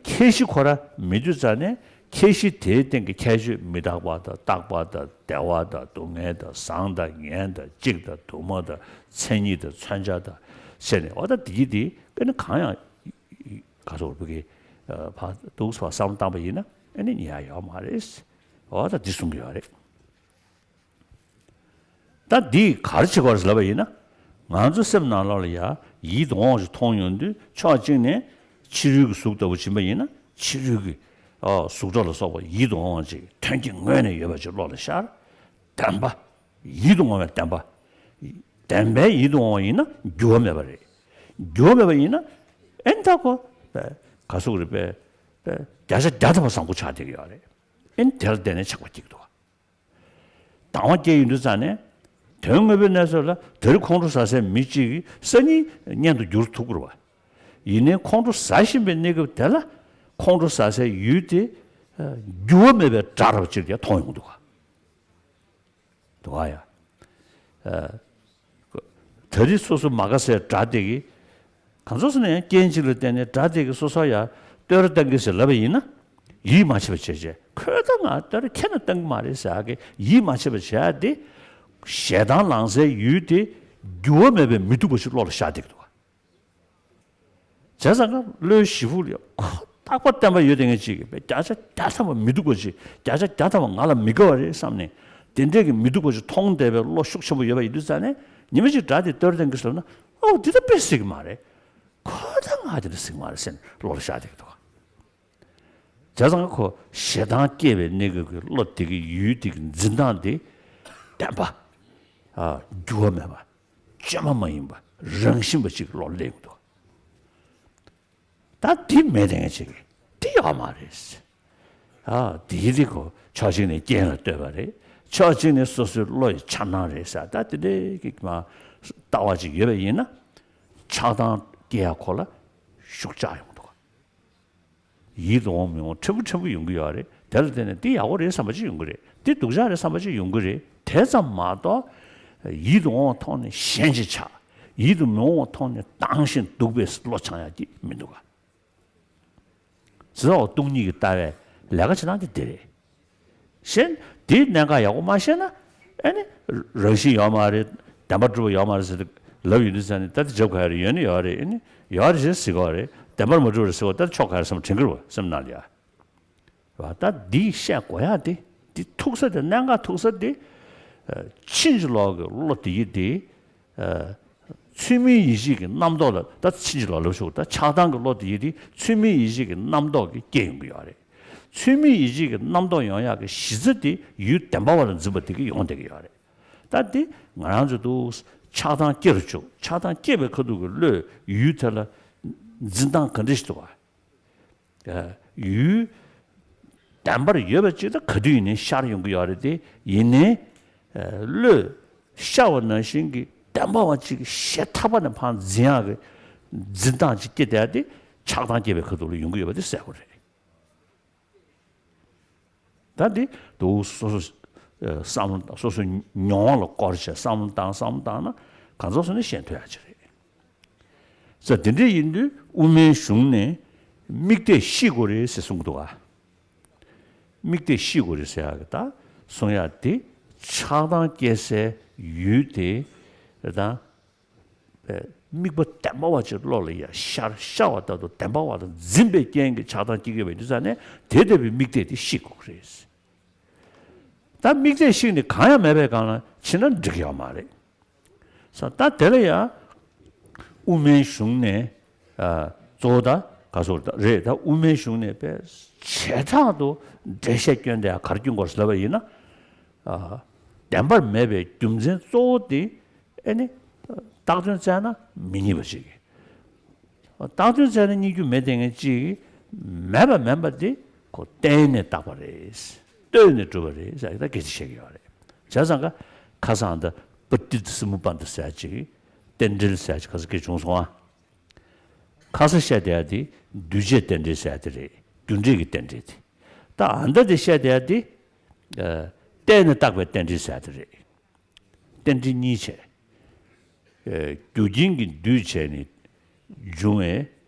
ཁྱད་གཞི་ཁོ་ར་མེད་དུས་ཙ་ནས་ཁྱད་གཞི་དེའི་སྟེང་གི་ཁྱད་ཆོས་མི་རྟག་པ་དང་རྟག་པ་དང་བདེ་བ་དང་སྡུག་བསྔལ་དང་བཟང་དང་ངན་དང་གཅིག་དང་དུ་མ་དང་མཚན་ཉིད་དང་མཚོན་བྱ་དང་ཟེར་ནས་འོ་ད་དེ་གི་དེ་ཨེ་ནི་གང་ཡང་ག་སོགས་བུ་གི་ཕ་འདུག་སེ་བསམ་བློ་བཏང་པ་ཡིན་ན་ཨེ་ནི་ཉེ་ཡ་ཡོད་མ་རེད། འོ་ད་འདི་གསུང་གི་ཡོད་རེད། ད་འདིས་ག་རེ་བྱེད་དགོས་རེད་ལབ་པ་ཡིན་ན། ང་ཚོ་སེམས་ནང་ལོགས་ལ་ཡ་ཡིད་དུ་འོང་བ་ཞིག་མཐོང་ཡོང་དུས་ཕྱོགས་གཅིག་ནས་ཕྱི་རོལ་གྱི་གཟུགས་ལྟ་བུ་ཕྱིན་པ་ཡིན་ན་ཕྱི་རོལ་གྱི་ཨ་གཟུགས་སྒྲ་ལ་སོགས་པ་ཡིད་དུ་འོང་བ་ཅིག་དོན་གྱི་ངོས་ནས་ཡོད་པ་ཅིག་བློ་ལ་ཤར། བདེན་པ། ཡིད་དུ་འོང་བའི་བདེན་པ། བདེན་པའི་ཡིད་དུ་འོང་བ་ཡིན་ན་འགྱུར་བ་མེད་པ་རེད། འགྱུར་བ་མེད་པ་ཡིན་ན་ཨེ་ད་གོ་ག་སུག་རེད་པས་པས་བརྒྱ་ཆ་བརྒྱ་ཐམ་པ་བཟང་པོ་ཆགས་བསྡད་ཀྱི་ཡོད་རེད། ཨེ་དེ་ལ་བརྟེན་ནས་ཆགས་པ་སྐྱེ་གི་འདུག་དང་བ་སྐྱེ་ཡོང་དུས་ཙང་ནས་དོན་དངོས་པོའི་གནས་ཚུལ་ལ་དེ་རིང་ཁོང་ཁྲོ་ཟ་སའི་མི་གཅིག་གིས་སང་ཉིན་གཉེན་དུ་འགྱུར་ཐུབ་ཀྱི་རེད་བ། ཡིན་ནའི་ཁོང་ཁྲོ་ཟ་བཞིན་པའི་གནས་སྐབས་དེ་ལ་ཁོང་ཁྲོ་ཟ་སའི་ཡུལ་དེ་འགྱུར་བ་མེད་པའི་སྒྲ་རབ་ཅིག་ཀྱང་མཐོང་ཡོང་གི་འདུག་ག་འདུག་ག་ཡ། ད་རེས་སོ་སོ་མ་དགའ་སའི་སྒྲ་དེ་གིས་གང་ཟག་སུ་ནས་ཡང་རྐྱེན་གཅིག་ལ་བརྟེན་ནས་སྒྲ་དེ་གིས་སོ་སོ་ཡ་བསྟོད་ར་བཏང་གི་ཟེར་ལབ་པ་ཡིན་ན། ཡིད་མ་ཆེས་པ་བྱས་བྱས་ཁོས་ད་ང་བསྟོད་ར་ཁྱེད་ན་བཏང་གི་མ་རེད་ཟེར་ཡ་གི་ཡིད་མ་ཆེས་པ་བྱས་ཡ་དེ། ཞེ་སྡང་ལངས་སའི་ཡུལ་དེ་འགྱུར་བ་མེད་པའི་མི་སྡུག་པ་ཞིག་བློ་ལ་ཤར་བསྡད་ཀྱི་འདུག་ག་བྱས་ཙང་ཀ་བློའི་གཞི་ཕུག་ལ་ཁོ་རྟག་པར་བརྟན་པ་ཡོད་དེ་ངེས་ཅིག་གིས་བརྒྱ་ཆ་བརྒྱ་ཐམ་པ་མི་སྡུག་པ་ཅིག་བརྒྱ་ཆ་བརྒྱ་ཐམ་པ་ང་ལ་མི་དགའ་བ་རེད་བསམ་ནས་དེ་འདྲས་ཀྱི་མི་སྡུག་པ་ཅིག་མཐོང་བསྡད་པའི་བློ་ཤུགས་ཆེན་པོ་ཡོད་པ་ཡིན་དུས་ཙང་ནས་ཉི་མ་གཅིག་སྒྲ་དེ་བསྟོད་ར་བཏང་གི་ཟེར་ན་ཨོ་འདི་ད་དཔེ་སྲིད་ཀྱི་མ་རེད། ཁོ་ད་ང་དེ་འདྲ་སྲིད་ཀྱི་མ་རེད་ཟེར་ནས་བློ་ལ་ཤར་བསྡད་ཀྱི་འདུག་ག་བྱས་ཙང་ཁོ་ཞེ་སྡང་སྐྱེས་པའི་གནས་སྐབས་ཀྱི་བློ་དེ་གི་ཡུལ་དེ་གི་འཛིན་སྟངས་དེ་བདེན་པ། ཨ་འགྱུར་བ་མེད་པ། བཅོས་མ་མ་ཡིན་པ་རང་བཞིན་པ་ཅིག་བློ་སླེབས་འདུག་ད་འདི་མེད་དེ་ངས་ཅིག་འདི་ཡོད་མ་རེད། ཨ་དེ་དེ་ཁོ་ཕྱོགས་གཅིག་ནས་རྐྱེན་ལ་ལྟོས་པ་རེད། ཕྱོགས་གཅིག་ནས་སོ་སོའི་བློ་ཡི་འཆར་སྣང་རེད་ཟེར། ད་དེ་འདྲའི་གི་མ་ལྟ་བ་ཅིག་ཡོད་པ་ཡིན་ན་ཆགས་སྡང་སྐྱེ་ཡ་ཁོ་ལ་ཤུགས་ཆག་ཡོང་འདུག་ཡིད་དུ་འོང་མི་འོང་ཕྲན་བུ་ཕྲན་བུ་ཡོང་གི་ཡོད་རེད། དེ་ལ་བརྟེན་ནས་འདི་ཡག་པོ་རེད་བསམ་པ་ཅིག་ཡོང་གི་རེད། འདི་སྡུག་ཅག་རེད་བསམ་པ་ཅིག་ཡོང་གི་རེད། དེ་ཙམ་མ་གཏོགས་ཡིད་དུ་འོང་བ་མཐོང་ནས་ཞེན་ཅིང་ཆགས། ཡིད་དུ་མི་འོང་བ་མཐོང་ནས་སྡང་ཞིང་སྡུག་པའི་བློ་འཆང་ཡག་གི་མི་འདུག་ག་བྱས་ཙང་འོ་སྟོང་ཉིད་ཀྱི་ལྟ་བས་ལས་ཀ་བྱེད་སྟངས་དེ་འདི་རེད། གཞན་དེའི་གནད་འགག་ཡག་པོ་མ་ཤེས་ན་ཨ་ནི་རང་བཞིན་ཡོད་མ་རེད། བདེན་པར་གྲུབ་པ་ཡོད་མ་རེད་ཟེར་ཏེ་ལབ་ཡོང་དུས་ཙང་ནི་ད་དེ་འཇབ་ག་ཡ་རེད། ཡོད་ནི་ཡོད་རེད། ཨ་ནི་ཡོད་རེད་ཟེར་གོ་རེད། བདེན་པར་མ་གྲུབ་རེད་ཟེར་གོ་ད་ཆོག་ག་རེད་བསམ་དྲན་གི་རེད་བ་སེམས་ནང་ལ་ཡ། བ་ད་འདི་བཤད་དགོས་ཡ་དེ་འདི་ཐུག་ས་དེ་གནད་འགག་ཐུག་ས་དེ་ཕྱིན་ཅི་ལོག་གི་བློ་དེ་ཡི་དེ། ཚུལ་མིན་ཡིད་བྱེད་ཀྱི་རྣམ་རྟོག་ལ་ད་ཕྱིན་ཅི་ལོག་ལབ་ཆོག་ད་ཆགས་སྡང་གི་བློ་དེ་ཡི་དེ་ཚུལ་མིན་ཡིད་བྱེད་ཀྱི་རྣམ་རྟོག་གིས་སྐྱེ་ཡོང་གི་ཡོད་རེད། ཚུལ་མིན་ཡིད་བྱེད་ཀྱི་རྣམ་རྟོག་ཡོང་ཡག་གི་གཞི་རྩ་དེ་ཡུལ་བདེན་པ་བ་ལ་འཛིན་པ་དེ་གིས་ཡོང་བསྡད་ཀྱི་ཡོད་རེད། ད་དེ་ང་རང་ཚོ་འདུག་ཆགས་སྡང་སྐྱེ་རུ་བཅུག་ཆགས་སྡང་སྐྱེས་པའི་ཁ་ཐུག་གི་བློས་ཡུལ་དེ་ལ་འཛིན་སྟངས་ག་འདྲ་ཞིག་འདུག་ག་ཡུལ་བདེན་པར་ཡོད་པ་ཅིག་ད་ག་དུས་ཡིན་ནའི་ཤར་ཡོང་གི་ཡོད་རེད་དེ། ཡིན་ནའི་བློས་ ཤར་བ་ནང་བཞིན་གྱི་བདེན་པ་བ་གཅིག་གི་ཞེ་ཐག་པ་ནས་ཕར་འཛིན་ཡག་གི་འཛིན་སྟངས་ཅིག་སྐྱེ་བསྡད་དེ་ཆགས་སྡང་སྐྱེ་བའི་ཁ་ཐུག་ལ་ཡོང་གི་ཡོད་པ་དེ་གསལ་པོ་རེད། ད་འདི་དུ་སོ་སོ་ཨ་བསམ་བློ་སོ་སོའི་མྱོང་བ་ལ་བསྐོར་བྱས་བསམ་བློ་བཏང་བསམ་བློ་བཏང་ན་གང་ཚོགས་སུ་ནས་ཤེས་ཐུབ་ཡག་ཅིག་རེད། ས་དེ་འདྲ་ཡིན་དུས་དབུ་མའི་གཞུང་ནས་དམིགས་གཏད་ཤེས་དགོས་རེད་ཟེར་གསུང་གི་འདུག་ག་དམིགས་གཏད་ཤེས་དགོས་རེད་ཟེར་ཡག་གི་ད་གསུང་ཡག་དེ་ཆགས་སྡང་སྐྱེ་སའི་ཡུལ་དེ་ད་དམིགས་པ་བདེན་པ་བ་ཅིག་བློ་ལ་ཡ་ཤར་ཤར་བ་ལྟར་དུ་བདེན་པ་བ་དང་འཛིན་པའི་རྐྱེན་གྱིས་ཆགས་སྡང་སྐྱེ་གི་ཡོད་པ་ཡིན་དུས་ཙང་ནས་དེ་ལྟ་བུའི་དམིགས་གཏད་དེ་ཤེས་དགོས་ཀྱི་རེད། ད་དམིགས་གཏད་ཤེས་ནས་གང་ཡང་མེད་པའི་སྒང་ལ་ཕྱིན་ན་འགྲིག་ཡོད་མ་རེད། ས་ད་དེ་ལ་ཡང་དབུ་མའི་གཞུང་ནས་ཨ་གཙོ་བོ་ད་ག་སོགས་རེད། ད་དབུ་མའི་གཞུང་ནས་པས་བྱེ་བྲག་ཏུ་འགྲེལ་བཤད་སྐྱོན་དེ་ག་རེ་སྐྱོན་དགོས་ཟེར་ལབ་པ་ཡིན་ན། ཨ་བདེན་པར་མེད་པའི་རྒྱུ་མཚན་གཙོ་བོ་དེ་ཨེ་ནི་བཏགས་དོན་བཙལ་ན་མི་རྙེད་པ་ཞིག་གིས། བཏགས་དོན་བཙལ་ན་རྙེད་རྒྱུ་མེད་དེ་ངས་ཅིག་མེད་པ་མིན་པ་དེ་ཁོ་བརྟེན་ནས་བཏགས་པ་རེད། ལྟོས་ནས་གྲུབ་པ་རེད་ཟེར་ད་སྐད་ཆ་བཤད་ཀྱི་ཡོད་རེད། བྱས་ཙང་ཀ་ཁ་སང་ད་པ་ཏི་ཏི་སི་མུ་པ་ཏི་ཟེར་ཅིག་རྟེན་འབྲེལ་ཟེར་ཅིག་ཁ་སང་སྐད་བྱུང་སོང་ཨ། ཁ་སང་བཤད་བསྡད་ཡ་དེ་འདུས་བྱས་རྟེན་འབྲེལ་ཟེར་ཡ་དེ་རེད། རྒྱུ་འབྲས་ཀྱི་རྟེན་འབྲེལ་དེ། ད་ཨ་མདའ་དེ་བཤད་བསྡད་ཡ་དེ་ཨ་བརྟེན་ནས་བཏགས་པའི་རྟེན་འབྲེལ་ཟེར་ཡ་དེ་རེད། རྟེན་འབྲེལ་གཉིས་བྱས། ཨེ་རྒྱུ་རྐྱེན་གྱིས་འདུས་བྱས་ནས་འབྱུང་བའི་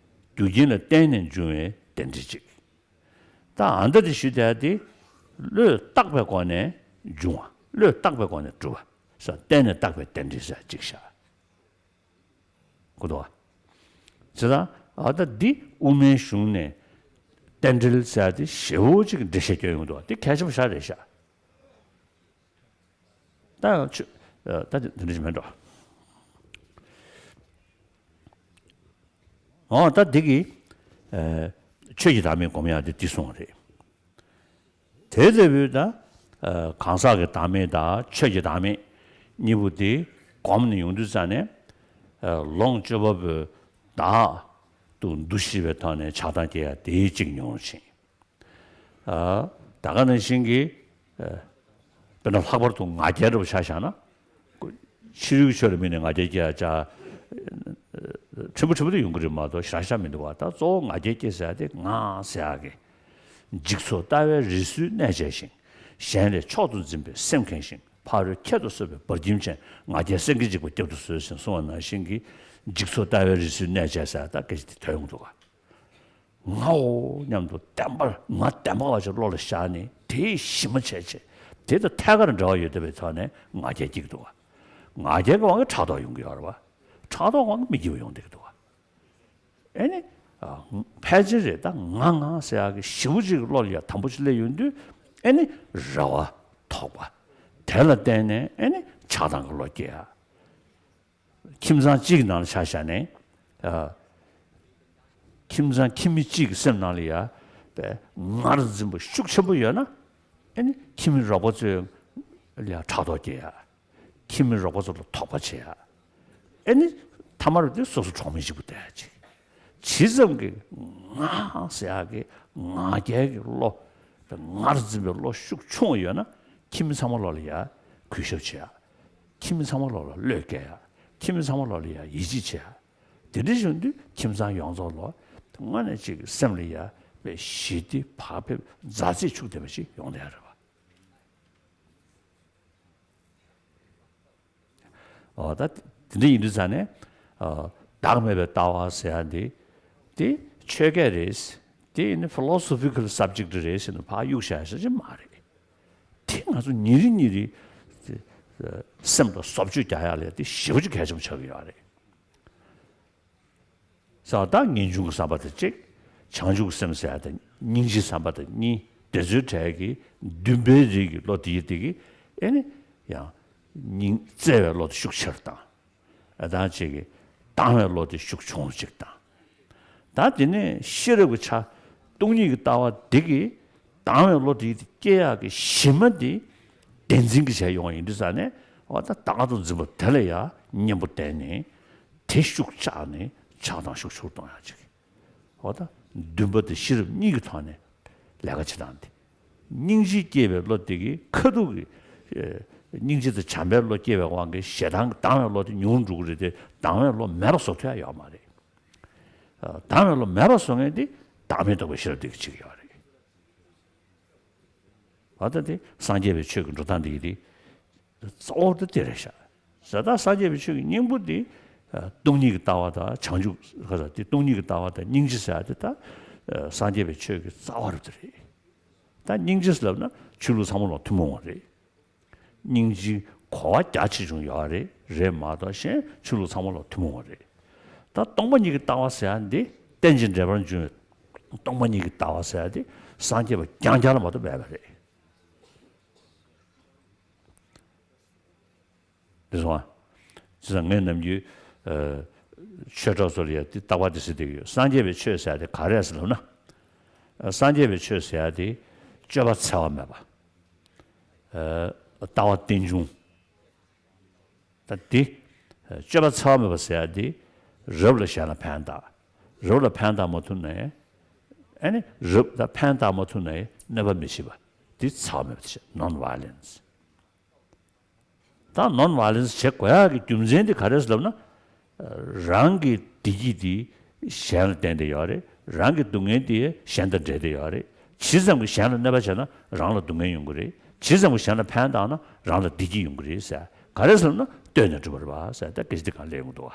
རྒྱུ་རྐྱེན་ལ་བརྟེན་ནས་འབྱུང་བའི་རྟེན་འབྲེལ་གཅིག་ད་ཨ་མདའ་དེ་ཞུ་བསྡད་དེ་བློས་བཏགས་པའི་སྒོ་ནས་འབྱུང་བ། བློས་བཏགས་པའི་སྒོ་ནས་གྲུབ་པ། ས་བརྟེན་ནས་བཏགས་པའི་རྟེན་འབྲེལ་ཟེར་གཅིག་བཞག་གོ་འདུག་བ། བྱས་ཙང་ཨ་ད་འདི་དབུ་མའི་གཞུང་ནས་རྟེན་འབྲེལ་ཟེར་དེ་ཞེ་བོ་གཅིག་འགྲེལ་བཤད་སྐྱོན་ཡོང་འདུག་བ། དེ་གལ་ཆེན་པོ་ཞེ་དྲག་རེད་ཤག་ད་ཆོས་ད་དེ་འདྲ་ཞིག་མེད་འགྲོ། འོ་ད་འདི་གི་ཆོས་ཀྱི་བདག་མེད་སྒོམ་ཡག་དེ་འདི་གསུངས་རེད། དེ་ལྟ་བུའི་ད་གང་ཟག་གི་བདག་མེད་དང་ཆོས་ཀྱི་བདག་མེད་གཉིས་པོ་དེ་སྒོམ་ནས་ཡོང་དུས་ཙང་ནས་ལོངས་སྤྱོད་པ་པོའི་བདག་ཏུ་འདུ་ཤེས་པའི་ཐོག་ནས་ཆགས་སྡང་སྐྱེ་ཡག་དེའི་གཅིག་མྱོང་ཞིང་། ད་ག་ནང་བཞིན་གྱི་དཔེར་ན་ལྷག་པར་དུ་ང་རྒྱལ་འདྲ་བོ་ཆ་བཞག་ན། ཕྱི་རོལ་གྱི་ཆོས་ལ་དམིགས་ནས་ང་རྒྱལ་སྐྱེ་ཡག་ཅག་ཕྲན་བུ་ཕྲན་བུ་དུ་ཡོང་གི་རེད་མ་གཏོགས་ཞེ་དྲག་ཞེ་དྲག་མི་འདུག་བ། ད་གཙོ་བོ་ང་རྒྱལ་སྐྱེ་ཟེར་ཡག་དེ་ང་ཟེར་ཡག་གི་འཇིག་ཚོགས་ལྟ་བའི་རི་སུལ་གནས་བཅས་ཤིང་། གཞན་ལས་མཆོག་ཏུ་འཛིན་པའི་སེམས་ཁེངས་ཤིང་། ཕ་རོལ་ཁྱད་དུ་གསོད་པའི་བར་ཁྱིམ་ཅན། ང་རྒྱལ་སེང་གེའི་འཇིགས་པ་བསྐྱབ་ཏུ་གསོལ་ཞེས་གསུངས་པ་ནང་བཞིན་གྱི་འཇིག་ཚོགས་ལྟ་བའི་རི་སུལ་གནས་བཅས་ཟེར་ཡག་ད་སྐད་ཆ་དེ་ཐོན་ཡོང་འདུག་བ། ངའོ་སྙམ་དུ་བདེན་པར་ང་བདེན་པ་བ་ཞིག་བློ་ལ་ཤར་ནས་དེའི་གཞི་མ་བྱས་བྱས་དེ་དང་ཐད་ཀར་འབྲེལ་བ་ཡོད་བསྡད་པའི་ཐོག་ནས་ང་རྒྱལ་སྐྱེ་གི་འདུག་བ། ང་རྒྱལ་གྱི་དབང་གིས་ཕྲག་དོག་ཡོང་གི་ཡོད་རེད་བ། ཕྲག་དོག་དབང་གིས་མི་སྐྱིད་པ་ཡོང་བསྡད་ཀྱི་འདུག་བ། ཨེ་ནི། ཨ་ཕལ་ཆེར་རེད་ད་ང་ང་ཟེར་ཡག་གི་ཞེ་པོ་ཅིག་གི་བློ་ལ་ཡ་དམ་པོ་ཅིག་སླེབས་ཡོང་དུས་ཨེ་ནི་རེ་བ་དོགས་པ། དེ་ལ་བརྟེན་ནས་ཨེ་ནི་ཆགས་སྡང་གི་བློ་སྐྱེ་ཡག་ཁྱིམ་ཚང་གཅིག་གི་ནང་ལ་ཆ་བཞག་ནས། ཨ་ཁྱིམ་ཚང་ཁྱིམ་མི་གཅིག་གི་སེམས་ནང་ལ་ཡ་པའི་ངར་འཛིན་པ་ཤུགས་ཆེན་པོ་ཡོད་ན། ཨེ་ནི་ཁྱིམ་མི་རོགས་པ་ཚོའི་ལ་ཡ་ཕྲག་དོག་སྐྱེ་ཡག་ཁྱིམ་མི་རོགས་པ་ཚོ་ལ་དོགས་པ་བྱེད་ཡག་ཨེ་ནི་ཐ་མར་དེ་སོ་སོ་གྲོགས་མོ་གཅིག་པུ་བསྡད་ཡག་ཅིག་ཇི་ཙམ་གྱི་ང་ཟེར་ཡག་གི་ང་རྒྱལ་གྱི་བློ། ངར་འཛིན་པའི་བློ་ཤུགས་ཆུང་བ་ཡོད་ན་ཁྱིམ་མི་ཚང་མ་བློ་ལ་ཡ་གུས་ཞབས་བྱེད་ཡག་ཁྱིམ་མི་ཚང་མ་བློ་ལ་བློས་འགེལ་ཡག་ཁྱིམ་མི་ཚང་མ་བློ་ལ་ཡ་ཡིད་ཆེས་བྱེད་ཡག་དེ་འདྲ་བྱུང་དུས་ཁྱིམ་ཚང་ཡོངས་རྫོགས་ལ་དངོས་གནས་ཅིག་སེམས་ལ་ཡ་པའི་ཞི་བདེ་བག་ཕེབས་མཛའ་བརྩེ་ཤུགས་ལྡན་པ་ཞིག་ཡོང་བསྡད་ཡག་རེད་བ། ཨོ་ད་དེ་འདྲ་ཡིན་དུས་ཙང་ནས་ཨ་བདག་མེད་པའི་ལྟ་བ་ཟེར་ཡག་འདི་དེ་ཆོས་སྐད་རེད། དེ་ཡིན་ན་philosophical subject རེད་ཟེར་ནས་ཕར་གཡུག་བཞག་ཡག་ཞིག་མ་རེད། དེ་ང་ཚོ་ཉིན་རེ་ཉིན་རེ་དེ་སེམས་ལ་བཟོ་བཅོས་རྒྱག་ཡག་ལ་དེ་ཞེ་པོ་ཅིག་གལ་ཆེན་པོ་ཆགས་ཀྱི་ཡོད་རེད། ས་བདག་ངེས་འབྱུང་གི་བསམ་པ་དང་གཅིག་བྱང་ཆུབ་སེམས་ཟེར་ཡག་དང་སྙིང་རྗེའི་བསམ་པ་དང་གཉིས། དེ་ཚོའི་གྲས་ཀྱི་འདུན་པའི་རིགས་ཀྱི་བློ་དེ་ཡི་དེ་གི་ཨེ་ནི་ཡང་སྙིང་བརྩེ་བའི་བློ་དེ་ཤུགས་ཆེར་བཏང་། ཨ་དང་གཅིག་གི་དང་བའི་བློ་དེ་ཤུགས་ཆུང་ཅིག་བཏང་། ད་དེ་ནས་ཤེས་རབ་ཀྱི་ཆ་སྟོང་ཉིད་ཀྱི་ལྟ་བ་དེ་གི་དང་བའི་བློ་དེ་ཡི་དེ་སྐྱེ་ཡག་གི་གཞི་མ་དེ་བདེན་འཛིན་གྱི་བྱས་ཡོང་བ་ཡིན་དུས་ཙང་ནས་འོ་ད་བདག་ཏུ་འཛིན་པ་དེ་ལ་ཡང་གཉེན་པོ་བསྟེན་ནས། དེ་ཤུགས་བཅག་ནས་ཆགས་སྡང་ཤུགས་ཆུང་གཏོང་ཡག་ཅིག་འོ་ད་འདུན་པ་དང་ཤེས་རབ་གཉིས་ཀྱི་ཐོག་ནས་ལས་ཀ་བྱེད་སྟངས་དེ། སྙིང་རྗེ་སྐྱེས་པའི་བློ་དེ་གིས་ཁ་ཐུག་གི་ཨེ་ སྙིང་རྗེ་དང་བྱམས་པའི་བློ་སྐྱེ་བའི་དབང་གིས་ཞེ་སྡང་གི་སྡང་བའི་བློ་དེ་ཉུང་རུ་འགྲོ་གི་རེད་དེ། སྡང་བའི་བློ་མེད་པ་བཟོ་ཐུབ་ཡ་ཡོད་མ་རེད། སྡང་བའི་བློ་མེད་པ་བཟོ་མཁན་དེ་བདག་མེད་རྟོགས་པའི་ཤེས་རབ་དེ་གིས་བྱེད་ཀྱི་ཡོད་རེད། ད་ལྟ་དེ་སངས་རྒྱས་པའི་ཆོས་ཀྱི་འགྲོ་སྟངས་དེ་ཡིན་དེ། གཙོ་བོ་དེ་དེ་རེད་ཤག་ད་ལྟ་སངས་རྒྱས་པའི་ཆོས་ཀྱི་སྙིང་པོ་དེ། སྟོང་ཉིད་ཀྱི་ལྟ་བ་དང་བྱང་ཆུབ་ཟེར་དེ། སྟོང་ཉིད་ཀྱི་ལྟ་བ་དང་སྙིང་རྗེ་ཟེར་དེ་ད་སངས་རྒྱས་པའི་ཆོས་ཀྱི་རྩ་བ་རུ་དེ་རེད། ད་སྙིང་རྗེ་ལབ་ན་ཆོས་ལུགས་ཚང་མ་ལ་ཐུན་མོང་བ་རེད། སྙིང་རྗེའི་གོ་བ་རྒྱ་ཆེ་ཆུང་ཡོད་རེད། རེད་མ་གཏོགས་གཞན་ཆོས་ལུགས་ཚང་མ་ལ་ཐུན་མོང་བ་རེད། ད་སྟོང་པ་ཉིད་ཀྱི་ལྟ་བ་ཟེར་ཡ་འདི་རྟེན་ཅིང་འབྲེལ་པར་འབྱུང་བའི་སྟོང་པ་ཉིད་ཀྱི་ལྟ་བ་ཟེར་ཡ་འདི་སངས་རྒྱས་པ་རྐྱང་རྐྱང་ལ་མ་གཏོགས་མེད་པ་རེད། དེ་སོང་ཨ། བྱས་ཙང་ངས་ནམ་རྒྱུན་ཆོས་གྲོགས་ཚོ་ལ་ཡ་འདི་རྟག་པར་འདི་ཟེར་བསྡད་ཀྱི་ཡོད། སངས་རྒྱས་པའི་ཆོས་ཟེར་ཡ་དེ་ག་རེ་རེད་ཟེར་ལབ་ན། སངས་རྒྱས་པའི་ཆོས་ཟེར་ཡ་དེ་སྤྱོད་པ་འཚེ་བ་མེད་པ། ལྟ་བ་རྟེན་འབྱུང་། ད་འདི་སྤྱོད་པ་འཚེ་བ་མེད་པ་ཟེར་ཡ་འདི་རབ་ལ་གཞན་ལ་ཕན་བཏགས། རབ་ལ་ཕན་བཏགས་མ་ཐུབ་ནའི། ཨ་ནི་རབ་ལ་ཕན་བཏགས་མ་ཐུབ་ནའི་གནོད་པ་མི་བྱེད་པ། འདི་འཚེ་བ་མེད་པ་དེ་བྱས་non violence། ད་non violence་བྱེད་དགོས་ཡག་གི་རྒྱུ་མཚན་དེ་ག་རེ་ཟེར་ལབ་ན། རང་གི་བདེ་སྐྱིད་དེ་གཞན་ལ་བརྟེན་ཏེ་ཡོད་རེད། རང་གི་སྡུག་བསྔལ་དེ་གཞན་དང་འབྲེལ་ཏེ་ཡོད་རེད། ཇི་ཙམ་གྱིས་གཞན་ལ་གནོད་པ་བྱས་ན་རང་ལ་སྡུག་བསྔལ་ཡོང་གི་རེད། ཇི་ཙམ་གྱིས་གཞན་ལ་ཕན་བཏགས་ན་རང་ལ་བདེ་སྐྱིད་ཡོང་གི་རེད་ཟེར། ག་རེ་ཟེར་ན་ལྟོས་ནས་གྲུབ་པ་རེད་པ་ཟེར། ད་སྐད་ཆ་འདི་གང་ལས་ཡོང་གི་འདུག་བ།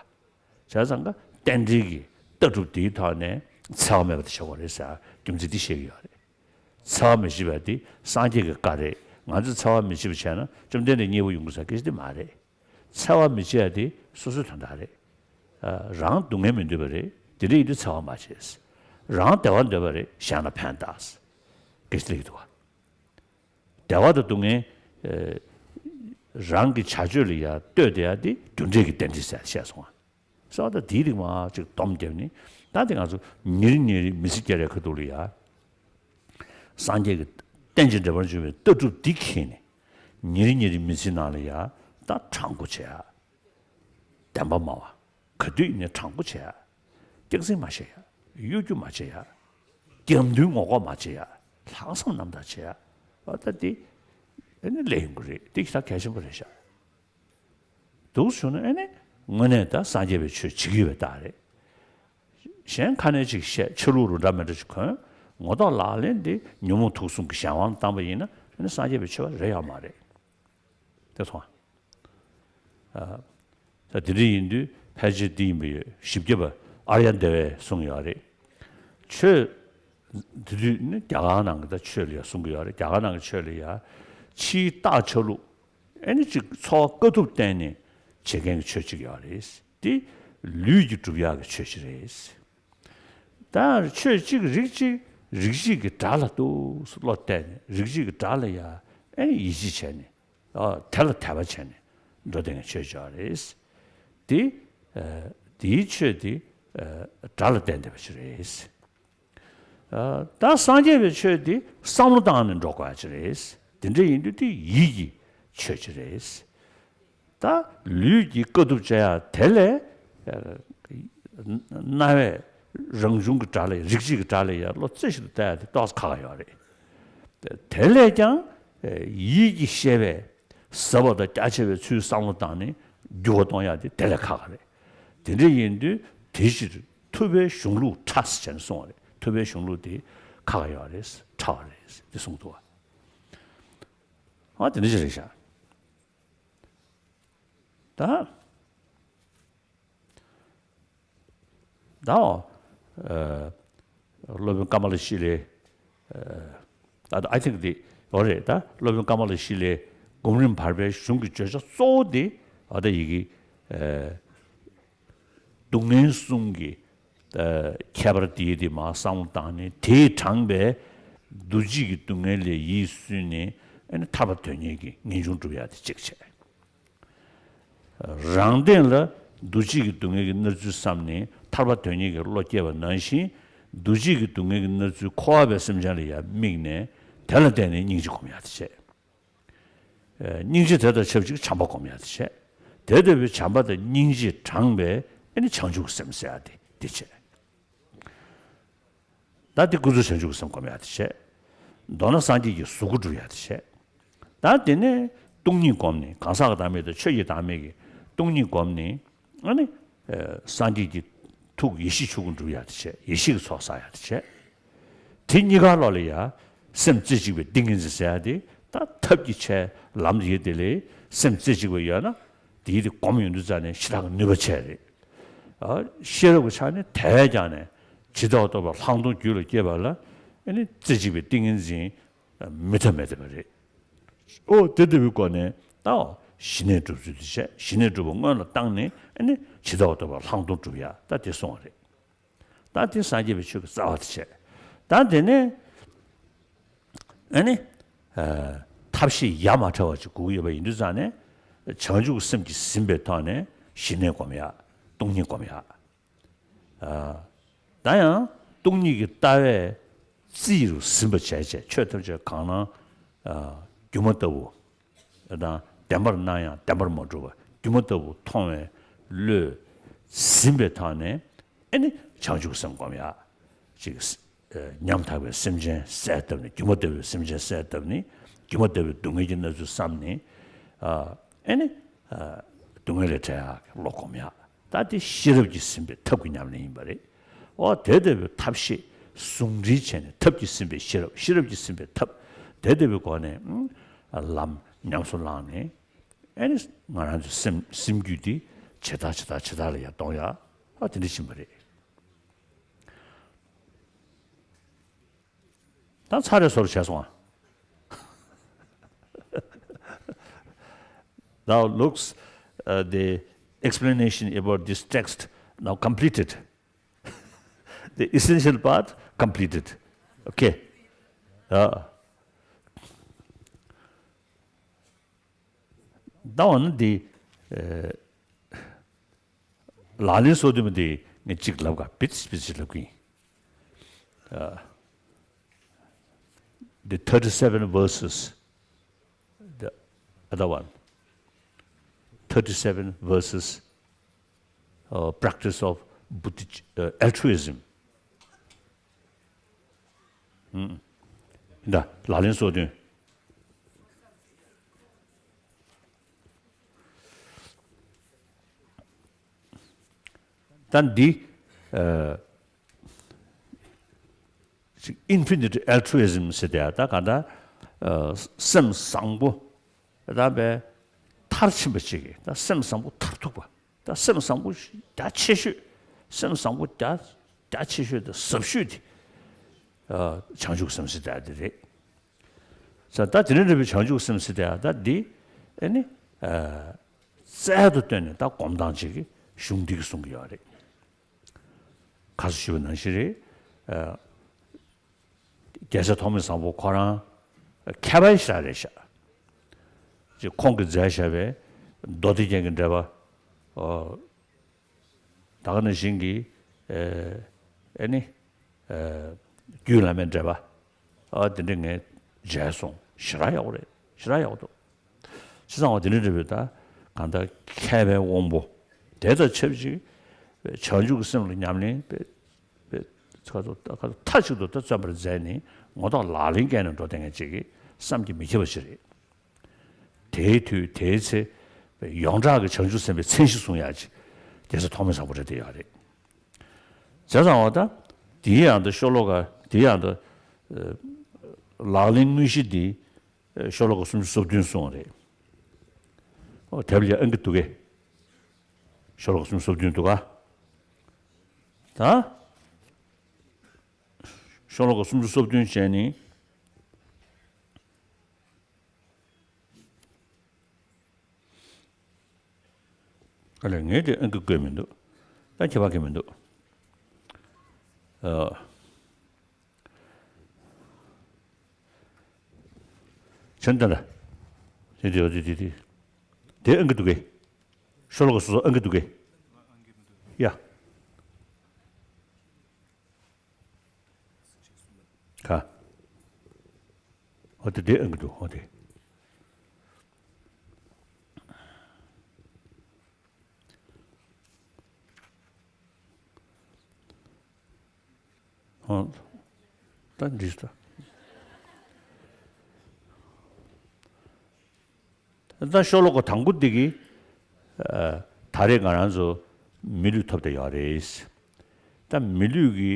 བྱས་ཙང་ཀ་རྟེན་འབྲེལ་གྱི་ལྟ་གྲུབ་འདིའི་ཐོག་ནས་འཚེ་བ་མེད་པ་དེ་བྱེད་དགོས་རེད་ཟེར་རྒྱུ་མཚན་འདི་བཤད་ཀྱི་ཡོད་རེད། འཚེ་བ་མི་བྱེད་པ་འདི་སངས་རྒྱས་ཀྱི་བཀའ་རེད། ང་ཚོས་འཚེ་བ་མི་བྱེད་པ་བྱས་ན་བཅོམ་ལྡན་འདས་མཉེས་པོ་ཡོང་གི་ཟེར་སྐད་ཆ་འདི་མ་རེད། འཚེ་བ་མི་བྱེད་ཡ་དེ་སོ་སོའི་དོན་དག་རེད། རང་སྡུག་བསྔལ་མི་འདོད་པ་རེད། དེ་འདྲ་ཡིན་དུས་འཚེ་བ་མ་བྱེད། རང་བདེ་བ་འདོད་པ་རེད། གཞན་ལ་ཕན་བཏགས། སྐད་ཆ་སླེབས་ཀྱི་འདུག་བ། བདེ་བ་དང་སྡུག་བསྔལ། རང་གི་བྱ་སྤྱོད་ལ་ཡ་ལྟོས་བསྡད་ཡ་དེ་རྒྱུ་འབྲས་ཀྱི་རྟེན་འབྲེལ་ཟེར་བཤད་སོང་ང་། ས་ད་དེའི་རིགས་མ་ཅིག་སྡོམ་བརྒྱབ་ནི། ད་དེ་ང་ཚོ་ཉིན་རེ་ཉིན་རེ་མི་ཚེ་སྐྱེལ་ཡ་ཁ་ཐུག་ལ་ཡ། སངས་རྒྱས་ཀྱི་རྟེན་ཅིང་འབྲེལ་པར་འབྱུང་བའི་ལྟ་གྲུབ་འདི་མཁྱེན་ནས། ཉིན་རེ་ཉིན་རེ་མི་ཚེ་ནང་ལ་ཡ་ད་དྲང་པོ་བྱེད་ཡ། བདེན་པ་སྨྲ་བ། ག་དུས་ཡིན་ནའི་དྲང་པོ་བྱེད་ཡ། སྐྱག་རྫུན་མ་བཤད་ཡ། གཡོ་སྒྱུ་མ་བྱེད་ཡ། སྐྱག་རྫུན་ངོ་ལྐོག་མ་བྱེད་ཡ། ལྷག་བསམ་རྣམ་དག་བྱེད་ཡ། ཨ་ད་དེ་ཨ་ནི་ལས་ཡོང་གི་རེད། དེ་ཞེ་དྲག་གལ་ཆེན་པོ་རེད་ཤག་འདུག་བྱུང་ན་ཨ་ནི་དངོས་གནས་ད་སངས་རྒྱས་པའི་ཆོས་བྱེད་ཀྱི་ཡོད་པའི་རྟགས་རེད། གཞན་ཁ་ནས་ཅིག་བཤད། ཆ་ལུགས་རུ་འདྲ་མི་འདྲ་ཅིག་གོན། ངོ་ཐོག་ལག་ལེན་དེ་ཉོན་མོངས་དུག་གསུམ་གྱི་གཞན་དབང་བཏང་པ་ཡིན་ན་ཨ་ནི་སངས་རྒྱས་པའི་ཆོས་པ་རེད་ཡོད་མ་རེད། དེ་མཐོང་། ཨ། ད་དེ་འདྲ་ཡིན་དུས་ཕལ་ཆེར་འདི་ཡིན་པའི་ཡོད། བཞི་བརྒྱ་པ་ཨཱརྱ་དེ་ཝས་གསུངས་ཡོད་རེད། ཆོས། དེ་དུས་ནི་རྒྱ་གར་ནང་གི་ད་ཆོས་ལ་ཡ་གསུང་གི་ཡོད་རེད། རྒྱ་གར་ནང་གི་ཆོས་ལ་ཡ། ཕྱིའི་རྟགས་ཆ་ལུགས་ཨེ་ནི་ཅིག་འཚོ་བ་དཀའ་ཐུབ་བསྟན་ནས་བྱེད་མཁན་གྱི་ཆོས་གཅིག་ཡོད་རེད། དེ་ལུས་ཀྱིས་སྒྲུབ་ཡག་གི་ཆོས་ཤིག་རེད། ད་ཆོས་གཅིག་རིགས་གཅིག་རིགས་གཅིག་གི་དགྲ་ལ་འདུག་སེ་བློ་གཏད་ནས། རིགས་གཅིག་གི་དགྲ་ལ་ཡ་ཨེ་ནི་ཡིད་ཆེས་བྱས་ནས། ཨ། དེ་ལ་དད་པ་བྱས་ནས་འགྲོ་བསྡད་མཁན་ཆོས་ཅིག་རེད། དེ། ཨ། དེའི་ཆོས་དེ། ཨ། དགྲ་ལ་བརྟེན་བསྡད་པ་ཞིག་རེད། ཨ། ད་སངས་རྒྱས་པའི་ཆོས་དེ་བསམ་བློ་བཏང་ནས་འགྲོ་དགོས་ཡ་ཅིག་རེད། དེ་འདྲ་ཡིན་དུས་དེ་ཡིད་ཀྱི་ཆོས་ཅིག་རེད། ད་ལུས་ཀྱི་དཀའ་ཐུབ་བྱ་ཡ་དེ་ལས། ཨ། རྣ་བས་རང་བྱུང་གི་དགྲ་ལ། རིགས་གཅིག་གི་དགྲ་ལ་ཡ་བློ་རྩེ་ཞིག་ཏུ་གཏད་ཡ་དེ་ཏོག་ཙམ་ཁག་ཡོད་རེད། དེ་ལས་ཀྱང་ཡིད་ཀྱི་ཤེས་པས་ཟབ་པ་དང་རྒྱ་ཆེ་བའི་ཚུལ་བསམ་བློ་བཏང་ནས་འགྱུར་བ་གཏོང་ཡག་དེ་དེ་ལས་ཁག་ག་རེད། དེ་འདྲ་ཡིན་དུས་དེ་ཕྱིར་ཐུབ་པའི་གཞུང་ལུགས་ཕྲ་ཟེར་ནས་གསུངས་པ་རེད། ཐུབ་པའི་གཞུང་ལུགས་དེ་ཁག་ཡོད་རེད། ཕྲ་བ་རེད་དེ་གསུངས་འདུག་བ། ཨ། དེ་འདྲ་ཞིག་རེད་ཤག་ད། ད། ཨ། སློབ་དཔོན་ཀ་མ་ལ་ཤཱི་ལའི། ཨ། I think འདི་ཡོད་རེད། ད་སློབ་དཔོན་ཀ་མ་ལ་ཤཱི་ལའི་སྒོམ་རིམ་བར་པའི་གཞུང་གི་བརྗོད་བྱ་གཙོ་བོ་འདི་ཨ་ད་ཡི་གེ་ཨ། སྡུག་བསྔལ་གསུམ་གྱི་ཨ། ཁྱད་པར་འདི་དེ་མར་བསམ་བློ་བཏང་ནས། དེས་དྲངས་པའི་འདུ་བྱེད་ཀྱི་སྡུག་བསྔལ་ལས་ཡིད་བསུས་ནས་ཨ་ནི་ཐར་པ་དོན་གཉེར་གྱི་ངེས་འབྱུང་སྒྲུབ་ཡག་དེ་གཅིག་བྱས། རང་སྟེང་ལ་འདུ་བྱེད་ཀྱི་སྡུག་བསྔལ་གྱི་མནར་ཚུལ་བསམས་ནས་ཐར་པ་དོན་གཉེར་གྱི་བློ་སྐྱེས་པ་ནང་བཞིན། འདུ་བྱེད་ཀྱི་སྡུག་བསྔལ་གྱི་མནར་ཚུལ་འཁོར་བ་པའི་སེམས་ཅན་ལ་ཡང་དམིགས་ནས་དེ་ལ་བརྟེན་ནས་སྙིང་རྗེ་སྒོམ་ཡག་དེ་བྱས། ཨ། སྙིང་རྗེ་དེ་དང་ཆབས་ཅིག་བྱམས་པ་སྒོམ་ཡག་དེ་བྱས། དེ་ལྟ་བུའི་བྱམས་པ་དང་སྙིང་རྗེས་དྲངས་པའི་ཨ་ནི་བྱང་ཆུབ་སེམས་ཟེར་ཡག་དེ་དེ་བྱས། ད་དེ་ཀུན་རྫོབ་བྱང་ཆུབ་ཀྱི་སེམས་སྒོམ་ཡག་དེ་བྱས། མདོར་ན་སངས་རྒྱས་ཀྱི་གཟུགས་སྐུ་སྒྲུབ་ཡག་དེ་བྱས། ད་དེ་ནས་ སྟོང་ཉིད་བསྒོམས་ནས། གང་ཟག་གི་བདག་མེད་དང་ཆོས་ཀྱི་བདག་མེད་ཀྱི་སྟོང་ཉིད་བསྒོམས་ནས། ཨ་ནི་སངས་རྒྱས་ཀྱི་ཐུགས་ཡེ་ཤེས་ཆོས་སྐུ་འགྲུབ་ཡ་དེ་བྱས། ཡེ་ཤེས་ཀྱི་ཚོགས་བསགས་ཡ་དེ་བྱས། དེ་གཉིས་ཀ་ལོགས་ལ་ཡ་སེམས་རྩེ་གཅིག་པའི་ཏིང་ངེ་འཛིན་ཟེར་ཡ་དེ། ད་ཐབས་ཀྱི་ཆེ་ལམ་དེ་ཡོད། དེ་ལས་སེམས་རྩེ་གཅིག་པ་ཡོད་ན། དེའི་དེ་སྒོམ་ཡོང་དུས་ཙ་ནས་ཞེ་དྲག་གི་ནུས་པ་ཆེ་རེད། ཨ། ཤེས་རབ་ཀྱི་ཆ་ནས་དལ་བས་ཀྱང་ནས་ཇི་ལྟ་བ་རྟོགས་པའི་ལྷག་མཐོང་རྒྱུད་ལ་སྐྱེས་པ་ལ། ཨ་ནི་རྩེ་གཅིག་པའི་ཏིང་ངེ་འཛིན་མི་ཐབས་མེད་ཐབས་རེད། ཨོ་དེ་ལྟ་བུའི་སྒོ་ནས་ད་ཞི་གནས་སྒྲུབ་ཚུལ་དེ་བྱས། ཞི་གནས་སྒྲུབ་པ་སྔོན་ལ་བཏང་ནས། ཨ་ནི་ཇི་ལྟ་བ་རྟོགས་པའི་ལྷག་མཐོང་སྒྲུབ་ཡ། ད་དེ་སོང་བ་རེད། ད་དེ་སངས་རྒྱས་པའི་ཆོས་ཀྱི་རྩ་བ་དེ་བྱས། ད་དེ་ནས་ཨ་ནི་ཨ་ཐབས་ཤེས་ཡ་མ་བྲལ་བ་ཅིག་དགོས་ཀྱི་ཡོད་པ་ཡིན་དུས་ཙང་ནས། བྱང་ཆུབ་སེམས་ཀྱིས་ཟིན་པའི་ཐོག་ནས་ཞི་གནས་སྒོམ་ཡ། སྟོང་ཉིད་སྒོམ་ཡ། ཨ། ད་ཡང་སྟོང་ཉིད་ཀྱི་ལྟ་བས་རྩིས་རུ་ཟིན་པ་བྱས་བྱས། ཆོས་ཐམས་ཅད་གང་སྣང་། ཨ། སྒྱུ་མ་ལྟ་བུ། དང་བདེན་པར་སྣང་ཡང་བདེན་པར་མ་གྲུབ་པ་སྒྱུ་མ་ལྟ་བུ་མཐོང་བའི་བློས་ཟིན་པའི་ཐོག་ནས། ཨ་ནི་བྱང་ཆུབ་སེམས་སྒོམ་ཡ། ཅིག་ཨ། ཉམ་ཐག་པའི་སེམས་ཅན་གསལ་བཏབ་ནས། སྒྱུ་མ་ལྟ་བུའི་སེམས་ཅན་གསལ་བཏབ་ནས། སྒྱུ་མ་ལྟ་བུའི་སྡུག་བསྔལ་གྱི་གནས་ཚུལ་བསམ་ནས། ཨ། ཨ་ནི་ཨ་སྡུག་བསྔལ་ལས་བྲལ་ཡག་གི་བློ་སྒོམ་ཡག། ད་དེ་ཤེས་རབ་ཀྱིས་ཟིན་པའི་ཐབས་ཀྱི་ཉམས་ལེན་ཡིན་པ་རེད། འོ་དེ་ལྟ་བུའི་ཐབས་ཤེས་ཟུང་འབྲེལ་བྱས་ནས། ཐབས་ཀྱིས་ཟིན་པའི་ཤེས་རབ། ཤེས་རབ་ཀྱིས་ཟིན་པའི་ཐབས། དེ་ལྟ་བུའི་སྒོ་ནས། ཨ། ལམ་ཉམས་སུ་བླངས་ནས། ཨ་ནི་ང་རང་ཚོའི་སེམས་སེམས་རྒྱུད་འདི་ཇེ་དྲག་ཇེ་དྲག་ཇེ་དྲག་ལ་ཡར་གཏོང་ཡག། ཨ། དེ་འདྲ་ཕྱིན་པ་རེད། ད་ཚར་རེ་སོར་བྱས་སོང་ཨ། Now looks, uh, the explanation about this text now completed. The essential part completed. Okay. Uh, ད་འོ་ན་འདི། ཨ། ལག་ལེན་སོ་བདུན་པ་འདི་ངས་གཅིག་ལབ་ག། བིད་བིད་ཅིག་ལབ་གི་ཡིན། ཨ། The thirty-seven verses, the other one. Thirty-seven verses, uh, practice of Buddhist, uh, altruism. ཨུམ། འདི་ལག་ལེན་སོ་བདུན། ད་འདི། ཨ། infinite altruism ཟེར་དེ། ད་གང་ལྟར། ཨ། སེམས་བཟང་པོ། ད་བས་མཐར་ཕྱིན་པ་ཅིག་གི། ད་སེམས་བཟང་པོ་མཐར་ཐུག་པ། ད་སེམས་བཟང་པོ་རྒྱ་ཆེ་ཤོས། སེམས་བཟང་པོ་རྒྱ་རྒྱ་ཆེ་ཤོས་དང་ཟབ་ཤོས་དེ། ཨ། བྱང་ཆུབ་སེམས་ཟེར་དེ་རེད། ས་ད་དེ་རིང་འདྲ་བའི་བྱང་ཆུབ་སེམས་ཟེར་དེ། ད་འདི་ཨ་ནི། ཨ། རྩལ་དུ་བཏོན་ནས་ད་སྒོམ་སྟངས་ཅིག་གི་གཞུང་འདི་གིས་གསུང་གི་ཡོད་རེད། ཁ་སང་ཞུས་པ་ནང་བཞིན་རེད། ཨ། རྒྱལ་སྲས་ཐོགས་མེད་བཟང་པོ་ཁོ་རང་མཁས་པ་ཞིག་རེད་ཤག་ཅིག་ཁོང་གིས་མཛད་བཞག་པའི་མདོ་སྡེ་རྒྱན་གྱི་འགྲེལ་པ། ཨོ། ད་ག་ནང་བཞིན་གྱི། ཨེ། ཨེ་ནི། ཨེ། རྒྱུད་བླ་མའི་འགྲེལ་པ། ཨ། དེ་འདྲ་ངས་མཇལ་སོང་། ཞེ་དྲག་ཡག་པོ་རེད། ཞེ་དྲག་ཡག་པོ་འདུག་བྱས་ཙང་འོ་དེ་འདྲ་འདྲ་བའི་ད་གང་ལྟར་མཁས་པའི་དབང་པོ་དེ་དང་ཆབས་ཅིག་བྱང་ཆུབ་ཀྱི་སེམས་ལ་ཉམས་ལེན་པའི་པའི་ཁ་ཐུག་ཁ་ཐུག་མཐའ་གཅིག་ཏུ་ད་བརྩོན་པར་མཛད་ནས་ངོ་ཐོག་ལག་ལེན་བཀལ་ནས་འགྲོ་བསྡད་མཁན་ཅིག་གིས་བསམ་གྱིས་མི་ཁྱབ་པ་ཞིག་རེད། དེའི་དུས་དེའི་ཚེ། ཡོངས་གྲགས་ཀྱི་བྱང་ཆུབ་སེམས་དཔའི་མཚན་གཞི་བཟུང་ཡག་ཅིག་རྒྱལ་སྲས་ཐོགས་མེད་བཟང་པོ་རེད་བསྡད་ཡོད་རེད། བྱས་ཙང་འོ་ད། དེའི་ཡང་ད་ཤོ་ལོ་ཀ་དེའི་ཡང་ད། ཨ། ལག་ལེན་དངོས་གཞི་འདི། ཨ། ཤོ་ལོ་ཀ་སུམ་ཅུ་སོ་བདུན་གསུངས་པ་རེད། ཨོ་དེབ་ལ་ཨང་ཀི་འདུག་གས། ཤོ་ལོ་ཀ་སུམ་ཅུ་སོ་བདུན་འདུག་ག་ད་ཤོ་ལོ་ཀ་སུམ་ཅུ་སོ་བདུན་བྱས་ནི། ཨ་ལས། ངས་དེ་ཨང་ཀི་བཀོད་མི་འདུག་ད་ཁྱད་པར་གང་ཡང་མི་འདུག་ཨ། ཆོན་ཏན་ལ། དེ་དེ་དེ་དེ་དེ། དེ་ཨང་ཀི་འདུག་གས། ཤོ་ལོ་ཀ་སོ་སོ་ཨང་ཀི་འདུག་གས། ཡ། ག་ཨོ་དེ་དེ་ཨང་ཀི་འདུག་ཨོ་དེ། ཨོ། ད་འགྲིག་ད། ད་ཤོ་ལོ་ཀ་དང་པོ་འདི་གི་ད་རེས་ང་རང་ཚོ་མི་ལུས་ཐོབ་བསྡད་ཡོད་རེད། ད་མི་ལུས་ཀྱི་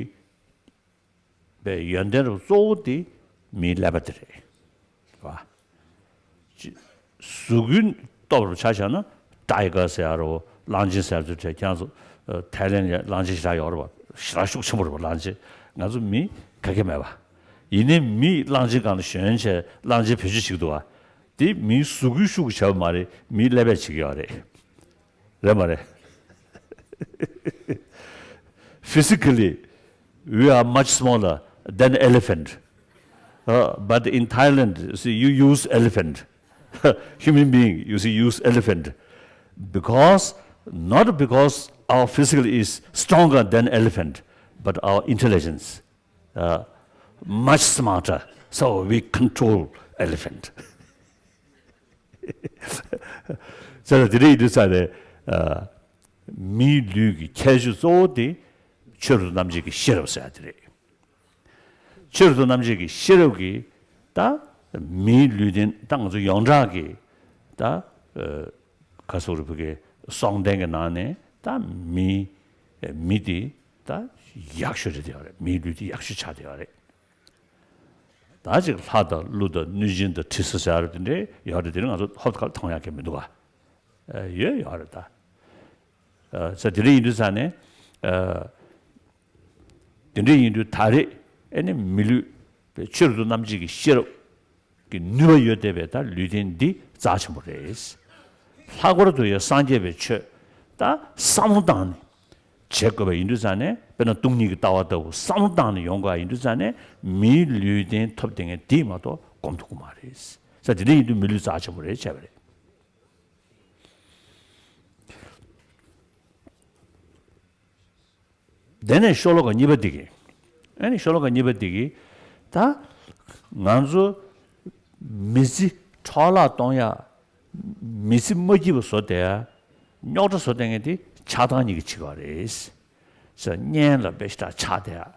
པའི་ཡོན་ཏན་རུ་གཙོ་བོ་དེ་མིའི་ཀླད་པ་དེ་རེད། བ། ཅི། གཟུགས་སྐུའི་སྟོབས་རུ་ཆ་བཞག་ན་ཊའི་གར་ཟེར་ཡ་རུ་གླང་ཆེན་ཟེར་ཚོ་དྲན་ཁྱེད་ཚོ། ཐའི་ལེན་ལ་གླང་ཆེན་ཞེ་དྲག་ཡོད་རེད་བ། ཞེ་དྲག་ཤུགས་ཆེན་པོ་རེད་བ་གླང་ཆེན། ང་ཚོ་མི་ག་གེ་མེད་བ། ཡིན་ནའི་མི་གླང་ཆེན་སྒང་ལ་ཞོན་བྱས་གླང་ཆེན་བེད་སྤྱོད་བྱེད་ཀྱི་འདུག་བ། དེ་མིའི་གཟུགས་སྐུའི་ཤུགས་ཀྱིས་བྱས་པ་མ་རེད། མིའི་ཀླད་པས་བྱེད་ཀྱི་ཡོད་རེད། རེད་མ་རེད། Physically, we are much smaller than elephant. Uh, but in Thailand, you see, you use elephant. Human being, you see, use elephant. Because, not because our physical is stronger than elephant, but our intelligence, uh, much smarter. So we control elephant. ཟེར་ན་དེ་རིང་ཡིན་དུས་ཙང་ནས། ཨ། མིའི་ལུས་ཀྱི་ཁྱད་ཆོས་གཙོ་བོ་དེ་ཆོས་རབ་ཏུ་རྣམ་འབྱེད་ཀྱི་ཤེས་རབ་ཟེར་ཡ་དེ་རེད། ཆོས་རབ་ཏུ་རྣམ་འབྱེད་ཀྱི་ཤེས་རབ་ཀྱིས་ད་མིའི་ལུས་རྟེན་ད་ང་ཚོ་ཡོངས་གྲགས་ཀྱི་ད། ཨ། ག་སོགས་རེད་བུ་གའི་སྲོག་ལྡན་གྱི་ནང་ནས་ད་མི་མི་དེ་ད་ཡག་ཤོས་རེད་བསྡད་ཡོད་རེད། མིའི་ལུས་དེ་ཡག་ཤོས་ཆགས་བསྡད་ཡོད་རེད། ད་ཅིག་ལྷ་དང་ཀླུ་དང་གནོད་སྦྱིན་དང་དྲི་ཟ་ཟེར་ཡ་རེད་དེ་འདྲའི་ཡོད་རེད། དེ་རིང་ང་ཚོ་ཧོབ་ཁ་ལ་མཐོང་ཡག་གི་མི་འདུག་ག་ཨ། ཡོད་ཡོད་རེད་ད། ཨ། ས་དེ་འདྲ་ཡིན་དུས་ཙང་ནས། ཨ། དེ་འདྲ་ཡིན་དུས་ད་རེས་ཨེ་ནི་མི་ལུས་པའི་ཆོས་རབ་ཏུ་རྣམ་འབྱེད་ཀྱི་ཤེས་རབ་ཀྱི་ནུས་པ་ཡོད་བསྡད་པའི་ད་ལུས་རྟེན་འདི་རྩ་ཆེན་པོ་རེད། ལྷག་པར་དུ་ཡང་སངས་རྒྱས་པའི་ཆོས་ད་བསམ་བློ་བཏང་ནས་བྱེད་དགོས་པ་ཡིན་དུས་ཙང་ནས། དཔེར་ན་སྟོང་ཉིད་ཀྱི་ལྟ་བ་ལྟ་བུ་བསམ་བློ་བཏང་ནས་ཡོང་དགོས་པ་ཡིན་དུས་ཙང་ནས། མིའི་ལུས་རྟེན་ཐོབ་བསྡད་མཁན་འདི་མ་གཏོགས་སྒོམ་ཐུབ་ཀྱི་མ་རེད། ས་དེ་འདྲ་ཡིན་དུས་མི་ལུས་རྩ་ཆེན་པོ་རེད་བྱས་པ་རེད། དེ་ནས་ཤོ་ལོ་ཀ་གཉིས་པ་འདི་གི། ཨ་ནི་ཤོ་ལོ་ཀ་གཉིས་པ་འདི་གི་ད་ང་ཚོ་མི་ཚེ་འཕྲོ་བརླག་གཏོང་ཡ། མི་ཚེ་མ་སྐྱིད་པ་བཟོ་བསྡད་ཡ། རྙོག་དྲ་བཟོ་བསྡད་མཁན་དེ་ཆགས་སྡང་གཉིས་ཀྱིས་བྱེད་པ་རེད། ས་གཉེན་ལ་དཔེ་ཞེ་དྲག་ཆགས་བསྡད་ཡ།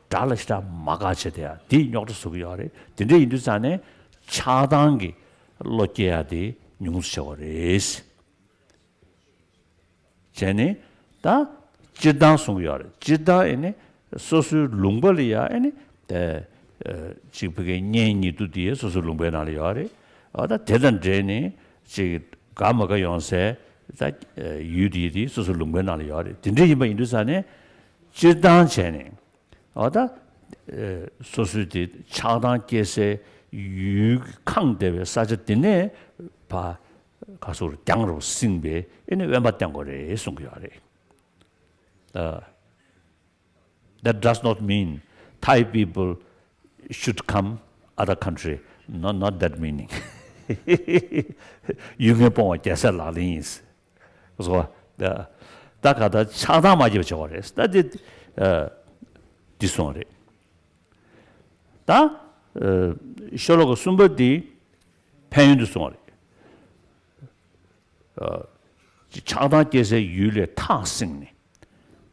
དགྲ་ལ་ཞེ་དྲག་མ་དགའ་བྱས་བསྡད་ཡ། དེས་རྙོག་དྲ་བཟོ་གི་ཡོད་རེད། དེ་འདྲ་ཡིན་དུས་ཙང་ནས་ཆགས་སྡང་གི་བློ་སྐྱེ་ཡ་དེ་ཉུང་ཙམ་བྱེད་དགོས་རེད། བྱས་ནས་ད་སྤྱིར་བཏང་གསུང་གི་ཡོད་རེད། སྤྱིར་བཏང་ཨེ་ནི་སོ་སོའི་ལུང་པ་ལ་ཡ་ཨེ་ནི་ད་ཅིག་བུ་གའི་གཉེན་ཉེ་དུ་དེ་སོ་སོའི་ལུང་པའི་ནང་ལ་ཡོད་རེད། འོ་ད་དེ་དང་འབྲེལ་ནས་ཅིག་དགའ་མ་དགའ་ཡོང་སའི་ད་ཡུལ་དེ་དེ་སོ་སོའི་ལུང་པའི་ནང་ལ་ཡོད་རེད། དེ་འདྲ་ཡིན་པ་ཡིན་དུས་ཙང་ནས་སྤྱིར་བཏང་བྱས་ནས། འོ་ད། ཨེ། སོ་སོའི་དེ་ཆགས་སྡང་སྐྱེ་སའི་ཡུལ་ཁེངས་བསྡད་པའི་ས་ཆ་དེ་ནས་ཕར་ག་སོར་རྒྱང་རུ་བསྲིངས་པའི་ཨེ་ནི་དབེན་པ་བསྟེན་དགོས་རེད་གསུང་གི་ཡོད་རེད། ཨ། That does not mean Thai people should come other country. No, not that meaning. ཡུལ་ངན་སྤོང་བ་རྒྱལ་སྲས་ལག་ལེན་ཡིན། བཟོ་བ། ད་ག་ད་ཆགས་སྡང་མ་སྐྱེ་བ་བྱེད་དགོས་རེད། ད་འདི་ཨ། འདི་གསུངས་རེད། ད་ཨ། ཤོ་ལོ་ཀ་གསུམ་པ་འདི་ཕན་ཡོན་དུ་གསུངས་རེད། ཨ། ཆགས་སྡང་སྐྱེ་སའི་ཡུལ་ལས་ཐག་བསྲིངས་ནས་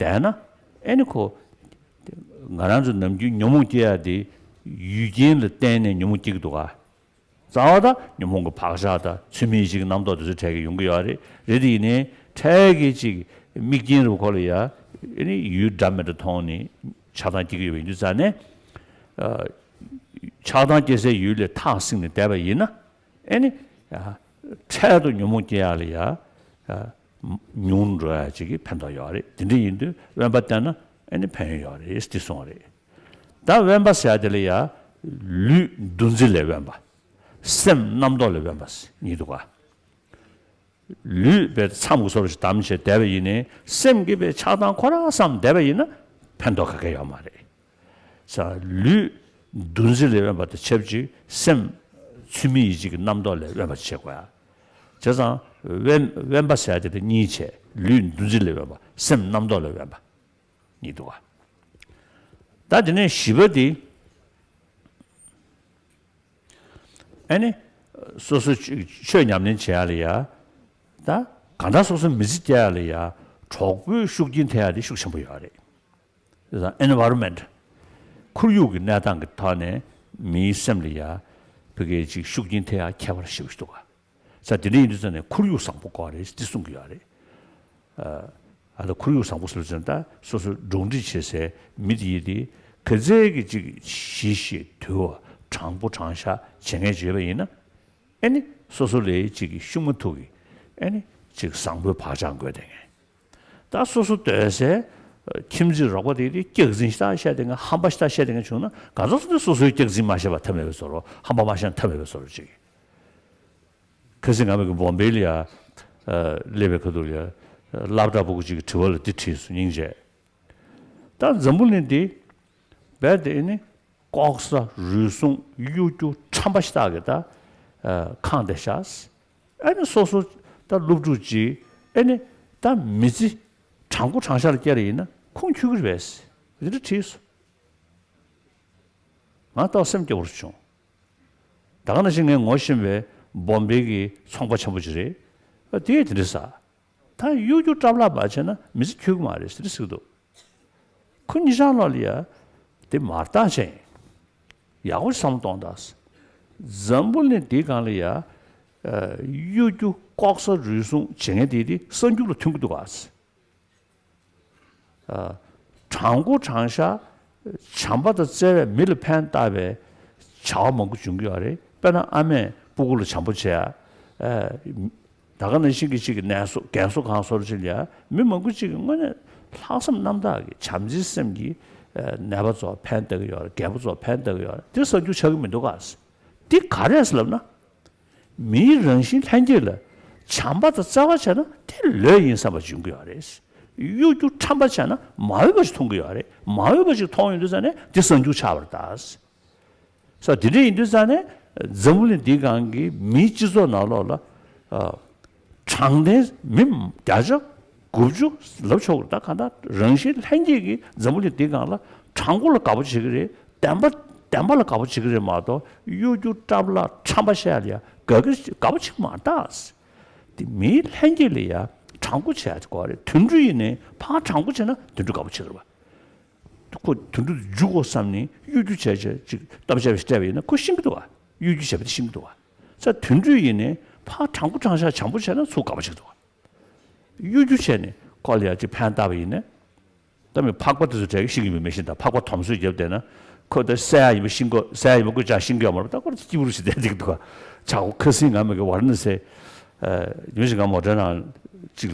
བསྡད་ན། ཨེ་ནི་ཁོ་ང་རང་ཚོ་ནམ་རྒྱུན་ཉོན་མོངས་སྐྱེ་ཡ་དེ་ཡུལ་རྐྱེན་ལ་བརྟེན་ནས་ཉོན་མོངས་སྐྱེ་གི་འདུག་ག་རྩ་བ་ད་ཉོན་མོངས་ཀྱི་བག་ཆགས་དང་ཚུལ་མིན་ཡིད་བྱེད་ཀྱི་རྣམ་རྟོག་དེ་ཚོ་འཕྲལ་གྱི་ཡོང་གི་ཡོད་རེད། རེད་དེ་ཡིན་ནའི་འཕྲལ་གྱི་ཅིག་དམིགས་རྐྱེན་རུ་ཁོ་ལ་ཡ་ཨེ་ནི་ཡུལ་འདྲ་མི་འདྲ་མཐོང་ནས་ཆགས་སྡང་སྐྱེ་གི་ཡོད་པ་ཡིན་དུས་ཙང་ནས། ཨ། ཆགས་སྡང་སྐྱེ་སའི་ཡུལ་ལས་ཐག་བསྲིངས་ནས་བསྡད་པ་ཡིན་ན། ཨེ་ནི་ཡ། འཕྲལ་དུ་ཉོན་མོངས་སྐྱེ་ཡག་ལ་ཡ། ཡ། ཉུང་འགྲོ་ཡག་ཅིག་གི་ཕན་ཐོགས་ཡོད་རེད། དེ་འདྲ་ཡིན་དུས་དབེན་པ་བསྟེན་ན་ཨེ་ནི་ཕན་ཡོན་ཡོད་རེད་ཟེར་གསུངས་རེད། ད་དབེན་པ་ཟེར་ཡག་དེ་ལ་ཡ། ལུས་འདུ་འཛི་ལས་དབེན་པ། སེམས་རྣམ་རྟོག་ལས་དབེན་པ་གཉིས་འདུག་ག་ལུས་པའི་མཚམས་ཀྱི་སོར་ཞིག་བསྡམས་བྱས་བསྡད་པ་ཡིན་ནའི་སེམས་ཀྱི་པའི་ཆགས་སྡང་ཁོ་རང་བསམ་བསྡད་པ་ཡིན་ན་ཕན་ཐོགས་ག་གེ་ཡོད་མ་རེད། ས་ལུས་འདུ་འཛི་ལས་དབེན་པ་དང་ཆབས་ཅིག་སེམས་ཚུལ་མིན་ཡིད་བྱེད་ཀྱི་རྣམ་རྟོག་ལས་དབེན་པ་བྱེད་དགོས་ཡ། བྱས་ཙང་དབེན་དབེན་པ་ཟེར་ཡ་དེ་དེ་གཉིས་བྱས། ལུས་འདུ་འཛི་ལས་དབེན་པ། སེམས་རྣམ་རྟོག་ལས་དབེན་པ་གཉིས་འདུག་ག་ད་དེ་ནས་བཞི་པ་དེ། ཨ་ནི། སོ་སོ་ཆོས་ཉམས་ལེན་བྱེད་ཡ་ལ་ཡ། ད་གང་ལྟར་སོ་སོ་མི་ཚེ་སྐྱེལ་ཡ་ལ་ཡ། གྲོགས་པོའི་ཤུགས་རྐྱེན་ཐེབས་ཡ་དེ་ཤུགས་ཆེན་པོ་ཡོད་རེད། དེ་དང་environment། ཁོར་ཡུག་གི་གནས་སྟངས་ཀྱི་ཐོག་ནས་མིའི་སེམས་ལ་ཡ། ཕ་གིའི་ཅིག་ཤུགས་རྐྱེན་ཐེབས་ཡ་ཁྱད་པར་ཞེ་པོ་ཞིག་འདུག་ག་ས་དེ་འདྲ་ཡིན་དུས་ཙང་ནས་ཁོར་ཡུག་བཟང་པོ་དགོས་རེད་ཅེས་གསུང་གི་ཡོད་རེད། ཨ་ད་ཁོར་ཡུག་བཟང་པོ་ཟེར་ཙང་ད་སོ་སོ་འགྲོ་འགྲིག་བྱེད་སའི་མི་དེ་ཡིན་དེ་ག་ཚད་ཀྱི་ཅིག་ཞི་ཞིང་དུལ་བ་དྲང་པོ་དྲང་བཞག་བྱེད་མཁན་ཅིག་ཡོད་པ་ཡིན་ན། ཨེ་ནི་སོ་སོ་ལས་ཅིག་གི་ཤུགས་མ་ཐུག་གི་ཨེ་ནི་ཅིག་བཟང་པོའི་བག་ཆགས་འགོས་བསྡད་མཁན། ད་སོ་སོ་སྡོད་སའི་ཁྱིམ་མཚེས་རོགས་པ་དེ་དེ་སྐྱག་རྫུན་ཤ་སྟག་བཤད་བསྡད་མཁན་ཧམ་པ་ཤ་སྟག་བཤད་བསྡད་མཁན་བྱུང་ན་གང་ཟག་སོ་སོས་སོ་སོའི་སྐྱག་རྫུན་མ་བཤད་པ་ཐབས་མེད་པའི་བཟོ་འདྲ། ཧམ་པ་མ་བཤད་ན་ཐབས་མེད་པའི་བཟོ་འདྲ་ཅིག་ཁ་སང་ང་མི་གི་བོམ་བེ་ལ་ཡ་སླེབས་པའི་ཁ་ཐུག་ལ་ཡ་སློབ་གྲྭ་ཕྲུ་གུ་ཅིག་གི་དྲི་བ་ལ་འདི་དྲིས་སོང་། སྙིང་རྗེ། ད་འཛམ་བུ་གླིང་འདི་རྦད་དེ་ནི་ལྐོག་ཟ་རུལ་སུངས་གཡོ་སྒྱུ་ཁྲམ་པ་ཤ་སྟག་གི་ད་ཁེངས་བསྡད་ཤག་ཨ་ནི་སོ་སོ་ད་སློབ་ཕྲུག་ཅིག་ཨ་ནི་ད་མི་ཚེ་དྲང་པོ་དྲང་བཞག་ལ་བསྐྱལ་རེ་ཡིན་ན་ཁུངས་འཁྱོལ་གི་རེད་པས། འདི་འདྲ་དྲིས་སོང་། ང་ཏོག་སེམས་སྐྱོ་བོ་བྱུང་། ད་ག་ནང་བཞིན་ངས་ངོ་ཤེས་པའི་བོམ་བེ་གི་ཚོང་པ་ཆེན་པོ་ཅིག་རེད། ཨ་དེས་དེ་འདྲ་ཟེར། ད་གཡོ་སྒྱུ་ཁྲབ་ལག་མ་བྱས་ན་མི་ཚེ་འཁྱོལ་གི་མ་རེད་ཟེར་ཟེར་གི་འདུག་ཁོ་གཉིས་ཆར་ལོག་ལ་ཡ་དེ་མར་བཏང་བྱས་ཡིན། ཡག་པོ་བསམ་བློ་གཏོང་དང་། འཛམ་བུ་གླིང་འདིའི་སྒང་ལ་ཡ་གཡོ་སྒྱུ་ལྐོག་ཟ་རུལ་སུངས་བྱེད་མཁན་དེ་དེ་གསར་འགྱུར་ལ་ཐོན་གི་འདུག་ག་དྲང་པོ་དྲང་བཞག་བྱམས་པ་དང་བརྩེ་བས་མི་ལ་ཕན་བཏགས་པའི་བྱ་བ་མང་པོ་འབྱུང་གི་ཡོད་རེད། དཔེར་ན་ཨ་མས་སྤུ་གུ་ལ་བྱམས་པོ་བྱེད་ཡ། ད་ག་ནང་བཞིན་གྱི་ཅིག་གི་ནད་གསོ་རྒན་གསོ་ཁང་སོགས་ཅིག་ལ་ཡ་མི་མང་པོ་ཅིག་གི་དངོས་གནས་ལྷག་བསམ་རྣམ་དག་གིས་བྱམས་བརྩེའི་སེམས་ཀྱིས་ནད་པ་ཚོར་ཕན་བཏགས་ཀྱི་ཡོད་རེད། རྒད་པོ་ཚོར་ཕན་བཏགས་ཀྱི་ཡོད་རེད། དེ་གསར་འགྱུར་ཆགས་ཀྱི་མི་འདུག་ག་འདི་ག་རེ་རེད་ལབ་ན། མིའི་རང་བཞིན་ལྷན་སྐྱེས་ལ་བྱམས་པ་དང་བརྩེ་བ་བྱས་ན་དེ་ལོས་ཡིན་བསམ་པ་འབྱུང་གི་ཡོད་རེད། གཡོ་སྒྱུ་ཁྲམ་པ་བྱས་ན་མ་འོས་པ་ཞིག་མཐོང་གི་ཡོད་རེད། མ་འོས་པ་ཞིག་མཐོང་ཡོང་དུས་ཙང་ནས་འདི་གསར་འགྱུར་ཆགས་པ་རེད་ད། ས་དེ་འདྲ་ཡིན་དུས་ཙང་ནས་འཛམ་བུ་གླིང་འདིའི་སྒང་གི་མིའི་སྤྱི་ཚོགས་ནང་ལོགས་ལ་དྲང་བདེན་མི་བརྒྱ་ཆ་དགུ་བཅུ་ལབ་ཆོག་གི་རེད། ད་གང་ལྟར་རང་བཞིན་ལྷན་སྐྱེས་ཀྱིས་འཛམ་བུ་གླིང་འདིའི་སྒང་ལ་དྲང་པོ་ལ་དགའ་པོ་བྱེད་ཀྱི་རེད། བདེན་པ་བདེན་པ་ལ་དགའ་པོ་བྱེད་ཀྱི་རེད་མ་གཏོགས་གཡོ་སྒྱུ་ཁྲབ་ལག་ཁྲམ་པ་བཤད་ཡ་ལ་ཡ་དགའ་གི་དགའ་པོ་བྱེད་ཀྱི་མ་རེད་ད། དེ་མིའི་ལྷན་སྐྱེས་ལ་ཡ་དྲང་པོ་བྱེད་ཡ་དེ་དགོས་རེད། དུད་འགྲོ་ཡིན་ནའི་ཕར་དྲང་པོ་བྱས་ན་དུད་འགྲོ་དགའ་པོ་བྱེད་ཀྱི་རེད་པ། ཁོ་དུད་འགྲོ་དེ་རྒྱུག་དགོས་བསམ་ནས་གཡོ་སྒྱུ་བྱས་བྱས་ཅིག་སྟབས་བྱས་པ་ཞིག་སྤྲད་པ་ཡིན་ན་ཁོ་ཤེས་ཀྱི་འདུག་བ། གཡོ་སྒྱུ་བྱས་པ་དེ་ཤེས་ཀྱི་འདུག་བ། ས་དུད་འགྲོ་ཡིན་ནའི་ཕར་དྲང་པོ་དྲང་བཞག་བྱམས་པོ་བྱས་ན་ཚུར་དགའ་པོ་བྱེད་ཀྱི་འདུག་བ། གཡོ་སྒྱུ་བྱས་ནས་ཁོ་ལ་ཡ་ཅིག་ཕན་བཏགས་པ་ཡིན་ན། ད་མི་ཕག་པ་དེ་ཚོ་གྲས་ཀྱི་ཤེས་ཀྱི་མེད་མི་ཤེས། ད་ཕག་པ་དོམ་གཟོས་བརྒྱབ་བསྡད་ན་ཁོ་ད་བསད་ཡ་ཡིན་པ་ཤེས་ཀྱི་བསད་ཡ་ཡིན་པ་ཀུན་ཅག་ཤེས་ཀྱི་ཡོད་མ་རེད། ད་ཁོ་ད་སྐྱིད་པོ་རུ་ཞིག་བསྡད་འདུག་ག་ཆག་སྒོ་ཁ་སང་ང་མི་གི་ཝཱ་ར་ཎ་སི་ཡོད་ཞིག་ང་མོ་ཊ་ནང་ཅིག་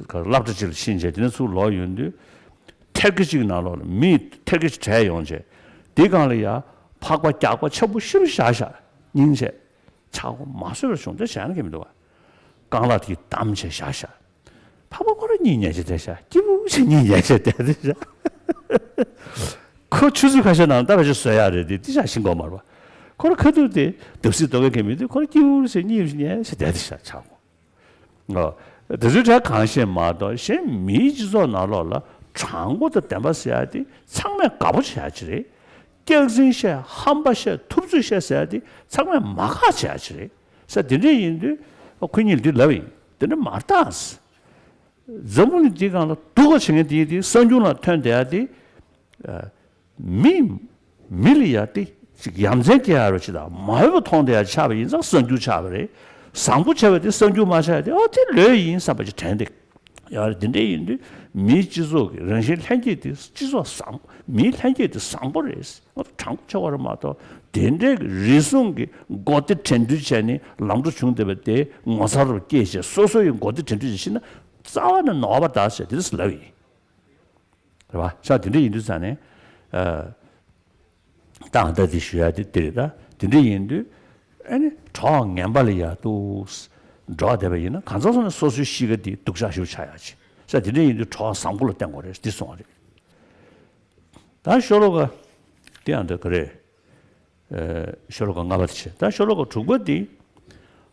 སློབ་གྲྭ་ཅིག་ལ་ཕྱིན་བྱས་དེ་ནས་ཚུར་ལོག་ཡོང་དུས། ཐེར་ཀི་གཅིག་ནང་ལོགས་ལ་མི་ཐེར་ཀི་གཅིག་བྲལ་ཡོང་བྱས། དེའི་སྒང་ལ་ཡ་ཕག་པ་རྒྱགས་པ་ཆག་པོ་ཤི་རུ་བཞག་བཞག་སྙིང་རྗེ། ཆག་སྒོ་མ་བཟོད་པར་བྱུང་། དེ་བྱས་ན་གི་མི་འདུག་བ། རྐང་ལག་དེ་བསྡམས་བྱས་བཞག་བཞག་ཕག་པ་ཁོ་རང་གཉིད་ཉལ་བྱས་བསྡད་བཞག་སྐྱིད་པོ་བྱས་གཉིད་ཉལ་བྱས་བསྡད་བསྡད་བཞག་ཁོ་ཆུ་ཚོད་ཁ་ཤས་ནང་ལ་ད་ཕལ་ཆེར་གསོན་ཡག་རེད་དེ་དེ་བཞག་ཤིང་གོ་མར་བ། ཁོ་རང་ཁ་ཐུག་དེ་བརྡབ་གསིག་གཏོང་མཁན་གི་མི་དེ་ཁོ་རང་སྐྱིད་པོ་བྱས་གཉིད་ཉལ་བྱས་བསྡད་བསྡད་བཞག་ཆག་སྒོ། ཨོ། དེ་ཚོའི་གྲས་གང་ཤེས་མ་གཏོགས་གཞན་མིའི་སྤྱི་ཚོགས་ནང་ལོགས་ལ་དྲང་པོ་དང་བདེན་པ་ཟེར་ཡ་དེ་ཚང་མས་དགའ་པོ་བྱེད་ཡ་ཅིག་རེད། སྐྱག་རྫུན་བཤད་ཧམ་པ་བཤད་ཐུབ་ཚོད་བཤད་ཟེར་ཡ་དེ་ཚང་མས་མ་དགའ་བྱེད་ཡ་ཅིག་རེད། ས་དེ་འདྲ་ཡིན་དུས་ཁོ་གཉིས་ལ་འདི་ལབ་ཡིན། དེ་འདྲ་མ་རེད་ད། འཛམ་བུ་གླིང་འདིའི་སྒང་ལ་སྡུག་པ་བྱེད་མཁན་དེ་དེ་གསར་འགྱུར་ནང་ཐོན་བསྡད་ཡ་དེ། མི། མི་ལ་ཡ་དེ་ཅིག་ཡ་མཚན་སྐྱེ་ཡ་རོ་ཅིག་དང་མ་འོས་པ་མཐོང་བསྡད་ཡ་ཆགས་པ་ཡིན་ཙང་གསར་འགྱུར་ཆགས་པ་རེད། བཟང་པོ་བྱས་པ་དེ་གསར་འགྱུར་མ་ཆགས་ཡ་དེ་ཨོ་དེ་ལོས་ཡིན་བསམ་པ་ཅིག་དྲན་བསྡད་ཡོད་རེད། དེ་འདྲ་ཡིན་དུས་མིའི་སྤྱི་ཚོགས་ཀྱི་རང་བཞིན་ལྷན་སྐྱེས་དེ་སྤྱི་ཚོགས་བཟང་། མིའི་ལྷན་སྐྱེས་དེ་བཟང་པོ་རེད། ཨོ་དྲང་པོ་ཆགས་པ་རེད་མ་གཏོགས་དེ་འདྲའི་རེ་ཟུང་གི་མགོ་བདེ་དྲན་འདུན་བྱས་ནས་ལམ་འགྲོ་བྱུང་བསྡད་པ་དེ་ངོ་ཚ་རུ་སྐྱེས་བྱས་སོ་སོ་ཡི་མགོ་བདེ་དྲན་འདུན་བྱས་ཤེས་ན་རྩ་བ་ནས་ནོར་བ་ད་ཟེར་དེ་འདྲ་ལབ་ཡིན། རེད་བ། ཤག་དེ་འདྲ་ཡིན་དུས་ཙང་ནས། ཨ། ད་ང་ད་དེ་ཞུ་ཡ་དེ་དེ་རེད་ད། དེ་འདྲ་ཡིན་དུས། ཨ་ནི་གྲོགས་ངན་པ་ལ་ཡ་ཏུ། འགྲོགས་བསྡད་པ་ཡིན་ན་གང་ཚང་ཚང་ནས་སོ་སོའི་གཤིས་ཀ་དེ་སྡུག་ཅག་ཞེ་པོ་ཆགས་ཡ་ཅིག་ཤག་དེ་འདྲ་ཡིན་དུས་གྲོགས་བཟང་པོ་ལ་བརྟེན་དགོས་རེད་འདི་གསུངས་པ་རེད། ད་ཤོ་ལོ་ཀ་དེ་ཡང་འདྲ་ག་རེད། ཨ། ཤོ་ལོ་ཀ་ལྔ་པ་དེ་བྱས། ད་ཤོ་ལོ་ཀ་དྲུག་པ་འདི།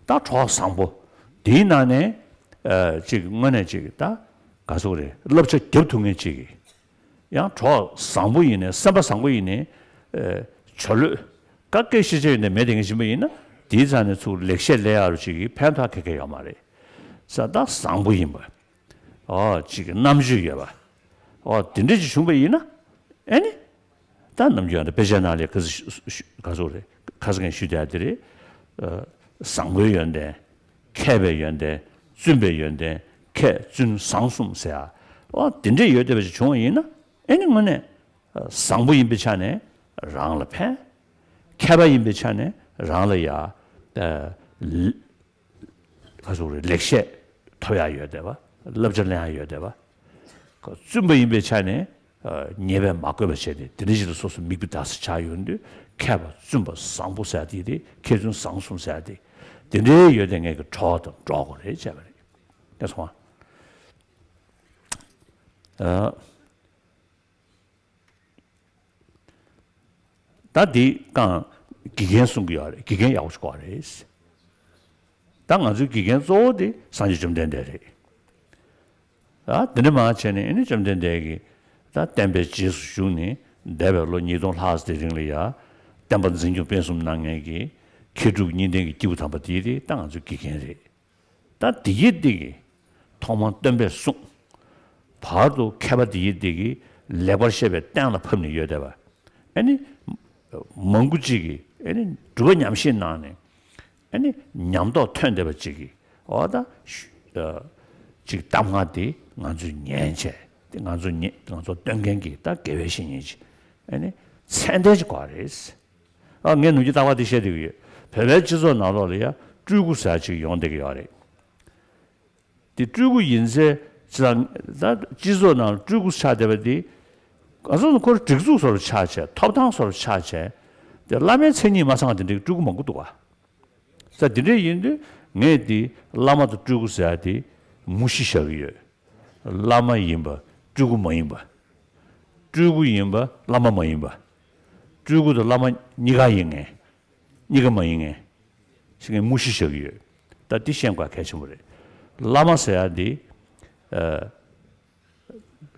ད་གྲོགས་བཟང་པོ། དེའི་ནང་ནས། ཨ། ཅིག་དངོས་གནས་ཅིག་ད། ག་ཟེར་དགོས་རེད། བསླབ་བྱ་རྒྱབ་ཐུབ་མཁན་ཅིག་གིས། ཡང་གྲོགས་བཟང་པོ་ཡིན་ནའི་སེམས་པ་བཟང་པོ་ཡིན་ནའི། ཨ། ཇོ་ལོད། ཀ་སྐད་ཤེས་བྱ་ཡོད་ནའི་མེད་དེ་ངས་བྱིན་པ་ཡིན་ན། དེའི་རྩ་ནས་ཚུར་ལེགས་བཤད་ལས་ཡག་རུ་ཅིག་གིས་ཕན་ཐོགས་ཁེ་ཁེ་ཡོད་མ་རེད། ས་ད་བཟང་པོ་ཡིན་པ། ཨོ་ཅིག་གི་རྣམ་དཔྱོད་ཡོད་པ། ཨོ་དེ་འདྲ་ཅིག་བྱུང་པ་ཡིན་ན། ཨེ་ནི། ད་ནམ་རྒྱུན་ཡང་དཔེ་ཆའི་ནང་ལ་ག་ཚོད་ག་ཚོད་རེད། ཁ་སང་ངས་ཞུས་བསྡད་དེ་རེད། ཨ། བཟང་པོའི་ཡོན་ཏན། མཁས་པའི་ཡོན་ཏན། བཙུན་པའི་ཡོན་ཏན། མཁས་བཙུན་བཟང་གསུམ་ཟེར་ཡ། འོ་དེ་འདྲས་ཡོད་བསྡད་པ་ཞིག་བྱུང་བ་ཡིན་ན། ཨེ་ནི་དངོས་གནས་བཟང་པོ་ཡིན་པའི་ཆ་ནས་རང་ལ་ཕན། མཁས་པ་ཡིན་པའི་ཆ་ནས་རང་ལ་ཡ། ཨ། ལ་ག་ཟེར་དགོས་རེད། ལེགས་བཤད་ཐོབ་ཡ་ཡོད་བསྡད་པ། བསླབ་བྱ་ལེན་ཡ་ཡོད་བསྡད་པ། བཙུན་པ་ཡིན་པའི་ཆ་ནས་ཉེས་པས་མ་གོས་པ་བྱས་ཏེ། དེ་འདྲ་ཞིག་ལ་སོ་སོ་མིག་དཔེ་བལྟས་ཚེ་ཆགས་ཡོང་དུས། མཁས་པ་བཙུན་པ་བཟང་པོ་ཟེར་ཡ་དེ། དེ་མཁས་བཙུན་བཟང་གསུམ་ཟེར་ཡ་དེ། དེ་འདྲའི་ཡོད་དེ་ངས་ཀྱི་གྲོགས་དང་འགྲོགས་དགོས་རེད་བྱས་པ་རེད། དེ་སོང་ཨ། ད་འདི་གང་དགེ་རྒན་གསུང་གི་ཡོད་རེད། དགེ་རྒན་ཡག་པོ་ཞིག་དགོས་རེད། ད་ང་ཚོའི་དགེ་རྒན་གཙོ་བོ་དེ་སངས་རྒྱས་བཅོམ་ལྡན་འདས་རེད། ད་འདི་འདྲ་མ་བྱས་ནས་ཨེ་ནི་བཅོམ་ལྡན་འདས་ཀྱིས་ད་བསྟན་པའི་རྗེས་སུ་ཞུགས་ནས་འདས་པའི་ལོ་ཉིས་སྟོང་ལྷག་ཙམ་དེ་རིང་ལ་ཡ། བསྟན་པ་འཛིན་སྐྱོང་སྤེལ་གསུམ་གནང་མཁན་གྱི་མཁས་གྲུབ་གཉིས་ལྡན་གྱི་སྐྱེས་བུ་དམ་པ་དེ་དེ་ད་ང་ཚོའི་དགེ་རྒན་རེད། ད་དེ་ཡི་སྟེང་གི་ཐོག་མར་སྟོན་པས་གསུངས། བར་དུ་མཁས་པ་དེ་ཡི་སྟེང་གི་ལེགས་པར་བཤད་པས་གཏན་ལ་ཕབ་ནས་ཡོད་བསྡད་པ། ཨ་ནི་མང་པོ་ཅིག་གིས་ཨ་ནི་སྒྲུབ་པ་ཉམས་བཞེས་གནང་ནས། ཨ་ནི་ཉམས་རྟོགས་ཐོན་བསྡད་པ་ཅིག་གིས། འོ་ད་ཤུ་ཨ་ཅིག་གཏམ་ངག་དེ་ང་ཚོས་ཉན་བྱས། དེ་ང་ཚོ་ཉན། ང་ཚོ་སྟོན་མཁན་གྱི་ད་དགེ་བའི་བཤེས་གཉེན་ཅིག་ཨ་ནི་མཚན་ལྡན་ཅིག་དགོས་རེད། ཨ། ངས་ནམ་རྒྱུན་རྟག་པར་འདི་བཤད་བསྡད་ཀྱི་ཡོད། བོད་པའི་སྤྱི་ཚོགས་ནང་ལོགས་ལ་ཡ་སྤྲུལ་སྐུ་ཟེར་ཡ་ཅིག་ཡོང་བསྡད་ཀྱི་ཡོད་རེད། དེ་སྤྲུལ་སྐུ་ཡིན་ཚེ་ཅི་ལ། ད་སྤྱི་ཚོགས་ནང་སྤྲུལ་སྐུ་ཆགས་བསྡད་པ་དེ། ང་ཚོ་ཁོར་སྒྲིག་འཛུགས་བཟོ་འདྲ་ཆགས་བྱས། ཐོབ་ཐང་བཟོ་འདྲ་ཆགས་བྱས། དེ་བླ་མའི་མཚན་ཉིད་མ་ཚང་བ་དེ་འདྲའི་སྤྲུལ་སྐུ་མང་པོ་འདུག་ག། ས་དེ་འདྲ་ཡིན་དུས་ངས་དེ་བླ་མ་དང་སྤྲུལ་སྐུ་ཟེར་ཡ་དེ་མུ་བཞི་བཞག་གི་ཡོད། བླ་མ་ཡིན་པ། སྤྲུལ་སྐུ་མ་ཡིན་པ། སྤྲུལ་སྐུ་ཡིན་པ། བླ་མ་མ་ཡིན་པ། སྤྲུལ་སྐུ་དང་བླ་མ་གཉིས་ཀ་ཡིན་མཁན། གཉིས་ཀ་མ་ཡིན་མཁན་ཞིག་ངས་མུ་བཞི་བཞག་གི་ཡོད། ད་འདི་ཤེས་དགོས་གལ་ཆེན་པོ་རེད། བླ་མ་ཟེར་ཡ་འདི། ཨ།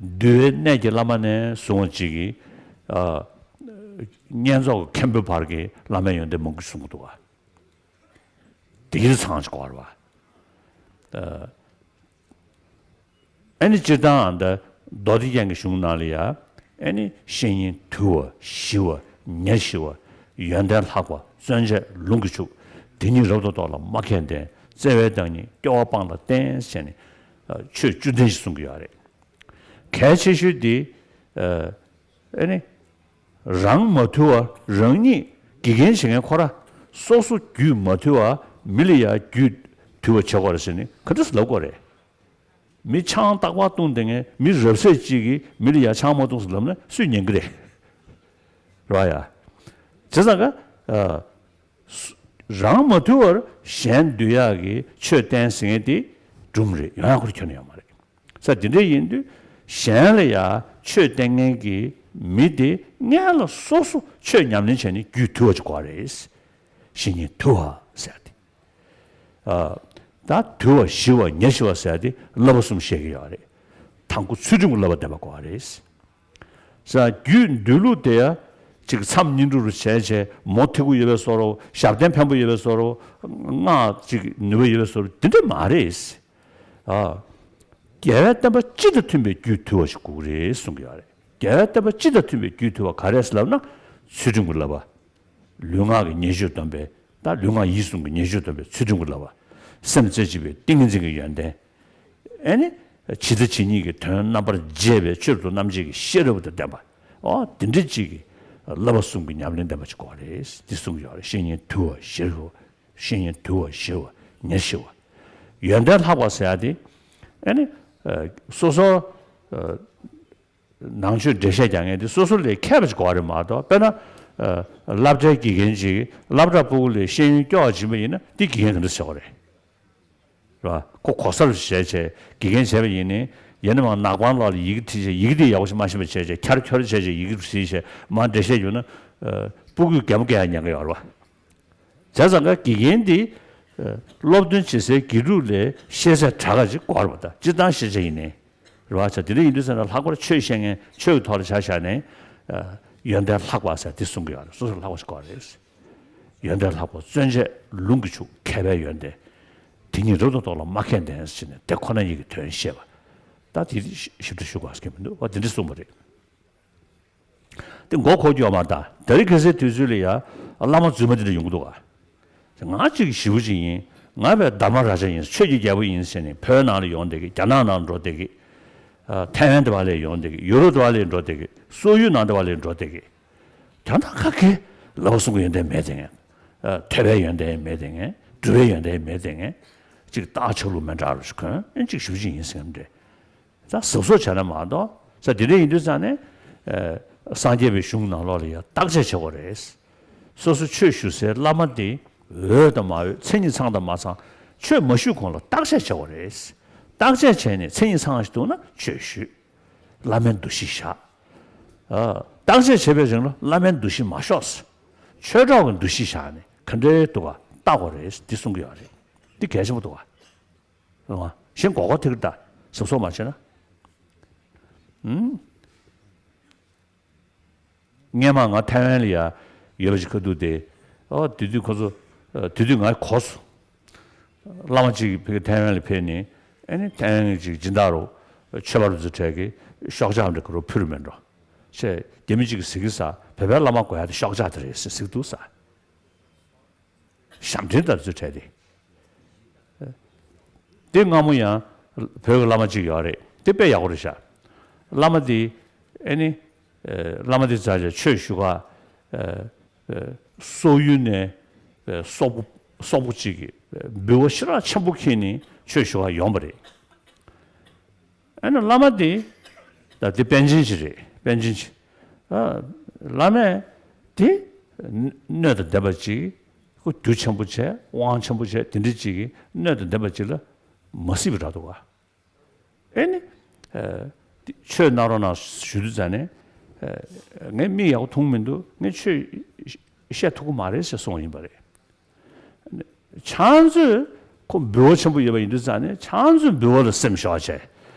འདུལ་བའི་གནས་ཀྱི་བླ་མ་ནས་བཟུང་བ་ཅིག་གིས། ཨ། བསྙེན་རྫོགས་ཀྱི་མཁན་པོའི་བར་གྱི་བླ་མའི་ཡོན་ཏན་མང་པོ་གསུང་གི་འདུག་ག། དེ་ཡིན་ཙང་ཅིག་གོ་བ། ཨ། ཨ་ནི་སྤྱིར་བཏང་ད་མདོ་སྡེ་རྒྱན་གྱི་གཞུང་ནང་ལ་ཡ། ཨ་ནི་བཤེས་གཉེན་དུལ་བ་ཞི་བ་ཉེར་ཞི་བ། ཡོན་ཏན་ལྷག་པ་བརྩོན་བཅས་ལུང་གིས་ཕྱུག་དེ་ཉིད་རབ་ཏུ་རྟོགས་ལ་མ་མཁས་ལྡན། བརྩེ་བའི་བདག་ཉིད་སྐྱོ་བ་སྤངས་ལ་བསྟེན་ཟེར་ནས། ཨ། ཆོས་བཅུ་ལྡན་ཞིག་གསུང་གི་ཡོད་རེད། གལ་ཆེ་ཤོས་དེ། ཨ། ཨ་ནི། རང་མ་དུལ་བར་རང་ཉིད་དགེ་རྒན་བྱེད་མཁན་ཁོ་ར་སོ་སོ་རྒྱུད་མ་དུལ་བ་མི་ལ་ཡ་རྒྱུད་དུལ་བ་བྱེད་དགོས་རེད་ཟེར་ནས་ག་འདྲ་སེ་ལབ་དགོས་རེད། མི་ཆང་རྟག་པར་བཏུང་བསྡད་མཁན་མི་རབ་གསལ་གཅིག་གིས་མི་ལ་ཡ་ཆང་མ་བཏུང་ཟེར་ལབ་ན་སུས་ཉན་གི་རེད། རེད་བ་ཡ། བྱས་ཙང་ཀ། ཨ། སུ། རང་མ་དུལ་བར་གཞན་དུལ་ཡག་གི་ཆོས་བསྟན་ཟེར་མཁན་དེ་སྒྲུང་རེད། ཡོང་ཡག་ཁོ་རང་ཁྱོན་ནས་ཡོད་མ་རེད། ས་དེ་འདྲ་ཡིན་དུས་གཞན་ལ་ཡ་ཆོས་བསྟན་མཁན་གྱི་མི་དེ་སྔོན་ལ་སོ་སོ་ཆོས་ཉམས་ལེན་བྱས་ནས་རྒྱུད་དུལ་བ་ཅིག་དགོས་རེད། བཤེས་གཉེན་དུལ་བ་ཟེར་ཏེ། ཨ། ད་དུལ་བ་ཞི་བ་ཉེར་ཞི་བ་ཟེར་ཏེ་བསླབ་པ་གསུམ་བཤད་ཀྱི་ཡོད་རེད། དང་པོ་ཚུལ་ཁྲིམས་ཀྱི་བསླབ་པ་ལྡན་པ་དགོས་རེད། ས་རྒྱུད་འདུལ་ལུགས་དེ་ཡ། ཅིག་མཚམས་བསྙེན་སྒྲུབ་རུ་བྱས་བྱས་མོ་ཐེག་པོ་ཡོད་པའི་བཟོ་འདྲ། ཞབས་བརྟན་ཕན་པོ་ཡོད་པའི་བཟོ་འདྲ། སྔགས་ཅིག་ནུས་པ་ཡོད་པའི་བཟོ་འདྲ། དེ་འདྲ་མ་རེད། ཨ། རྒྱལ་བའི་བསྟན་པ་སྤྱི་དང་མཐུན་པའི་རྒྱུད་དུལ་བ་ཞིག་དགོས་ཀྱི་རེད་གསུང་གི་ཡོད་རེད། རྒྱལ་བའི་བསྟན་པ་སྤྱི་དང་མཐུན་པའི་རྒྱུད་དུལ་བ་ག་རེ་རེད་ཟེར་ལབ་ན། ཚུལ་ཁྲིམས་ཀྱི་བསླབ་པ། ལུས་ངག་གི་ཉེས་སྤྱོད་སྡོམ་པའི། ད་ལུས་ངག་ཡིད་གསུམ་གྱི་ཉེས་སྤྱོད་སྡོམ་པའི་ཚུལ་ཁྲིམས་ཀྱི་བསླབ་པ། སེམས་རྩེ་གཅིག་པའི་ཏིང་ངེ་འཛིན་གྱི་ཡོན་ཏན། ཨེ་ནི། ཇི་ལྟ་ཇི་སྙེད་ཀྱི་དོན་རྣམ་པར་འབྱེད་པའི་ཆོས་རབ་ཏུ་རྣམ་འབྱེད་ཀྱི་ཤེས་རབ་དང་ལྡན་པ། ཨོ་དེ་འདྲ་ཅིག་གི་བསླབ་པ་གསུམ་གྱི་ཉམས་ལེན་ལྡན་པ་ཅིག་དགོས་རེད། འདི་གསུང་གི་ཡོད་རེད། བཤེས་གཉེན་དུལ་བ་ཞི་བ། བཤེས་གཉེན་དུལ་བ་ཞི་བ་ཉེར་ཞི་བ། ཡོན་ཏན་ལྷག་པ་ཟེར་ཡ་དེ། ཨེ་ནི། ཨ། སོ་སོ། ཨ། ནང་ཆོས་འགྲེལ་བཤད་རྒྱག་མཁན་དེ་སོ་སོ་ལས་མཁས་པ་ཞིག་དགོས་པ་རེད་མ་གཏོགས། དཔེར་ན། ཨ། སློབ་གྲྭའི་དགེ་རྒན་ཅིག་སློབ་གྲྭ་ཕྲུ་གུ་ལ་ཤེས་ཡོན་སྐྱོ་བ་སྦྱིན་པ་ཡིན་ན་དེ་དགེ་རྒན་ག་འདྲ་བྱེད་དགོས་རེད། རེད་བ། ཁོ་གོ་ས་རུ་བྱས་བྱས་དགེ་རྒན་བྱས་པ་ཡིན་ནའི་ཡིན་ན་མ་ནག་པང་ལོགས་ལ་ཡི་གེ་བྲིས་བྱས་ཡི་གེ་དེ་ཡག་པོ་ཞིག་མ་ཤེས་པ་བྱས་བྱས་འཁྱར་འཁྱོར་བྱས་བྱས་ཡི་གེ་བྲིས་བྱས་མ་འགྲེལ་བཤད་བརྒྱབ་ན། ཨ། ཕྲུ་གུས་གད་མོ་བགད་ཡ་ཉན་གི་ཡོད་རེད་བ། བྱས་ཙང་ཀ་དགེ་རྒན་འདི། ཨ། སློབ་སྟོན་བྱེད་སའི་དགེ་ཕྲུག་ལས་ཤེས་ཚད་དྲག་ག་ཅིག་དགོས་རེད་པ། ད་སྤྱིར་བཏང་ཤེས་བྱ་ཡིན་ནའི། རེད་བ། བྱས་དེ་འདྲ་ཡིན་དུས་ཟེར་ན་ལྷག་པར་ཆོས་བཤད་མཁན་ཆོས་ཀྱི་ཐོག་ལ་ཆ་བཞག་ནས། ཨ། ཡོན་ཏན་ལྷག་པ་ཟེར་དེ་གསུང་གི་ཡོད་རེད། སོ་སོ་ལྷག་པ་ཞིག་དགོས་རེད། ཡོན་ཏན་ལྷག་པ་བརྩོན་བཅས་ལུང་གིས་ཕྱུག་མཁས་པའི་ཡོན་ཏན། དེ་ཉིད་རབ་ཏུ་རྟོགས་ལ་མ་མཁས་ལྡན་ཟེར་ནས་དེ་ཁོ་ན་ཉིད་ཀྱི་དོན་བཤད་པ། ད་དེ་ཞིབ་ཕྲ་ཞུ་དགོས་ཀྱི་མི་འདུག་བ། དེ་འདྲ་གསུངས་པ་རེད། དེ་མགོ་འཁོར་རྒྱུ་ཡོད་མ་རེད། ད་རེས་ཁ་སང་དུས་ཚོད་ལ་ཡ་བླ་མ་རྫུན་མ་དེ་འདྲ་ཡོང་གི་འདུག་ག། ང་གཅིག་ཞེ་པོ་ཅིག་ཡིན། ང་བས་དྷརྨ་རཱ་ཇ་ཡིན། ཆོས་ཀྱི་རྒྱལ་པོ་ཡིན་ཟེར་ནས་བོད་ནང་ལ་ཡོང་བསྡད་ཀྱི། རྒྱ་ནག་ནང་འགྲོ་བསྡད་ཀྱི། ཨ། ཐའེ་ཝན་དེ་བ་ལ་ཡོང་བསྡད་ཀྱི། ཡུ་རོབ་དེ་བ་ལ་འགྲོ་བསྡད་ཀྱི། སོག་ཡུལ་ནང་དེ་བ་ལ་འགྲོ་བསྡད་ཀྱི། དེ་དག་ག་གེ་ལབ་པ་གསུང་གི་ཡོན་ཏན་མེད་དེ་ངས། ཨ། ཐོས་པའི་ཡོན་ཏན་མེད་དེ་ངས། འབྲི་བའི་ཡོན་ཏན་མེད་དེ་ངས། ཅིག་སྟག་ཆབ་ལུག་མེ་འདྲ་རུ་ཞིག་གོན། ཨེ། ཅིག་ཞུ་ཅིག་ཡིན་ཟེར་འདྲ། ད་གཟབ་གཟབ་བྱས་ན་མ་གཏོགས། ས་དེ་འདྲ་ཡིན་དུས་ཙང་ནས། ཨ། སངས་རྒྱས་པའི་གཞུང་ནང་ལོགས་ལ་ཡང་བརྟག་དཔྱད་བྱེད་དགོས་རེད། སོ་སོ་ཆོས་ཞུ་སའི་བླ་མ་དེ་འོས་དང་མ་འོས། མཚན་ཉིད་ཚང་དང་མ་ཚང་། ཆོས་མ་ཞུས་གོང་ལ་བརྟག་དཔྱད་བྱེད་དགོས་རེད། བརྟག་དཔྱད་བྱས་ནས་མཚན་ཉིད་ཚང་ཞིག་འདུག་ན་ཆོས་ཞུས། བླ་མའི་འདུ་ཤེས་བཞག། ཨ། བརྟག་དཔྱད་བྱེད་པའི་རིང་ལ་བླ་མའི་འདུ་ཤེས་མ་ཞོག། ཆོས་གྲོགས་ཀྱི་འདུ་ཤེས་བཞག་ནས་ག་འདྲའི་འདུག་ག་བལྟ་དགོས་རེད། འདི་གསུང་གི་ཡོད་རེད། འདི་གལ་ཆེན་པོ་འདུག་ག། རེད་བ། གཞན་མགོ་སྐོར་ཐེབས་ཀྱི་ད། གཟབ་གཟབ་མ་བྱས་ན། ཨུམ། སྔན་མ་ང་ཐའེ་ཝན་ལ་ཡ་ཡོད་པ་ཞིག་ཁ་ཐུག་དེ། ཨོ། དེ་དུས་ཁོ་ཚོ། ཨ། དེ་དུས་ང་གོ་སོང་། བླ་མ་གཅིག་གིས་ཕ་གི་ཐའེ་ཝན་ལ་ཕེབས་ནས། ཨ་ནི་ཐའེ་ཝན་གྱི་སྦྱིན་བདག་རུ་ཆོས་པ་རུ་ཚོ་གྲས་ཀྱིས་ཤོག་ཆག་འདྲ་ག་རུ་ཕུལ་མེད་འགྲོ། ཆེ་རྒྱ་མི་གཅིག་གིས་ཟེར་གི་ས། བོད་པའི་བླ་མ་དགོས་ཡ་དེ་ཤོག་ཆག་དེ་རེད་ཟེར་ཟེར་གི་འདུག་ས། ཞབས་འདྲེན་དང་ཚུལ་བྲལ་ཏེ། དེ་སྔ་མོ་ཡང་བོད་ཀྱི་བླ་མ་གཅིག་ཡོད་རེད། དེ་དཔེ་ཡག་པོ་རེད་ཤག། བླ་མ་དེ། ཨེ་ནི། ཨེ། བླ་མ་དེ་ཚ་ཆ་ཆོས་ཞུ་ག། ཨེ། ཨེ། སོག་ཡུལ་ནས། ཨེ། སོག་པོ། སོག་པོ་གཅིག་གིས། ཨེ། འབུལ་བ་ཞེ་དྲག་ཆེན་པོ་ཁྱེར་ནས་ཆོས་ཞུ་ག་ཡོང་བ་རེད། ཨ་ནི་བླ་མ་དེ། ད་དེ་པཎ་ཆེན་ཞིག་རེད། པཎ་ཆེན་ཞིག། ཨ། བླ་མས་དེ་སྣོད་དང་ལྡན་པ་ཅིག། ཁོ་རྒྱུ་ཆེན་པོ་བྱས། དབང་ཆེན་པོ་བྱས། དེ་འདྲ་ཅིག་གི་སྣོད་དང་ལྡན་པ་ཅིག་ལ་མ་སྲིད་པ་འདྲ་འདུག་ག། ཨེ་ནི། ཨ། དེ་ཆོས་གནང་རོགས་གནང་ཞུ་དུས་ཙ་ནས། ཨ། ངས་མིག་ཡག་པོ་མཐོང་མི་འདུག། ངས་ཆོས་བཤད་ཐུབ་ཀྱི་མ་རེད་ཟེར་གསུངས་པ་ཡིན་པ་རེད། ཕྱག་མཛོད་ཁོ་འབུལ་བ་ཆེན་པོ་ཡོད་པ་ཡིན་དུས་ཙང་ནས། ཕྱག་མཛོད་འབུལ་བ་ལ་སེམས་ཤོར་བྱས།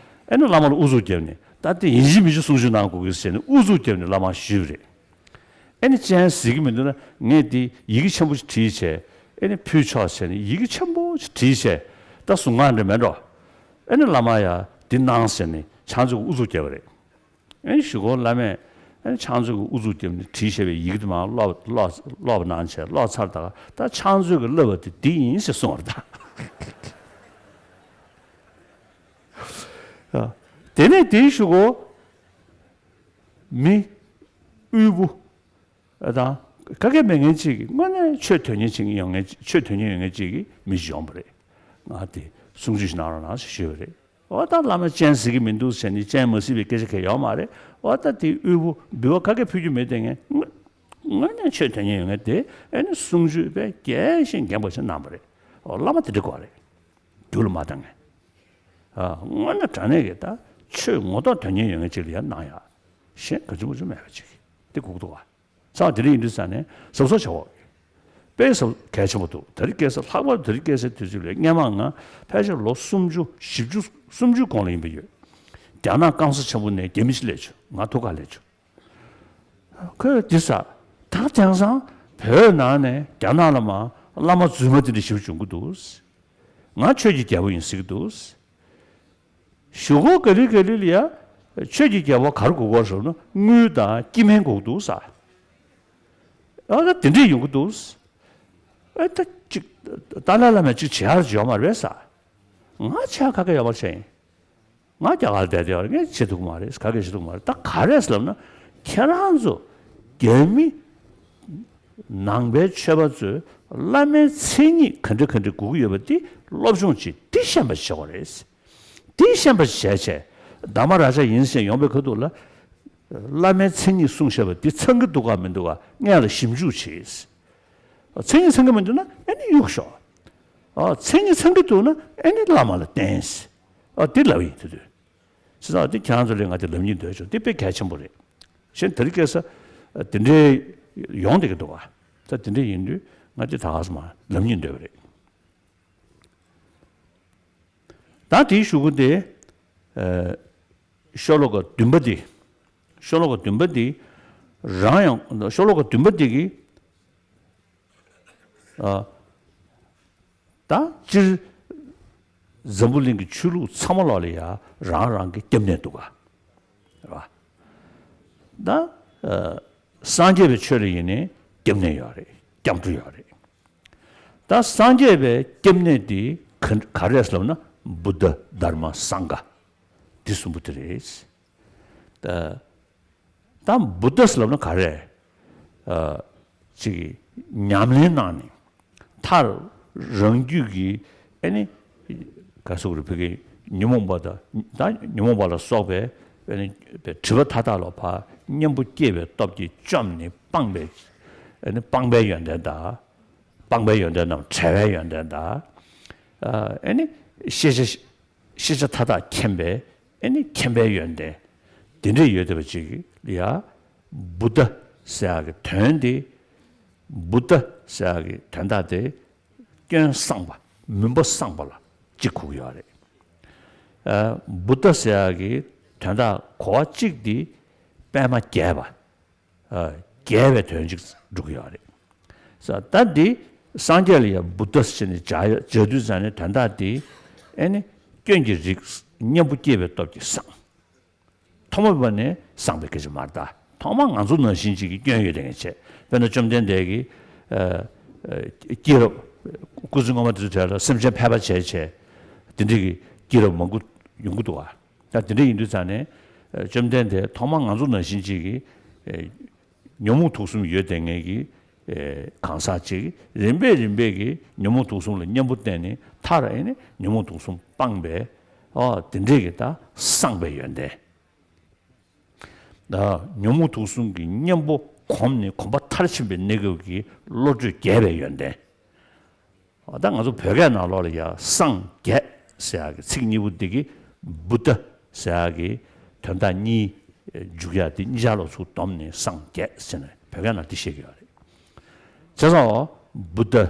ཨེ་ནི་བླ་མ་ལ་ཨུ་ཚུགས་བརྒྱབ་ནས། ད་དེ་ཡིན་གཅིག་མིན་གཅིག་གསུང་ཆོས་གནང་དགོས་ཀྱི་ཟེར་ནས་ཨུ་ཚུགས་བརྒྱབ་ནས་བླ་མ་ཞུས་པ་རེད། ཨེ་ནི་སྤྱན་གཟིགས་ཀྱི་མི་འདུག་ན། ངས་དེ་ཡི་གེ་ཆེན་པོ་ཞིག་བྲིས་བྱས། ཨེ་ནི་ཕུལ་ཆོག་ཟེར་ནས་ཡི་གེ་ཆེན་པོ་ཞིག་བྲིས་བྱས། ད་གཟུངས་སྔགས་འདྲ་མེད་འགྲོ། ཨེ་ནི་བླ་མ་ཡ་འདི་གནང་ཟེར་ནས་ཕྱག་མཛོད་ཀྱིས་ཨུ་ཚུགས་བརྒྱབ་པ་རེད། ཨེ་ནི་གཞུག་གུ་བླ་མས། ཨེ་ནི་ཕྱག་མཛོད་ཀྱིས་ཨུ་ཚུགས་བརྒྱབ་ནས་བྲིས་བཞག་པའི་ཡི་གེ་དེ་མར་ཀློག་ཀློག་ཀློག་པ་གནང་བྱས། ཀློག་ཚར། ད་ད་ཕྱག་མཛོད་ཀྱིས་བསླབས་པ་དེ་འདི་ཡིན་ཟེར་གསུངས་པ་རེད་ད། དེ་ནས་དེའི་གཞུག་གུ་མི་དབུལ་པོ། ཨ། དང་ག་གེ་མེད་མཁན་ཅིག་གིས། དངོས་གནས་ཆོས་དོན་གཉེར་བྱེད་མཁན་ཡོད་མཁན། ཆོས་དོན་གཉེར་ཡོད་མཁན་ཅིག་གིས་མི་ཞིག་ཡོང་བ་རེད། ང་དེ་གསུང་ཆོས་ཤིག་གནང་རོགས་གནང་ཞེས་ཞུས་པ་རེད། འོ། ད་བླ་མ་སྤྱན་གཟིགས་ཀྱི་མི་འདུག་ཟེར་ནས་སྤྱན་མ་གཟིགས་པའི་སྐད་ཆ་གང་ཡང་ཡོད་མ་རེད། འོ། ད་དེ་དབུལ་པོ་འབུལ་བ་ག་གེ་ཕུལ་རྒྱུ་མེད་དེ་ངས། དངོས་གནས་ཆོས་དོན་གཉེར་ཡོད་མཁན་དེ། ཨེ་ནི་གསུང་ཆོས་དཔེ་རྒྱས་ཤིང་རྒྱས་པ་ཞིག་གནང་བ་རེད། འོ། བླ་མ་དེ་འདྲ་དགོས་རེད། རྒྱུ་ལ་མ་བཏང་མཁན། ཨ། དངོས་གནས་དྲང་གནས་ཀྱི་ད་ཆོས་ངོ་ཐོག་དོན་གཉེར་ཡོད་མཁན་ཅིག་ལ་ཡང་གནང་ཡག། གཞན་ག་ཅི་མ་ཅི་མེད་པ་ཅིག་དེ་དགོས་ཀྱི་འདུག་ག། ཙང་དེ་འདྲ་ཡིན་དུས་ཙ་ནས་གཟབ་གཟབ་བྱེད་དགོས། དཔེ་གཟབ་གལ་ཆེན་པོ་འདུག། དེ་རིང་ཁ་སང་། ལྷག་པར་དུ་དེ་རིང་ཁ་སང་དུས་ཚོད་ལ། སྔན་མ་ང་ཕལ་ཆེར་ལོ་སུམ་ཅུ། བཞི་བཅུ། སུམ་ཅུ་གོང་ལ་ཡིན་པ་ཡོད། རྒྱ་ནག་སྐམ་ས་ཆེན་པོ་ནས་རྒྱ་མི་ཞིག་སླེབས་བྱུང་། ང་ཐུག་ག་སླེབས་བྱུང་། ཁོས་འདི་ཟེར། ད་དེང་སང་བོད་ནང་ནས་རྒྱ་ནག་ལ་མར་བླ་མ་རྫུན་མ་དེ་འདྲ་ཞེ་པོ་བྱུང་གི་འདུག། ང་ཆོས་ཀྱི་རྒྱལ་པོ་ཡིན་ཟེར་གྱི་འདུག། གཞུག་གུ་ག་ལེ་ག་ལེ་ལ་ཡ། ཆོས་ཀྱི་རྒྱལ་པོ་ག་རེ་དགོས་ཀྱི་ཡོད་ཟེར་ན། དངུལ་དང་སྐྱེ་དམན་དགོས་ཀྱི་འདུག་ཟེར། ཨ། ད་དེ་འདྲས་ཡོང་གི་འདུག། ཨ། ད་ཅིག་ཏཱ་ལའི་བླ་མས་ཅིག་བྱེད་ཡག་ཅིག་ཡོད་མ་རེད་ཟེར། ང་བྱེད་ཡག་ག་གེ་ཡོད་མ་རེད་ཟེར། ང་རྒྱ་གར་ལ་བསྡད་བསྡད་ཡོད་རེད། ངས་བྱེད་ཐུབ་ཀྱི་མ་རེད། ག་གེ་བྱེད་ཐུབ་ཀྱི་མ་རེད། ད་ག་རེ་ཟེར་ལབ་ན། ཁྱེད་རང་ཚོ་རྒྱ་མི་ནང་པའི་ཆོས་པ་ཚོས་བླ་མའི་མཚན་ཉིད་ག་འདྲ་ག་འདྲ་དགོས་ཀྱི་ཡོད་པ་དེ་སློབ་སྦྱོང་བྱེད། དེ་ཤེས་པ་བྱེད་དགོས་རེད། དེ་ཤེས་པ་བྱས་བྱས། དྷརྨ་རཱ་ཇ་ཡིན་ཟེར་ཡོང་བའི་ཁ་ཐུག་ལ། བླ་མའི་མཚན་ཉིད་གསུངས་བཞག་པ་དེ་ཚང་གི་འདུག་ག་མི་འདུག་ག་སྔོན་ལ་ཞིབ་འཇུག་བྱེད། མཚན་ཉིད་ཚང་གི་མི་འདུག་ན་ཨེ་ནི་གཡུག་ཞོག། ཨ། མཚན་ཉིད་ཚང་གི་འདུག་ན་ཨེ་ནི་བླ་མ་ལ་བསྟེན། ཨ། དེ་ལབ་ཡིན། དེ་དུས་ཟེར་ཙང་། དེ་ཁྱེད་རང་ཚོ་ལ་ང་དེ་ལབ་སྙིང་འདོད་བྱུང་། དེ་དཔེ་གལ་ཆེན་པོ་རེད། གཞན་དེ་རིང་ཁ་སང་དེ་འདྲའི་ཡོང་བསྡད་ཀྱི་འདུག་ག། ད་དེ་འདྲ་ཡིན་དུས་ང་དེ་ད་ག་སེ་མར་ལབ་སྙིང་འདོད་པ་རེད། ད་དེའི་གཞུག་གུ་དེ། ཨ། ཤོ་ལོ་ཀ་བདུན་པ་དེ། ཤོ་ལོ་ཀ་བདུན་པ་དེ་རང་ཡང་། ཤོ་ལོ་ཀ་བདུན་པ་དེ་གིས། ཨ། ད་སྤྱིར་འཛམ་བུ་གླིང་གི་ཆོས་ལུགས་ཚང་མ་ལོག་ལ་ཡ་རང་རང་གི་སྐྱབས་གནས་འདུག་ག། རེད་བ། ད། ཨ། སངས་རྒྱས་པའི་ཆོས་ལ་ཡིན་ནའི་སྐྱབས་གནས་ཡོད་རེད། སྐྱབས་འགྲོ་ཡོད་རེད། ད་སངས་རྒྱས་པའི་སྐྱབས་གནས་དེ་ག་ག་རེ་ལབ་ན་བུདྡྷ་དྷརྨ་སངྒྷ་འདི་གསུམ་པོ་དེ་རེད། ད་ད་བུདྡྷ་ལབ་ན་ག་རེ། ཨ་ཅིག་ཉམས་ལེན་གནང་ནས་མཐར་རང་རྒྱུད་ཀྱི་ཨ་ནི་ག་སོགས་རེ་བོད་ཀྱི་ཉོན་མོངས་པ་དང་ད་ཉོན་མོངས་པ་ལ་སོགས་པའི་ཨ་ནི་དྲི་བ་མཐའ་དག་ལ་ཕར་གཉེན་པོ་སྐྱེས་པའི་སྟོབས་ཀྱིས་བཅོམ་ནས་སྤངས་པའི་ཨ་ནི་སྤངས་པའི་ཡོན་ཏན་དང་། སྤངས་པའི་ཡོན་ཏན་ནམ་བྲལ་བའི་ཡོན་ཏན་དང་། ཨ་ནི་ཤེས་བྱ་ཤེས་བྱ་མཐའ་དག་མཁྱེན་པའི་ཨ་ནི་མཁྱེན་པའི་ཡོན་ཏན་དེ་འདྲ་ཡོད་བསྡད་པ་ཅིག་ལ་ཡ་བུདྡྷ་ཟེར་ཡག་གི་དོན་དེ། བུདྡྷ་ཟེར་ཡག་གི་དོན་དག་དེ་སྐྱོན་སངས་པ་མུན་པ་སངས་པ་ལ་གཅིག་གོ་གི་ཡོད་རེད། ཨ་བུདྡྷ་ཟེར་ཡག་གི་དོན་དག་གོ་བ་གཅིག་དེ་པད་མ་རྒྱས་པ། རྒྱས་པའི་དོན་ཅིག་འགྲོ་གི་ཡོད་རེད། ས་ད་འདི་སངས་རྒྱས་ལ་ཡང་བུདྡྷ་ཟེར་ནས་སྦྱར་སྦྱར་དུས་ཙང་ནས་དོན་དག་འདི་ཨེ་ནི་སྐྱོན་གྱི་རིགས་གཉེན་པོ་སྐྱེས་པའི་སྟོབས་ཀྱིས་སངས། ཐོག་མ་མེད་པ་ནས་སངས་པའི་སྐད་ཆ་མ་རེད་ད། ཐོག་མ་ང་ཚོ་ནང་བཞིན་ཅིག་གི་སྐྱོན་ཡོད་དེ་ངས་བྱས། དཔེར་ན་བཅོམ་ལྡན་འདས་ཀྱིས་ཨ་ཨ་སྐྱེས་རབས་སྐུ་ཚེ་སྔོན་མ་དེ་ཚོ་གྲས་ལ་སེམས་ཅན་ཕལ་པ་བྱས་བྱས་དེ་འདྲ་གི་སྐྱེས་རབས་མང་པོ་ཡོང་གི་འདུག་བ། ད་དེ་འདྲ་ཡིན་དུས་ཙང་ནས་ཨ་བཅོམ་ལྡན་འདས་ཐོག་མ་ང་ཚོ་ནང་བཞིན་ཅིག་གི་ཨ་ཉོན་མོངས་དུག་གསུམ་ཡོད་དེ་ངེས་ཀྱི་ཨེ་གང་ཟག་ཅིག་རིམ་པས་རིམ་པས་ཀྱི་ཉོན་མོངས་དུག་གསུམ་ལ་གཉེན་པོ་བསྟེན་ནས་མཐར་ཨེ་ནི་ཉོན་མོངས་དུག་གསུམ་སྤངས་པའི་ཨོ་དེ་འདྲས་ཀྱི་ད་སངས་པའི་ཡོན་ཏན། ད་ཉོན་མོངས་དུག་གསུམ་གྱི་གཉེན་པོ་གོམས་ནས་གོམས་པ་མཐར་ཕྱིན་པའི་གནས་སྐབས་ཀྱི་བློ་གྲོས་རྒྱས་པའི་ཡོན་ཏན། ད་ང་ཚོ་བོད་སྐད་ནང་ལོགས་ལ་ཡ་སངས་རྒྱས་ཟེར་ཡག་གི་ཚིག་གཉིས་པོ་འདི་གི་བུདྡྷ་ཟེར་ཡག་གི་དོན་དག་གཉིས་འཇུག་ཡག་དེ་གཉིས་ཆར་ལ་ཚུར་བསྡོམས་ནས་སངས་རྒྱས་ཟེར་ནས་བོད་སྐད་ནང་འདི་བཤད་ཀྱི་ཡོད་རེད། བྱས་ཙང་བུདྡྷ་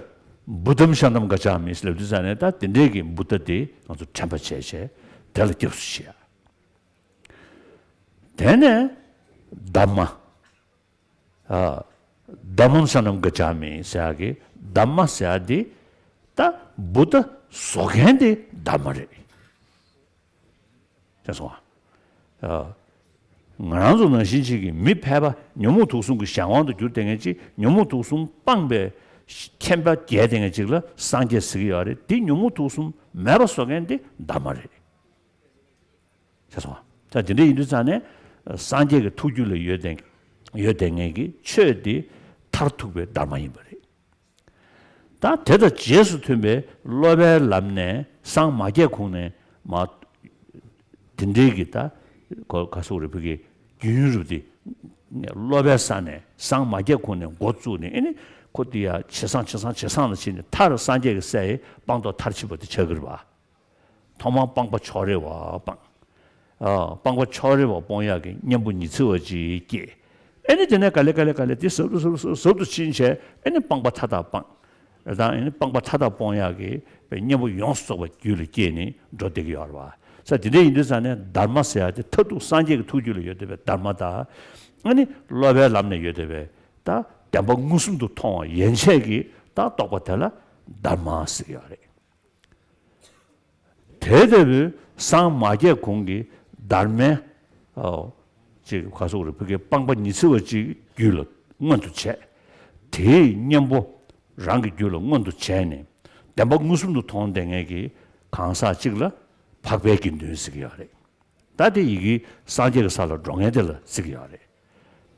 བུདྡྷམ་ཤཱནྟམ་ག་ཙཱ་མི་ལབ་དུས་ཙང་ནས་ད་དེ་འདྲའི་གི་བུདྡྷ་དེ་ང་ཚོ་དྲན་པ་བྱས་བྱས་དེ་ལ་སྐྱབས་སུ་མཆི་ཡ། དེ་ནས་དྷརྨ། ཨ་དྷརྨམ་ཤཱནྟམ་ག་ཙཱ་མི་ཟེར་ཡག་གི་དྷརྨ་ཟེར་ཡག་དེ་ད་བུདྡྷ་བཟོ་མཁན་དེ་དྷརྨ་རེད། ཅེས་སོ། ཨ་ང་རང་ཚོ་ནང་བཞིན་ཅིག་གི་མི་ཕལ་པ་ཉོན་མོངས་དུག་གསུམ་གྱི་གཞན་དབང་དུ་གྱུར་བསྡད་མཁན་ཅིག་ཉོན་མོངས་དུག་གསུམ་སྤངས་པའི་མཁྱེན་པ་རྒྱས་བསྡད་མཁན་ཅིག་ལ་སངས་རྒྱས་ཟེར་གྱི་ཡོད་རེད། དེ་ཉོན་མོངས་དུག་གསུམ་མེད་པ་བཟོ་མཁན་དེ་དྷརྨ་རེད། ཅེས་སོ། ད་དེ་འདྲ་ཡིན་དུས་ཙང་ནས་སངས་རྒྱས་ཀྱི་ཐུགས་རྒྱུད་ལ་ཡོད་བསྡད་ཡོད་བསྡད་མཁན་གྱི་ཆོས་དེ་མཐར་ཐུག་པའི་དྷརྨ་ཡིན་པ་རེད། ད་དེ་དང་རྗེས་སུ་མཐུན་པའི་སློབ་པའི་ལམ་ནས་སངས་མ་རྒྱས་གོང་ནས་མ་དེ་འདྲའི་གི་ད་གོ་ག་སོགས་རེ་བུ་གི་རྒྱུན་རུ་དེ་སློབ་པའི་ས་ནས་སངས་མ་རྒྱས་གོང་ནས་འགོ་བཙུགས་ནས་ཨེ་ནི་ཁོ་དེ་ཡ་ཇེ་བཟང་ཇེ་བཟང་ཇེ་བཟང་ལ་ཕྱིན་ནས་མཐར་སངས་རྒྱས་ཀྱི་སའི་སྤངས་རྟོགས་མཐར་ཕྱིན་པ་དེ་ཆགས་ཀྱི་རེད་པ། ཐོག་མར་སྤངས་པ་ཕྱོགས་རིས་པ་སྤངས། ཨ་སྤངས་པ་ཕྱོགས་རིས་པ་སྤོང་ཡག་གི་གཉེན་པོ་ཉི་ཚེ་བ་ཅིག་སྐྱེས། ཨེ་ནི་དེ་ནས་ག་ལེ་ག་ལེ་ག་ལེ་དེ་ཟབ་ཏུ་ཟབ་ཏུ་ཟབ་ཏུ་ཟབ་ཏུ་ཕྱིན་བྱས་ཨེ་ནི་སྤངས་པ་མཐའ་དག་སྤངས། ཨེ་ད་ཨེ་ནི་སྤངས་པ་མཐའ་དག་སྤོང་ཡག་གི་པའི་གཉེན་པོ་ཡོངས་སུ་རྫོགས་པ་རྒྱུད་ལ་སྐྱེས་ནས་འགྲོ་བསྡད་ཀྱི་ཡོད་རེད་བ། ས་དེ་འདྲ་ཡིན་དུས་ཙང་ནས་དྷརྨ་ཟེར་ཡག་དེ་མཐར་ཐུག་སངས་རྒྱས་ཀྱི་ཐུགས་རྒྱུད་ལ་ཡོད་བསྡད་པའི་དྷརྨ་དང་། ཨ་ནི་སློབ་པའི་ལམ་ནས་ཡོད་བསྡད་པའི་ད་བདེན་པ་མངོན་སུམ་དུ་མཐོང་བ་ཡན་ཆད་ཀྱི་ད་རྟོགས་པ་དེ་ལ་དྷརྨ་ཟེར་གྱི་ཡོད་རེད། དེ་ལྟ་བུའི་སངས་མ་རྒྱས་གོང་གི་དྷརྨའི་ཨོ་ཅིག་ག་སོགས་རེ་བུ་གའི་སྤངས་པ་ཉི་ཚེ་བ་ཅིག་རྒྱུད་ལ་མངོན་དུ་བྱས། དེའི་གཉེན་པོ་རང་གི་རྒྱུད་ལ་མངོན་དུ་བྱས་ནས་བདེན་པ་མངོན་སུམ་དུ་མཐོང་བསྡད་མཁན་གྱི་གང་ཟག་ཅིག་ལ་འཕགས་པའི་དགེ་འདུན་ཟེར་གྱི་ཡོད་རེད། ད་དེ་ཡི་གེ་སངས་རྒྱས་ཀྱི་ས་ལ་འགྲོ་མཁན་དེ་ལ་ཟེར་གྱི་ཡོད་རེད།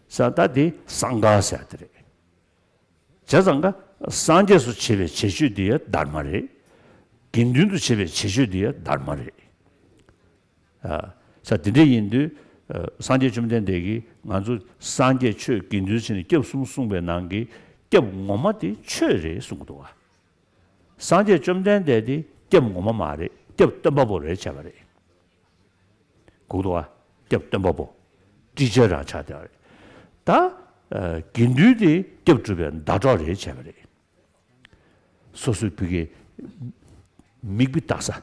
ས་ད་དེ་སངྒ་ཟེར་དེ་རེད། བྱས་ཙང་ཀ་སངས་རྒྱས་སུ་བྱེད་པའི་བྱེད་སྤྱོད་འདི་ཡང་དྷརྨ་རེད། དགེ་འདུན་དུ་བྱེད་པའི་བྱེད་སྤྱོད་འདི་ཡང་དྷརྨ་རེད། ཨ་ས་དེ་འདྲ་ཡིན་དུས་ཨ་སངས་རྒྱས་བཅོམ་ལྡན་འདས་ཀྱིས་ང་ཚོ་སངས་རྒྱས་ཆོས་དགེ་འདུན་བྱས་ནས་སྐྱབས་གསུམ་གསུངས་པའི་ནང་གི་སྐྱབས་ངོ་མ་དེ་ཆོས་རེད་གསུང་གི་འདུག་བ། སངས་རྒྱས་བཅོམ་ལྡན་འདས་དེ་སྐྱབས་ངོ་མ་མ་རེད། སྐྱབས་སྟོན་པ་པོ་རེད་བྱས་པ་རེད། གུག་ཏུ་བ། སྐྱབས་སྟོན་པ་པོ། ཊི་ཅར་རང་ཆགས་བསྡད་པ་རེད། ད་ཨ་དགེ་འདུན་དེ་སྐྱབས་སྒྲུབ་པའི་ཟླ་གྲོགས་རེད་བྱས་པ་རེད། སོ་སོའི་བུ་གའི་མིག་དཔེ་ལྟ་ས།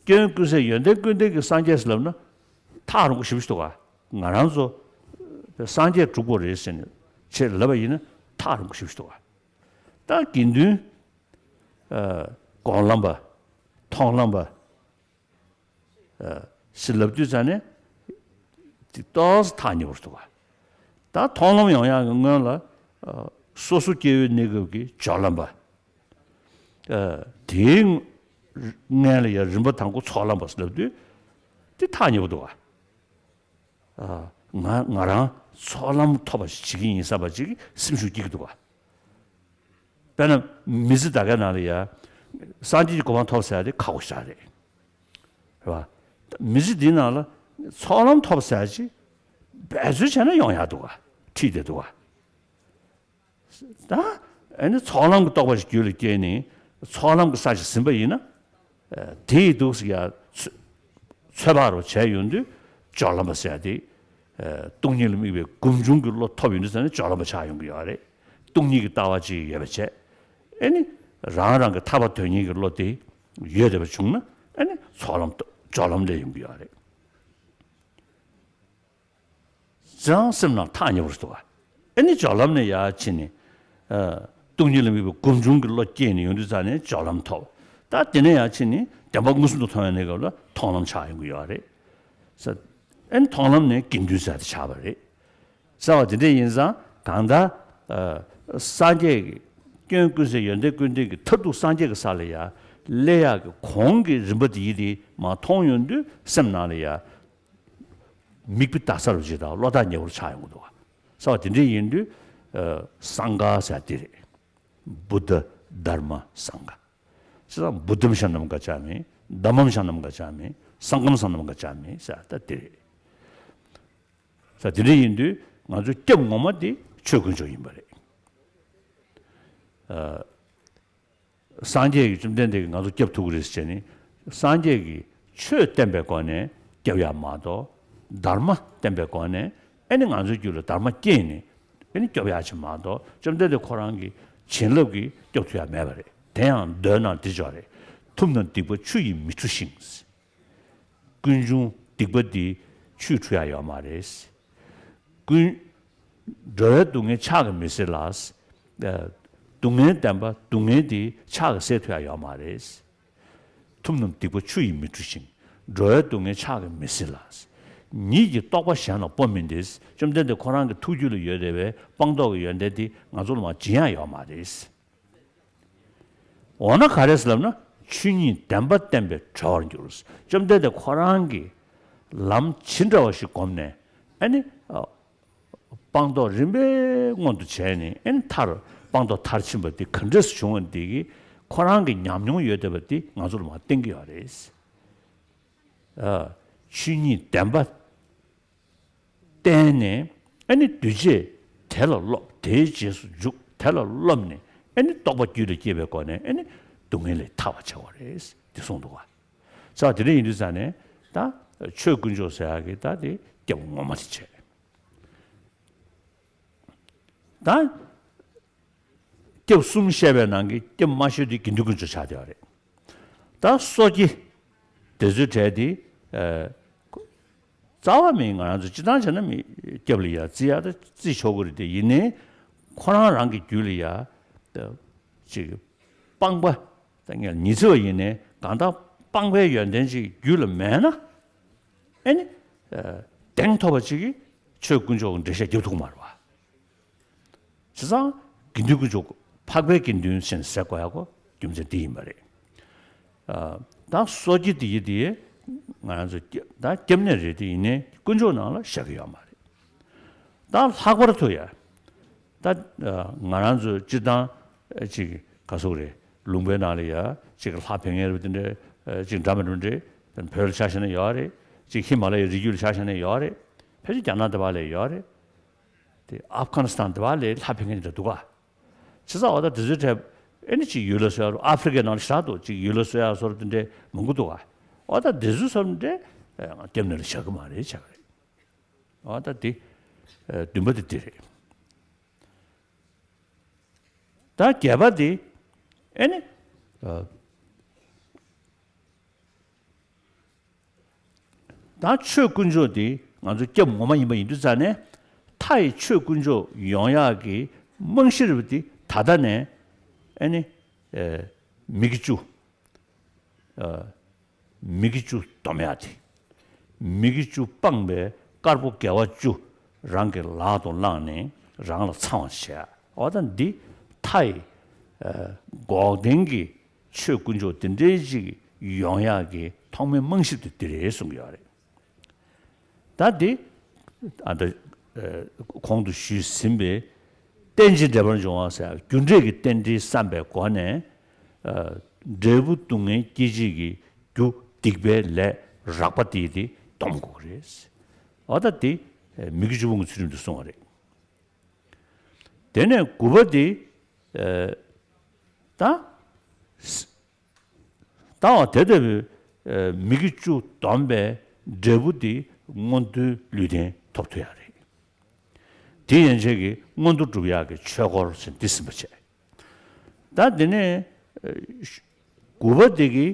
སྐྱོན་ཀུན་ཟད་ཡོན་ཏན་ཀུན་ལྡན་གྱི་སངས་རྒྱས་ལབ་ན་ཐག་རིང་པོ་ཞེ་པོ་ཞིག་འདུག་ག་ང་རང་ཚོ་སངས་རྒྱས་སྒྲུབ་དགོས་རེད་ཟེར་ནས་ཆེད་ལབ་པ་ཡིན་ན་ཐག་རིང་པོ་ཞེ་པོ་ཞིག་འདུག་ག་ད་དགེ་འདུན་ཨ་སྒོམ་ལམ་པ། མཐོང་ལམ་པ། ཨ་ཞེས་ལབ་དུས་ཙང་ནས་ཏོག་ཙམ་ཐག་ཉེ་བོར་འདུག་ག་ད་མཐོང་ལམ་ཡོང་ཡག་གི་སྔོན་ལ་ཨ་ སོ་སོ་སྐྱེ་བོའི་གནས་སྐབས་ཀྱི་སྦྱོར་ལམ་པ། ཨ། དེའི་སྔོན་ལ་ཡང་རིམ་པ་དང་པོ་ཚོགས་ལམ་པ་ཟེར་ལབ་དུས་དེ་ཐག་ཉེ་པོ་འདུག་ག་ཨ། ང་ང་རང་ཚོགས་ལམ་ཐོབ་པ་ཞིག་བྱེད་ཀྱི་ཡིན་བསམ་པ་ཅིག་སེམས་ཤུགས་སྐྱེ་གི་འདུག་ག་དཔེར་ན་མི་ཚེ་ད་གའི་ནང་ལ་ཡ་སངས་རྒྱས་ཀྱི་གོ་འཕང་ཐོབ་ཟེར་ཡ་དེ་ཁག་པོ་ཞེ་དྲག་རེད། རེད་བ། མི་ཚེ་འདིའི་ནང་ལ་ཚོགས་ལམ་ཐོབ་ཟེར་ཡ་ཅིག་འབད་རྩོལ་བྱས་ན་ཡོང་ཡག་འདུག་ག་ཁྲིད་བསྡད་འདུག་ག་ད་ཨ་ནི་ཚོགས་ལམ་གྱི་རྟོགས་པ་ཞིག་རྒྱུད་ལ་སྐྱེས་ནས་ཚོགས་ལམ་གྱི་ས་ཞིག་ཟིན་པ་ཡིན་ན། ཨ། དེ་ཡི་འདུག་ཟེར་ཡ་ཚོད་ཚོད་དཔག་རུ་བྱས་ཡོང་དུས་སྦྱོར་ལམ་པ་ཟེར་ཡ་དེ། ཨ། སྟོང་ཉིད་ལ་དམིགས་པའི་སྒོམ་བྱུང་གི་བློ་ཐོབ་ཡོང་དུས་ཙ་ནས་སྦྱོར་ལམ་པ་ཆགས་ཡོང་གི་ཡོད་རེད། སྟོང་ཉིད་ཀྱི་ལྟ་བ་ཅིག་ཡོད་པ་བྱས། ཨ་ནི་རང་རང་གི་ཐར་པ་དོན་གཉེར་གྱི་བློ་དེ་ཡོད་བསྡད་པ་བྱུང་ན་ཨ་ནི་ཚོགས་ལམ་སྦྱོར་ལམ་སླེབས་ཡོང་གི་ཡོད་རེད། ཙང་སེམས་ནང་ཐག་ཉེ་བོར་འདུག་ག་ཨ་ནི་སྦྱོར་ལམ་ནས་ཡར་ཕྱིན་ནས། ཨ། སྟོང་ཉིད་ལ་དམིགས་པའི་སྒོམ་བྱུང་གི་བློ་སྐྱེས་ནས་ཡོང་དུས་ཙ་ནས་སྦྱོར་ལམ་ཐོབ། ད་དེ་ནས་ཡར་ཕྱིན་ནས་བདེན་པ་མངོན་སུམ་དུ་མཐོང་བའི་གནས་སྐབས་ལ་མཐོང་ལམ་ཆགས་ཡོང་གི་ཡོད་རེད། ས། ཨ་ནི་མཐོང་ལམ་ནས་དགེ་འདུན་ཟེར་དེ་ཆགས་པ་རེད། ཟེར་བ་དེ་འདྲ་ཡིན་ཙང་གང་ལྟར། ཨ། སངས་རྒྱས་ཀྱི་སྐྱོན་ཀུན་ཟད་ཡོན་ཏན་ཀུན་ལྡན་གྱི་མཐར་ཐུག་སངས་རྒྱས་ཀྱི་ས་ལ་ཡར་སླེབས་ཡག་གི་གོང་གི་རིམ་པ་དེ་ཡི་དེ་མར་མཐོང་ཡོང་དུས་སེམས་ནང་ལ་ཡར། མིག་དཔེ་ལྟ་ས་རུ་ཅིག་དང་བློ་ཐག་ཉེ་བོར་ཆགས་ཡོང་གི་འདུག་ག་ཟེར་བ་དེ་འདྲ་ཡིན་དུས། ཨ། སངྒ་ཟེར་དེ་རེད། བུདྡྷ་དྷརྨ་སངྒ། བྱས་ཙང་བུདྡྷམ་ཤ་ནམ་ག་ཅ་མེ། དྷརྨམ་ཤ་ནམ་ག་ཅ་མེ། སངྒྷམ་ཤ་ནམ་ག་ཅ་མེ་ཟེར་ད་དེ་རེད། ཟེར་དེ་འདྲ་ཡིན་དུས་ང་ཚོ་སྐྱབས་ངོ་མ་དེ་ཆོས་དཀོན་མཆོག་ཡིན་པ་རེད། ཨ། སངས་རྒྱས་ཀྱི་བཅོམ་ལྡན་འདས་ཀྱིས་ང་ཚོ་སྐྱོབ་ཐུབ་ཀྱི་རེད་ཟེར་ནས། སངས་རྒྱས་ཀྱིས་ཆོས་བསྟན་པའི་སྒོ་ནས་སྐྱོབ་ཡག་མ་གཏོགས། དྷརྨ་བསྟན་པའི་སྒོ་ནས་ཨ་ནི་ང་ཚོའི་རྒྱུད་ལ་དྷརྨ་སྐྱེས་ནས་ཨ་ནི་སྐྱོབ་ཡག་ཅིག་མ་གཏོགས། བཅོམ་ལྡན་འདས་ཁོ་རང་གི་བྱིན་རླབས་ཀྱིས་སྐྱོབ་ཐུབ་ཡག་མེད་པ་རེད། དེ་ཡང་མདོའི་ནང་འདི་ཅོག་རེད། ཐུབ་རྣམས་སྡིག་པ་ཆུ་ཡིས་མི་འཁྲུ་ཞིང་། ཀུན་འབྱུང་སྡིག་པ་འདིས་ཆུས་འཁྲུ་ཡག་ཡོད་མ་རེད། ཀུན། འགྲོ་བའི་སྡུག་བསྔལ་ཕྱག་གིས་མི་སེལ་ལ། སྡུག་བསྔལ་བདེན་པ་སྡུག་བསྔལ་འདིས་ཕྱག་གིས་སེལ་ཐུབ་ཡག་ཡོད་མ་རེད། ཐུབ་རྣམས་སྡིག་པ་ཆུ་ཡིས་མི་འཁྲུ་ཞིང་། འགྲོ་བའི་སྡུག་བསྔལ་ཕྱག་གིས་མི་སེལ་ལ། ཉིད་ཀྱི་རྟོགས་པ་གཞན་ལ་སྤོ་མིན་ཏེ། བཅོམ་ལྡན་འདས་ཁོ་རང་གི་ཐུགས་རྒྱུད་ལ་ཡོད་བསྡད་པའི་སྤངས་རྟོགས་ཀྱི་ཡོན་ཏན་འདི་ང་ཚོ་ལ་མར་སྦྱིན་ཡག་ཡོད་མ་རེད། འོ་ན་ག་རེ་ཟེར་ལབ་ན། ཆོས་ཉིད་བདེན་པ་བསྟན་པས་གྲོལ་བར་འགྱུར། བཅོམ་ལྡན་འདས་ཁོ་རང་གིས་ལམ་ཇི་འདྲ་བ་ཞིག་བསྒོམས་ནས་ཨ་ནི། ཨ། སྤངས་རྟོགས་རིམ་པས་མངོན་དུ་བྱས་ནས་ཨ་ནི་མཐར་སྤངས་རྟོགས་མཐར་ཕྱིན་པ་འདི་ག་འདྲས་སུ་བྱུང་བ་འདི་གིས་ཁོ་རང་གི་ཉམས་མྱོང་ཡོད་བསྡད་པ་འདི་ང་ཚོ་ལ་མར་བསྟན་གྱི་ཡོད་རེད། ཨ། ཆོས་ཉིད་བདེན་པ་བསྟན་ནས་ཨ་ནི་འདུས་བྱས་དེ་ལ་སློབ། དེའི་རྗེས་སུ་འཇུག། དེ་ལ་སློབ་ནས་ཨ་ནི་རྟོགས་པ་རྒྱུད་ལ་སྐྱེས་པའི་སྒོ་ནས་ཨ་ནི་སྡུག་བསྔལ་ལས་ཐར་བར་བྱ་བ་རེད་དེ་གསུངས་འདུག་ག་ས་དེ་འདྲ་ཡིན་དུས་ཙང་ནས་ད་ཆོས་དཀོན་མཆོག་ཟེར་ཡག་གི་ད་དེ་སྐྱབས་ངོ་མ་དེ་བྱས། ད་སྐྱབས་གསུམ་བཤད་པའི་ནང་གི་སྐྱབས་མ་ཤོད་དེ་དགེ་འདུན་དཀོན་མཆོག་ཆགས་བསྡད་པ་རེད། ད་སོ་སྐྱེ་དེ་ཚོའི་གྲས་དེ། ཨ། རྩ་བ་མིན་ང་རང་ཚོ་སྤྱིར་བཏང་བྱས་ན་མི་སྐྱབས་ལ་ཡ་བརྩི་ཡག་ད་བརྩི་ཆོག་གི་རེད་དེ། ཡིན་ནའི་ཁོ་རང་རང་གི་རྒྱུད་ལ་ཡ་ད་ཅིག་སྤངས་པ་ད་ངས་ཉི་ཚེ་བ་ཡིན་ནའི་གང་ལྟར་སྤངས་པའི་ཡོན་ཏན་ཅིག་རྒྱུད་ལ་མེད་ན་ཨ་ནི། ཨ། གདེང་ཐོབ་པ་ཅིག་གིས་ཆོས་དཀོན་མཆོག་གི་འགྲེལ་བཤད་རྒྱབ་ཐུབ་ཀྱི་མ་རེད་བ། བྱས་ཙང་དགེ་འདུན་དཀོན་མཆོག་འཕགས་པའི་དགེ་འདུན་ཞེས་ཟེར་དགོས་ཡག་གོ་རྒྱུ་མཚན་འདི་ཡིན་པ་རེད། ཨ། ད་སོ་སྐྱེ་དེ་ཡི་དེ་ང་རང་ཚོ་སྐྱབས་ད་སྐྱབས་གནས་རེད་དེ། ཡིན་ནའི་དཀོན་མཆོག་ནང་ལ་བཞག་གི་ཡོད་མ་རེད། ད་ལྷག་པར་དུ་ཡ་ད་ང་རང་ཚོ་སྤྱིར་བཏང་ཅིག་ག་ཟེར་དགོས་རེད། ལུང་པའི་ནང་ལ་ཡ་ཅིག་ལྷ་ཕན་མཁན་རེད་དེ་འདྲ་ཅིག་འདྲ་མི་འདྲ་འདྲ་བོད་ལ་ཆ་བཞག་ན་ཡོད་རེད། ཅིག་ཧི་མ་ལ་ཡའི་རི་རྒྱུད་ལ་ཆ་བཞག་ན་ཡོད་རེད། ཕལ་ཆེར་རྒྱ་ནག་དེ་བ་ལ་ཡོད་རེད། དེ་ཨབ་གྷ་ནི་སི་ཐན་དེ་བ་ལ་ལྷ་ཕན་མཁན་འདྲ་འདུག་ག་བྱས་ཙང་འོ་ད་དེ་ཚོའི་གྲས་ཨེ་ནི་ཅིག་ཡུལ་ལ་སོ་ཡ་ཨ་ཧྥི་རི་ཀའི་ནང་ལ་ཞེ་དྲག་འདུག་ཅིག་ཡུལ་ལ་སོ་ཡ་སོ་ར་དེ་འདྲ་མང་པོ་འདུག་ག་འོ་ད་དེ་ཚོའི་སོ་ར་འདྲ་སྐྱབས་གནས་ལ་བཞག་གི་མ་རེད་བྱས་པ་རེད། འོ་ད་དེ་བདུན་པ་དེ་དེ་རེད། ད་བརྒྱད་པ་དེ་ཨེ་ནི། ད་ཆོས་དཀོན་མཆོག་དེ་ང་ཚོ་སྐྱབས་ངོ་མ་ཡིན་པ་ཡིན་དུས་ཙང་ནས། མཐའ་ཡི་ཆོས་དཀོན་མཆོག་ཡོང་ཡག་གི་རྨང་གཞི་རེད་པ་དེ་ད་ལྟ་ནས་ཨེ་ནི། ཨེ། མི་དགེ་བཅུ། ཨ། མི་དགེ་བཅུ་སྡོམ་ཡག་དེ། མི་དགེ་བཅུ་སྤངས་པའི་དཀར་པོ་དགེ་བ་བཅུ་རང་གི་ལག་ཏུ་བླངས་ནས་རང་ལ་ཚང་བ་བྱེད་ཡག་འོ་ད་འདི་མཐའ་ཡི་འགོག་བདེན་གྱི་ཆོས་དཀོན་མཆོག་དེ་འདྲའི་ཅིག་ཡོང་ཡག་གི་ཐོག་མའི་རྨང་གཞི་དེ་འདི་རེད་གསུང་གི་ཡོད་རེད། ད་འདི་ཨ་ད་གོང་དུ་ཞུས་ཟིན་པའི་རྟེན་ཅིང་འབྲེལ་པར་འབྱུང་བ་ཟེར་རྒྱུ་འབྲས་ཀྱི་རྟེན་འབྲེལ་བསམ་པའི་སྒོ་ནས་འབྲས་བུ་སྡུག་བསྔལ་སྐྱེད་བྱེད་ཀྱི་རྒྱུ་སྡིག་པའི་ལས་རགས་པ་དེ་དེ་སྡོམ་དགོས་ཀྱི་རེད། འོ་ད་དེ་མི་དགེ་བཅུ་སྤོང་གི་ཚུལ་ཁྲིམས་དུ་གསུངས་པ་རེད། དེ་ནས་དགུ་པ་དེ་ད་ལྟ་བ་དེ་ལྟ་བུའི་མི་དགེ་བཅུ་སྡོམ་པའི་འབྲས་བུ་དེ་མངོན་མཐོའི་ལུས་རྟེན་ཐོབ་ཐུབ་ཡག་རེད། དེ་ཡན་ཆད་ཀྱི་མངོན་མཐོ་སྒྲུབ་ཡག་གི་ཆོས་འཁོར་ཟེར་འདི་ཟིན་པ་བྱས། ད་དེ་ནས་དགུ་པ་དེ་གི་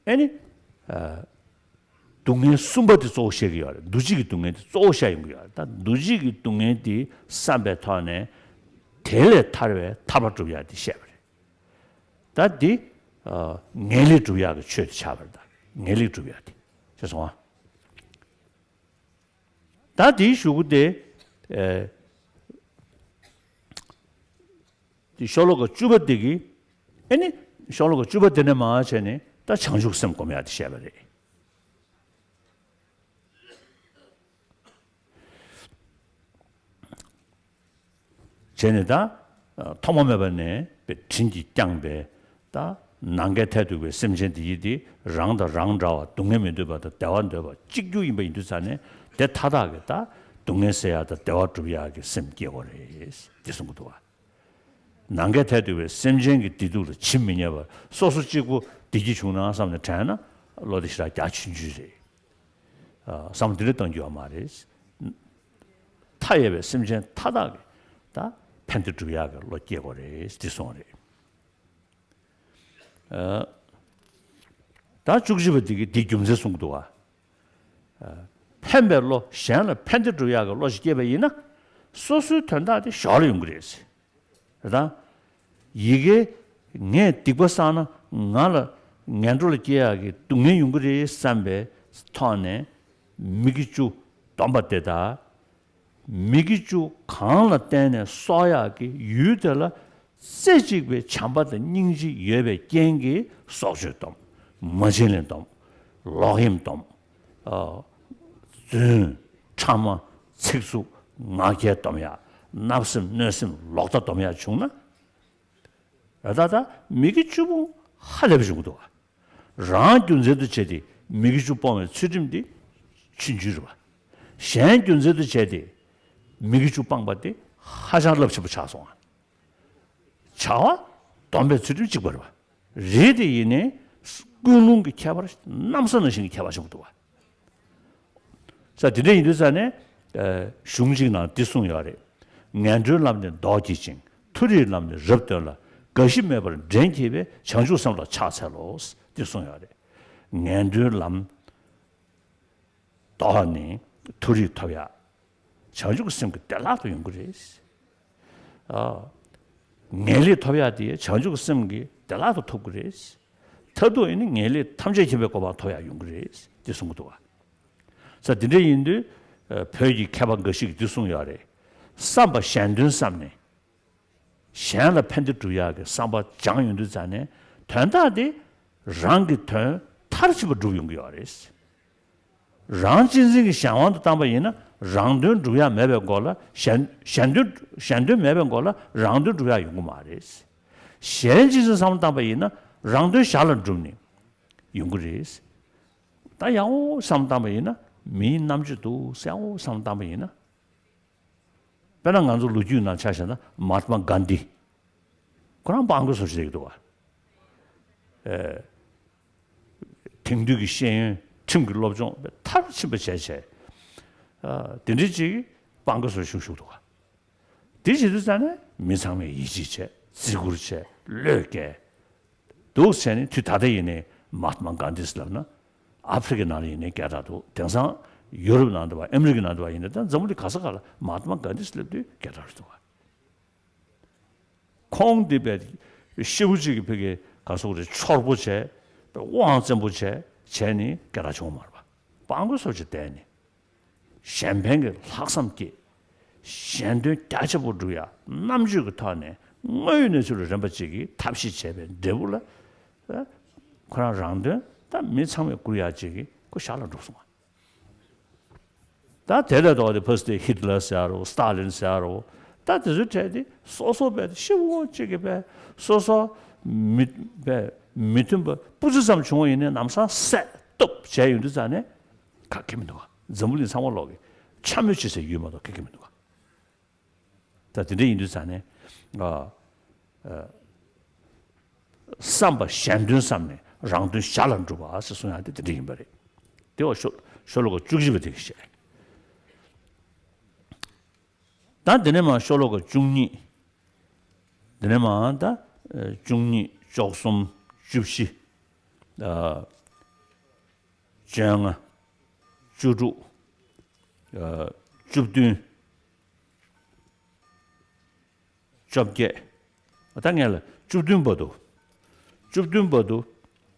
ཨེ་ནི་སྡུག་བསྔལ་གསུམ་པ་དེ་གཙོ་བོ་བཤད་ཀྱི་ཡོད་རེད། འདུ་བྱེད་ཀྱི་སྡུག་བསྔལ་དེ་གཙོ་བོ་བཤད་ཡོང་གི་ཡོད་རེད། ད་འདུ་བྱེད་ཀྱི་སྡུག་བསྔལ་དེ་བསམ་པའི་ཐོག་ནས་དེ་ལས་ཐར་བའི་ཐར་པ་སྒྲུབ་ཡག་དེ་བཤད་པ་རེད། ད་འདི་ངེས་ལེགས་སྒྲུབ་ཡག་གི་ཆོས་དེ་ཆགས་པ་རེད། ད་ངེས་ལེགས་སྒྲུབ་ཡག་དེ་ཤེས་སོང་ཨ། ད་དེའི་གཞུག་གུ་དེ་ཨེ་དེ་ཤོ་ལོ་ཀ་བཅུ་པ་དེ་གི་ཨེ་ནི་ཤོ་ལོ་ཀ་བཅུ་པ་དེ་ནས་མར་བྱས་ནས་ད་བྱང་ཆུབ་སེམས་སྒོམ་ཡག་དེ་བཤད་པ་རེད། བྱས་ནས་ད་ཐོག་མ་མེད་པ་ནས་དཔེ་དྲིན་གྱིས་བསྐྱངས་པའི་ད་ནམ་མཁའི་མཐས་གཏུགས་པའི་སེམས་ཅན་དེ་ཡིས་དེ་རང་དང་རང་འདྲ་བ་སྡུག་བསྔལ་མི་འདོད་པ་དང་བདེ་བ་འདོད་པ་གཅིག་གྱུར་ཡིན་པ་ཡིན་དུས་ཙང་ནས་དེ་མཐའ་དག་གི་ད་སྡུག་བསྔལ་སེལ་ཡག་དང་བདེ་བ་སྒྲུབ་ཡག་གི་སེམས་སྐྱེ་དགོས་རེད་འདི་གསུང་གི་འདུག་བ། ནམ་མཁའི་མཐས་གཏུགས་པའི་སེམས་ཅན་གྱི་བདེ་སྡུག་ལ་ཇི་མི་སྙམ་པར་སོ་སོ་གཅིག་པུ་བདེ་སྐྱིད་བྱུང་ན་བསམ་ནས་དྲན་ན་བློ་དེ་ཞེ་དྲག་རྒྱ་ཆུང་ཆུང་རེད། བསམ་བློ་འདི་འདྲ་གཏོང་རྒྱུ་ཡོད་མ་རེད། མཐའ་ཡས་པའི་སེམས་ཅན་མཐའ་དག་གི་ད་ཕན་བདེ་སྒྲུབ་ཡག་གི་བློ་སྐྱེ་དགོས་རེད་འདི་གསུངས་རེད། ད་བཅུ་གཅིག་པ་འདི་གི་འདི་རྒྱུ་མཚན་གསུང་གི་འདུག་བ། ཕན་པའི་བློ་གཞན་ལ་ཕན་བདེ་སྒྲུབ་ཡག་གི་བློ་ཞིག་སྐྱེས་པ་ཡིན་ན་སོ་སོའི་དོན་དག་དེ་ཞོར་ལ་ཡོང་གི་རེད། རེད་དང་། ཡི་གེ་ངས་སྡིག་པ་བསགས་ན་ང་ལ་ངན་འགྲོ་ལ་སྐྱེ་ཡག་གི་སྡུག་བསྔལ་ཡོང་གི་རེད་བསམ་པའི་ཐོག་ནས་མི་དགེ་བཅུ་སྡོམ་པ་དེ་དག་མི་དགེ་བཅུ་གང་ལ་བརྟེན་ནས་གསོག་ཡག་གི་ཡུལ་དེ་ལ་རྩེ་གཅིག་པའི་བྱམས་པ་དང་སྙིང་རྗེ་ཡོད་པའི་རྐྱེན་གྱིས་སྲོག་གཅོད་སྡོམ། མ་བྱིན་ལེན་སྡོམ། ལོག་གཡེམ་སྡོམ། རྫུན། ཕྲ་མ། ཚིག་རྩུབ། ངག་འཁྱལ་སྡོམ་ཡག་བརྣབ་སེམས་གནོད་སེམས་ལོག་ལྟ་སྡོམ་ཡག་བྱུང་ན། ད་ད་ད་མི་དགེ་བཅུ་སྤོང་ཧ་ལས་པ་བྱུང་གི་འདུག་བ། རང་རྒྱུ་མཚན་དུ་བྱས་ཏེ་མི་དགེ་བཅུ་སྤོང་བའི་ཚུལ་ཁྲིམས་དེ་ཆུང་ཆུང་རེད་བ། གཞན་རྒྱུ་མཚན་དུ་བྱས་ཏེ་མི་དགེ་བཅུ་སྤངས་པ་དེ་ཧ་ཅང་རླབས་ཆེན་པོ་ཆགས་སོང་བ། བྱ་བ་སྡོམ་པའི་ཚུལ་ཁྲིམས་གཅིག་པ་རེད་བ། རེད་དེ་ཡིན་ནའི་ཀུན་སློང་གི་ཁྱད་པར་གནམ་ས་ནང་བཞིན་གྱི་ཁྱད་པར་བྱུང་གི་འདུག་བ། ས་དེ་འདྲ་ཡིན་དུས་ས་ནས་གཞུང་གཅིག་ནང་འདི་གསུངས་ཡོད་རེད། ངན་འགྲོའི་ལམ་ནི་ལྡོག་གྱིས་ཤིང་། མཐོ་རིས་ལམ་ནི་རབ་སྟོན་ལ། རྒ་ཤི་མེད་པར་འདྲེན་བགྱིད་པའི། བྱང་ཆུབ་སེམས་ལ་ཕྱག་འཚལ་ལོ། འདི་གསུངས་ཡོད་རེད། ངན་འགྲོའི་ལམ་ལྡོག་ནས་མཐོ་རིས་ཐོབ་ཡག་བྱང་ཆུབ་ཀྱི་སེམས་ཀྱི་བདེ་བླག་ཏུ་ཡོང་གི་རེད། ཨ། ངེས་ལེགས་ཐོབ་ཡག་དེ་བྱང་ཆུབ་ཀྱི་སེམས་ཀྱི་བདེ་བླག་ཏུ་ཐོབ་ཀྱི་རེད། མཐར་ཐུག་ཡིན་ན་ངེས་ལེགས་ཐམས་ཅད་མཁྱེན་པའི་གོ་འཕང་ཐོབ་ཡག་ཡོང་གི་རེད་དེ་གསུང་གི་འདུག་བ། ས་དེ་འདྲ་ཡིན་དུས་བོད་ཀྱི་མཁས་པ་འགའ་ཞིག་གིས་འདི་གསུངས་ཡོད་རེད། བསམ་པ་གཞན་དོན་བསམ་ནས། གཞན་ལ་ཕན་བདེ་སྒྲུབ་ཡག་གི་བསམ་པ་སྦྱངས་ཡོང་དུས་ཙང་ནས་དོན་དག་དེ་རང་གི་དོན་མཐར་ཕྱིན་པ་སྒྲུབ་ཡོང་གི་ཡོད་རེད། རང་གཅེས་འཛིན་གྱི་གཞན་དབང་དུ་བཏང་པ་ཡིན་ན་རང་དོན་སྒྲུབ་ཡག་མེད་པའི་སྐོར་ལ་གཞན་གཞན་དོན་གཞན་དོན་མེད་པའི་སྐོར་ལ་རང་དོན་སྒྲུབ་ཡག་ཡོང་གི་མ་རེད། གཞན་གཅེས་འཛིན་བསམ་བློ་བཏང་པ་ཡིན་ན་རང་དོན་ཞར་ལ་འགྲུབ་ནས་ཡོང་གི་རེད། ད་ཡག་པོ་བསམ་བློ་བཏང་པ་ཡིན་ན་མིའི་རྣམ་དཔྱོད་འདུག་ཡག་པོ་བསམ་བློ་བཏང་པ་ཡིན་ན། དཔེར་ན་ང་ཚོ་ལོ་རྒྱུས་ནང་ཆ་བཞག་ན་མ་ཧཱ་ཏྨ་གྷན་དྷི། ཁོ་རང་སྤྲང་པོའི་བཟོ་ཞིག་རེད་འདུག་བ། ཨེ། དེང་དུས་ཀྱི་ཤེས་ཡོན་ཁྲིམས་ཀྱི་སློབ་སྦྱོང་མཐར་ཕྱིན་པ་བྱས་བྱས། ཨ། དེ་འདྲའི་ཅིག་སྤྲང་པོའི་བཟོ་ཞིག་བཞུགས་འདུག་བ། དེ་བྱེད་དུས་ཙང་ནས་མི་ཚང་མས་ཡིད་ཆེས་བྱས་བརྩི་བཀུར་བྱས་བློས་འགེལ། འདུག་བྱས་ནས་དུས་ད་ལྟ་ཡིན་ནའི་མ་ཧཱ་ཏྨ་གྷན་དྷི་ལབ་ན་ཨ་ཧྥེ་རི་ཁའི་ནང་ལ་ཡིན་ནའི་སྐད་གྲགས་འདུག་དེང་སང་ཡུ་རོབ་ནང་དུ་བ་ཨ་མི་རི་ཀའི་ནང་དུ་བ་ཡིན་ནའི་ད་འཛམ་བུ་གླིང་ག་ས་ག་ལ་མ་ཧཱ་ཏྨ་གྷན་དྷི་ལབ་དུས་སྐད་གྲགས་རེད་འདུག་ཁོང་འདི་བས་ཤི་བོ་གཅིག་གི་ཕ་གི་ག་སོག་རེད་འཆོར་པོ་བྱས་དབང་བཙན་པོ་བྱས་བྱས་ནས་སྐད་གྲགས་བྱུང་མ་རེད་པ། སྤྲང་པོའི་བཟོ་ཅིག་བསྡད་ནས། གཞན་ཕན་གྱི་ལྷག་བསམ་སྐྱེས། གཞན་དོན་རྒྱ་ཆེན་པོ་སྒྲུབ་ཡ་རྣམ་དཔྱོད་ཀྱི་ཐོག་ནས་དངོས་ཡོད་གནས་ཚུལ་ལ་རན་པ་ཅིག་གིས་ཐབས་ཤེས་བྱས་པའི་འབྲས་བུ་ལ། ཨ། ཁོ་རང་རང་དོན་ད་མི་ཚང་མས་བཀུར་ཡ་ཅིག་གིས་ཁོ་ཞར་ལ་འགྲོ་སོང་བ། ད་དེ་ལས་ལྡོག་སྟེ་ཕ་སི་ཏེ་ཧི་ཏི་ལར་ཟེར་ཡ་རོ། སི་ཏཱ་ལིན་ཟེར་ཡ་རོ། ད་དེ་ཚོའི་གྲས་དེ་སོ་སོ་བས་ཤི་བོ་གཅིག་གིས་བས་སོ་སོ་མི་བས་མི་མཐུན་པ་སྤུ་ཙམ་ཙམ་བྱུང་བ་ཡིན་ནའི་ལམ་སང་བསད་གཏུབ་བྱས་ཡོང་དུས་ཙང་ནས་ག་གེ་མི་འདུག་ག་འཛམ་བུ་གླིང་ཚང་མ་ལོག་གི་འཕྱ་སྨོད་བྱེད་སའི་ཡུལ་མ་གཏོགས་ག་གེ་མི་འདུག་ག་ད་དེ་འདྲ་ཡིན་དུས་ཙང་ནས། ཨ། ཨ། བསམ་པ་གཞན་དོན་བསམ་ནས་རང་དོན་གཞན་ལ་འགྲུབ་པ་ཟེར་གསུང་ཡག་དེ་དེ་འདྲ་ཡིན་པ་རེད། དེ་བ་ཤོ་ཤོ་ལོ་ཀ་བཅུ་གཅིག་པ་དེ་གིས་བཤད། ད་དེ་ནས་མར་ཤོ་ལོ་ཀ་བཅུ་གཉིས། དེ་ནས་མར་ད་བཅུ་གཉིས། བཅུ་གསུམ། བཅུ་བཞི། ཨ། བཅོ་ལྔ། བཅུ་དྲུག། ཨ། བཅུ་བདུན། བཅོ་བརྒྱད། ད་ངས་ལ་བཅུ་བདུན་བར་དུ། བཅུ་བདུན་བར་དུ།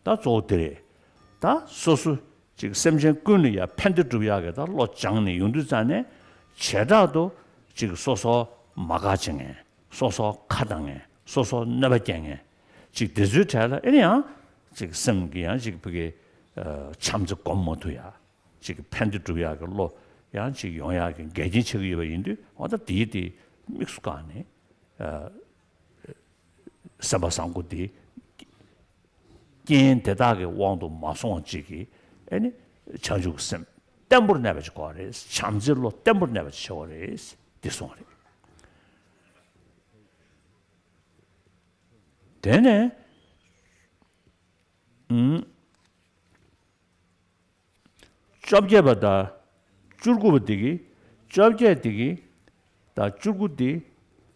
ད་གཙོ་བོ་དེ་རེད། ད་སོ་སོ་ཅིག་སེམས་ཅན་ཀུན་ལ་ཡ་ཕན་བདེ་སྒྲུབ་ཡག་གི་ད་བློ་སྦྱངས་ནས་ཡོང་དུས་ཙང་ནས་བྱེ་བྲག་ཏུ་ཅིག་སོ་སོ་མ་དགའ་བྱེད་མཁན། སོ་སོ་ཁ་གདངས་མཁན། སོ་སོ་གནོད་པ་སྐྱེལ་མཁན་ཅིག་དེ་ཚོའི་གྲས་ལ་ཨེ་ནི་ཡང་ཅིག་སེམས་ཀྱི་ཡང་ཅིག་ཕ་གི། ཨ། བྱམས་བརྩེ་སྒོམ་མ་ཐུབ་ཡ། ཅིག་ཕན་བདེ་སྒྲུབ་ཡག་གི་བློ་ཡང་ཅིག་ཡོང་ཡག་གི་འགལ་རྐྱེན་ཆགས་ཀྱི་ཡོད་པ་ཡིན་དུས། འོ་ད་དེའི་དེ་དམིགས་སུ་བཀར་ནས། ཨ། སེམས་པ་བཟང་པོ་དེ་རྐྱེན་དེ་དག་གི་དབང་དུ་མ་སོང་བ་ཅིག་གིས་ཨེ་ནི་བྱང་ཆུབ་ཀྱི་སེམས་བརྟན་པོར་གནས་པ་ཅིག་དགོས་པ་རེད། བྱམས་བརྩེའི་བློ་བརྟན་པོར་གནས་པ་ཅིག་བྱེད་དགོས་རེད། དེ་གསུངས་པ་རེད། དེ་ནས། ཨུམ། བཅོ་བརྒྱད་པ་དང་བཅུ་དགུ་པ་དེ་གི། བཅོ་བརྒྱད་དེ་གི། དང་བཅུ་དགུ་དེ།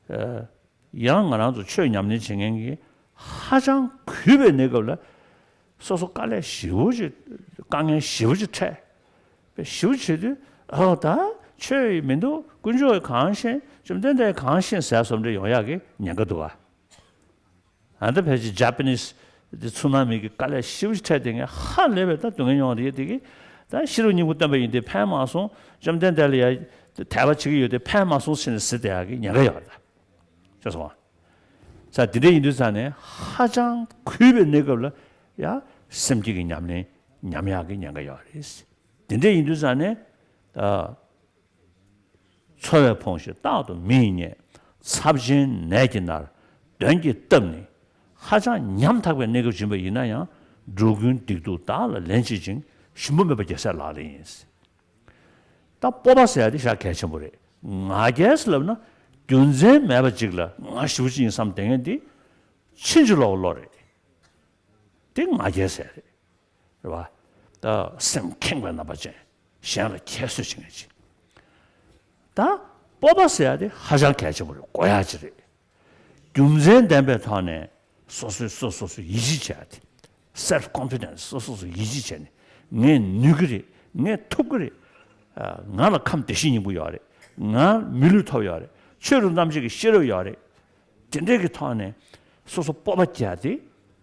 ཨ། ཡང་ང་རང་ཚོ་ཆོས་ཉམས་ལེན་བྱེད་མཁན་གྱི་ཧ་ཅང་གུས་པའི་གནས་སྐབས་ལ། སོ་སོ་དཀའ་ལས་ཞེ་པོ་ཅིག་དཀའ་ངལ་ཞེ་པོ་ཅིག་འཕྲད། པའི་ཞེ་པོ་བྱེད་དུས། ཨོ་ད་ཆོས་ཡི་མི་འདུག་དཀོན་མཆོག་གིས་གང་ཤེས། བཅོམ་ལྡན་འདས་གང་ཤེས་ཟེར་བཟོ་འདྲ་ཡོང་ཡག་གི་ཉེན་ཁ་འདུག་ག་ཨ། ད་ཕལ་ཆེར་ཇ་པ་ནིས་དེ་ཚུགས་ན་མི་གི་དཀའ་ལས་ཞེ་པོ་ཅིག་འཕྲད་དེ་ངས་ཧ་ལས་པའི་ད་སྡུག་བསྔལ་མྱོང་བ་དེ་ཡོད་དེ་གི། ད་ཤེས་རབ་སྙིང་པོ་བསྟན་པ་ཡིན་དེ་ཕན་མ་སོང་། བཅོམ་ལྡན་འདས་ལ་ཡ་དད་པ་བྱེད་ཀྱི་ཡོད་དེ་ཕན་མ་སོང་ཟེར་ནས་ཟེར་བསྡད་ཡག་གི་ཉེན་ཁ་ཡོད་རེད་ད། ཤེས་སོང་ང་། ས་དེ་འདྲ་ཡིན་དུས་ཙང་ནས་ཧ་ཅང་གུས་པའི་གནས་སྐབས་ལ་ཡ་སེམས་བསྐྱེད་ཀྱི་ཉམས་ལེན་ཉམས་ཡག་གི་ཉེན་ཁ་ཡོད་རེད། དེ་འདྲ་ཡིན་དུས་ཙང་ནས། ཨ། འཚོ་བས་ཕོངས་ཤིང་རྟག་ཏུ་མི་ཡིས་བརྙས། ཚབས་ཆེན་ནད་ཀྱིས་མནར་གདོན་གྱིས་བཏབ་ནས། ཧ་ཅང་ཉམ་ཐག་པའི་གནས་སྐབས་ཡིན་པ་ཡིན་ན་ཡང་། འགྲོ་ཀུན་སྡིག་སྡུག་བདག་ལ་ལན་བྱེད་ཅིང་། ཞུམ་པ་མེད་པ་རྒྱལ་སྲས་ལག་ལེན་ཡིན། ད་སྤོབས་པ་ཟེར་ཡ་དེ་ཞེ་དྲག་གལ་ཆེན་པོ་རེད། ང་རྒྱལ་ཟེར་ལབ་ན་རྒྱུ་མཚན་མེད་པ་ཅིག་ལ་ང་ཞེ་པོ་ཅིག་ཡིན་བསམ་བསྡད་མཁན་དེ་ཕྱིན་ཅི་ལོག་གི་བློ་རེད། དེ་ང་རྒྱལ་ཟེར་རེད། རེད་བ། ད་སེམས་ཁེངས་པའི་རྣམ་པ་ཅན། གཞན་ལ་ཁྱད་གསོད་བྱེད་མཁན་ཅིག་ད་སྤོབས་པ་ཟེར་ཡ་དེ་ཧ་ཅང་གལ་ཆེན་པོ་རེད། དགོས་ཡ་ཅིག་རེད། རྒྱུ་མཚན་ལྡན་པའི་ཐོག་ནས་སོ་སོས་སོ་སོ་སོ་ཡིད་ཆེས་བྱེད་ཡ་དེ། སེལ་ཕི་ཀོན་ཕི་ཌེན་སི། སོ་སོ་སོ་ཡིད་ཆེས་བྱས་ནས། ངས་ནུས་ཀྱི་རེད། ངས་ཐུབ་ཀྱི་རེད། ཨ། ང་ལ་ཁམས་བདེ་སྐྱིད་སྙིང་པོ་ཡོད་རེད། ང་མི་ལུས་ཐོབ་ཡོད་རེད། ཆོས་རབ་རྣམ་འབྱེད་ཀྱི་ཤེས་རབ་ཡོད་རེད། དེ་འདྲའི་གི་ཐོག་ནས་སོ་སོ་སྤོབས་པ་སྐྱེ་ཡ་དེ་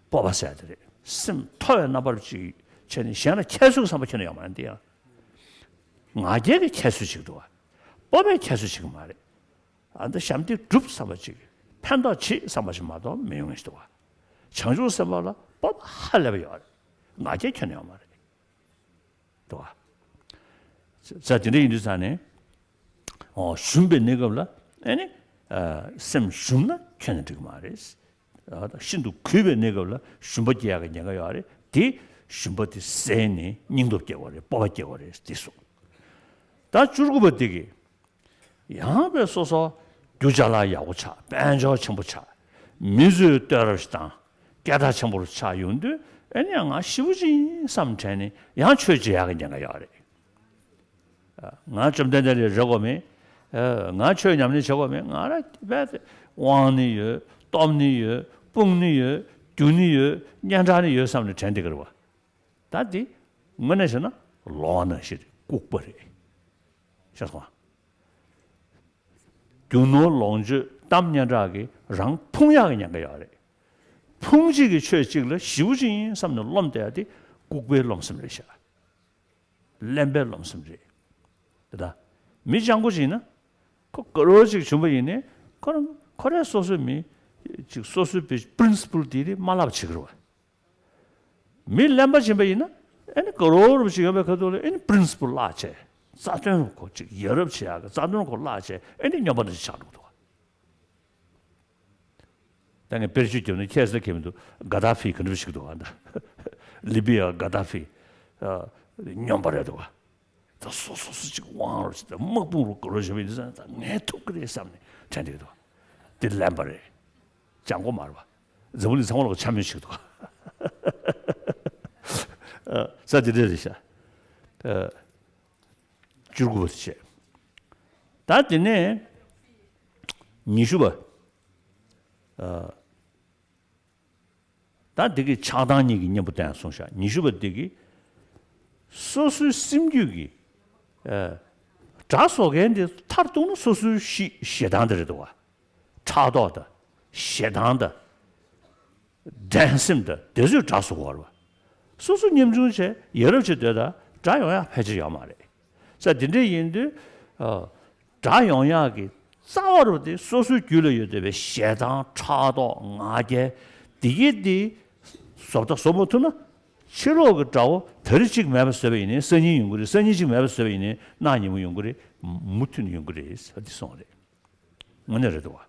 སྤོབས་པ་ཟེར་ཡ་དེ་རེད། སེམས་མཐོ་བའི་རྣམ་པར་ཅིག་བྱས་ནས་གཞན་ལ་ཁྱད་གསོད་བསམ་པ་ཁྱོན་ནས་ཡོད་མ་རེད། འདི་ཡང་ང་རྒྱལ་གྱི་ཁྱད་གསོད་ཅིག་འདུག་བ། སྤོབས་པའི་ཁྱད་གསོད་ཅིག་མ་རེད། ཨ། འདི་ཞབས་འདེགས་སྒྲུབ་བསམ་པ་ཅིག་ཕན་ཐོགས་བྱེད་བསམ་པ་ཅིག་མ་གཏོགས་མི་ཡོང་ངེས་ཤིག་འདུག་བ། བྱང་ཆུབ་སེམས་དཔའ་ལ་སྤོབས་པ་ཧ་ལས་པ་ཡོད་རེད། ང་རྒྱལ་ཁྱོན་ནས་ཡོད་མ་རེད། འདུག་བ། ས་དེ་འདྲ་ཡིན་དུས་ཙང་ནས། ཨོ། ཞུམ་པའི་གནས་སྐབས་ལ་ཨེ་ནི། ཨ། སེམས་ཞུམ་ན་ཁྱོན་ནས་འགྲིག་གི་མ་རེད། ཨ། ཤིན་ཏུ་གུས་པའི་གནས་སྐབས་ལ་ཞུམ་པ་སྐྱེ་ཡག་གི་ཉེན་ཁ་ཡོད་རེད། དེ་ཞུམ་པ་དེ་བསལ་ནས་སྙིང་སྟོབས་སྐྱེ་དགོས་རེད། སྤོབས་པ་སྐྱེ་དགོས་རེད། དེ་གསུངས། ད་བཅུ་དགུ་པ་དེ་གིས། ཡང་བས་སོ་སོ་རྒྱུ་ཅ་ལག་ཡག་པོ་ཆགས། དཔལ་འབྱོར་ཆེན་པོ་ཆགས། མི་ཚོས་བསྟོད་རབས་ཤིག་བཏང་། སྐད་གྲགས་ཆེན་པོ་ཆགས་ཡོང་དུས། ཨེ་ནི་ཡང་ང་ཞེ་པོ་ཅིག་ཡིན་བསམ་དྲན་ནས་ཡང་ཆོས་བྱེད་ཡག་གི་ཉེན་ཁ་ཡོད་རེད། ཨ། ང་བཅོམ་ལྡན་འདས་ལ་རེ་དགོས་མེད། ཨ། ང་ཆོས་ཉམས་ལེན་བྱེད་དགོས་མེད། ང་རང་རྦད་དེ་དབང་ནི་ཡོད། སྟོབས་ནི་ཡོད། སྤུངས་ནི་ཡོད། རྒྱུགས་ནི་ཡོད། སྙན་གྲགས་ནི་ཡོད་བསམ་ནས་དྲན་བསྡད་ཀྱི་རེད་བ། ད་འདི་དངོས་གནས་བྱས་ན་ལོང་བ་ནང་བཞིན་རེད། ལྐུགས་པ་རེད། ཤེས་སོང་ང་། རྒྱུ་ནོར་ལོངས་སྤྱོད་གཏམ་སྙན་གྲགས་ཀྱིས་རང་ཕུང་ཡག་གི་ཉེན་ཁ་ཡོད་རེད། ཕུང་གཅིག་གིས་ཆོས་གཅིག་ལ་ཞེ་པོ་ཅིག་ཡིན་བསམ་ནས་རློམ་བསྡད་ཡ་དེ་ལྐུགས་པའི་རློམ་སེམས་རེད་ཤག་གླེན་པའི་རློམ་སེམས་རེད། དེ་ད་མི་སྤྱང་པོ་ཅིག་ཡིན་ན། ཁོ་དགའ་རོགས་ཅིག་བྱུང་པ་ཡིན་ནའི་ཁོ་རང་ཁོ་རའི་སོ་སོའི་མི་ཅིག་སོ་སོའི་པི་རིན་སི་པལ་དེ་རེད་མ་བརླག་པ་བྱེད་ཀྱི་རེད་བ། མི་གླེན་པ་ཕྱིན་པ་ཡིན་ན་ཨེ་ནི་དགའ་རོགས་རུ་ཞིག་ཡོད་པའི་ཁ་ཐུག་ལ་ཨེ་ནི་པི་རིན་སི་པལ་བརླག་བྱས། རྩ་དོན་རུ་ཁོ་ཅིག་ཡ་རབས་བྱེད་ཡག་གི་རྩ་དོན་ཁོ་བརླག་བྱས་ཨེ་ནི་སྨྱོན་པ་འདྲ་ཞིག་ཆགས་འགྲོ་གི་འདུག་བ། ད་ངས་དཔེར་བརྗོད་བརྒྱབ་ན་ཁྱད་མཚར་གང་ཡང་མི་འདུག་ག་དཱ་ཧྥི་ག་འདྲ་ཞིག་འདུག་ག་ད་ལི་བི་ཡ་ག་དཱ་ཧྥི་ཨ་སྨྱོན་པ་རེད་འདུག་ག་ད་སོ་སོ་སོ་ཅིག་དབང་རུ་ཞིག་ད་དམག་དཔུང་རུ་དགའ་རོགས་བྱེད་པ་ཡིན་ཙང་ད་ངས་ཐུབ་ཀྱི་རེད་བསམ་ནས་དྲན་བསྡད་འདུག་དེ་གླེན་པ་རེད། སྦྱང་གོ་མ་རེད་བ། འཛམ་བུ་གླིང་ཚང་མ་ལ་ཆ་མེད་ཞིག་འདུག་ས་དེ་འདྲ་རེད་ཤག་བཅུ་དགུ་པ་དེ་བྱས། ད་དེ་ནས་ཉི་ཤུ་པ། ད་འདི་གི་ཆགས་སྡང་གཉིས་ཀྱི་གཉེན་པོ་བསྟན་སོང་ཤག་ཉི་ཤུ་པ་འདི་གི་སོ་སོའི་སེམས་རྒྱུད་ཀྱི་དགྲ་བཟོ་མཁན་དེ་མཐར་གཏུགས་ན་སོ་སོའི་གཤིས་ཞེ་སྡང་དེ་རེད་འདུག་བ། ཕྲག་དོག་དང་ཞེ་སྡང་དང་འགྲན་སེམས་དང་དེ་ཚོས་དགྲ་བཟོ་གི་ཡོད་རེད་བ། སོ་སོ་ཉམ་ཆུང་བྱས་ཡ་རབས་བྱས་སྡོད་ད་དགྲ་ཡོང་ཡ་ཕལ་ཆེར་ཡོད་མ་རེད། ས་དེ་འདྲ་ཡིན་དུས་དགྲ་ཡོང་ཡག་གི་རྩ་བ་རུ་དེ་སོ་སོའི་རྒྱུད་ལ་ཡོད་བསྡད་པའི་ཞེ་སྡང་ཕྲག་དོག་ང་རྒྱལ་དེ་གི་དེ་བཟོ་ལྟ་བཟོ་མ་ཐུབ་ན་ཕྱི་ལོགས་ཀྱི་དགྲ་བོ་ད་རེས་གཅིག་མེད་པ་བཟོས་པ་ཡིན་ནའི་སང་ཉིན་ཡོང་གི་རེད། སང་ཉིན་གཅིག་མེད་པ་བཟོས་པ་ཡིན་ནའི་གནངས་ཉིན་མོ་ཡོང་གི་རེད། མུ་མཐུད་ནས་ཡོང་གི་རེད་ཟེར་འདི་གསུངས་པ་རེད། དངོས་གནས་རེད་འདུག་བ།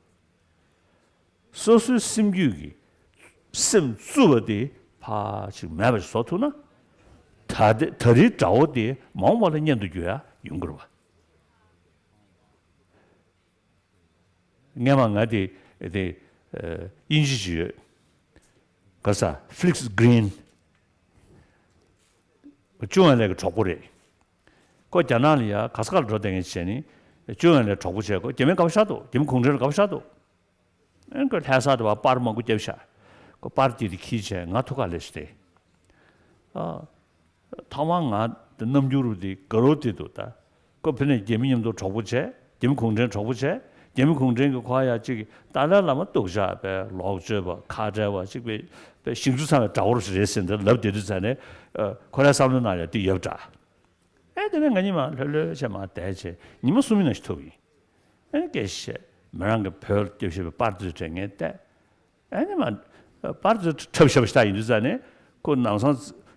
སོ་སོའི་སེམས་རྒྱུད་ཀྱི་སེམས་རྩུབ་པ་དེ་ཕར་ཅིག་མེད་པ་ཞིག་བཟོ་ཐུབ་ན། ད་ལྟ་ད་རེས་དགྲ་བོ་དེ་མ་འོངས་པ་ལ་གཉེན་དུ་འགྱུར་ཡ་ཡོང་གི་རེད་བ། སྔས་མ་ང་དེ་དེ་དབྱིན་ཇི་ཞིག་ཡོད། ག་ས་ཧྥི་ལིག་སི་གྷི་རིན། ཅུང་ཨན་ལེ་གི་གྲོགས་པོ་རེད། ཁོ་རྒྱ་ནག་ལ་ཡ་ག་ས་ག་ལ་འགྲོ་བསྡད་མཁན་བྱས་ནས་ཅུང་ཨན་ལེ་གྲོགས་པོ་བྱས། ཁོ་རྒྱ་མིའི་བཀའ་པོད་བཞག་འདུག་རྒྱ་མི་གུང་ཁྲན་ལ་བཀའ་པོད་བཞག་འདུག་ཨེ་ཁོས་ལྷ་ས་དུ་བ་པར་མང་པོ་བརྒྱབ་ཤག་ཁོ་པར་དེ་དེ་ཁྱེར་བྱས་ང་ཐུག་ག་ལས་ཤི་སྟེ། ཨ། ཐོག་མར་ང་དེ་རྣམ་འགྱུར་རུ་དེ་དགའ་རབས་དེ་འདུག་ད་ཁོ་ཕ་ནས་རྒྱ་མི་མཉམ་དུ་གྲོགས་པོ་བྱས། རྒྱ་མི་གུང་ཁྲན་གྲོགས་པོ་བྱས། རྒྱ་མི་གུང་ཁྲན་གྱི་ཁོ་ཡ་གཅིག་ཏཱ་ལའི་བླ་མ་སྡུག་ཅག་པས་ལོག་སྤྱོད་པ་ཁ་བྲལ་བ་གཅིག་པས་པས་ཞིང་ཆུ་ཚང་བའི་དགྲ་བོ་རེད་ཟེར་འདི་ལབ་བསྡད་དུས་ཙ་ནས་ཁོ་རའི་བསམ་བློའི་ནང་ཡ་དེ་ཡོད་པ་འདྲ། ཨེ་དེ་ནས་ང་གཉིས་མ་ལྷོད་ལྷོད་བྱས་མ་བསྡད་བྱས་ཉི་མ་གསུམ་ཡིན་ན་ཞིག་ཐུག་ཡིན། ཨེ་སྐད་ཆ་བཤད། མི་རང་གི་བོད་སྐྱབས་བཤད་པའི་པར་དེ་ཚོ་སྤྲད་ངས་བལྟས། ཨེ་ནི་མ་པར་དེ་ཚོ་འཁྲབ་ཤབ་ཤ་ཡིན་དུས་ཙ་ནས་ཁོ་ནང་སང་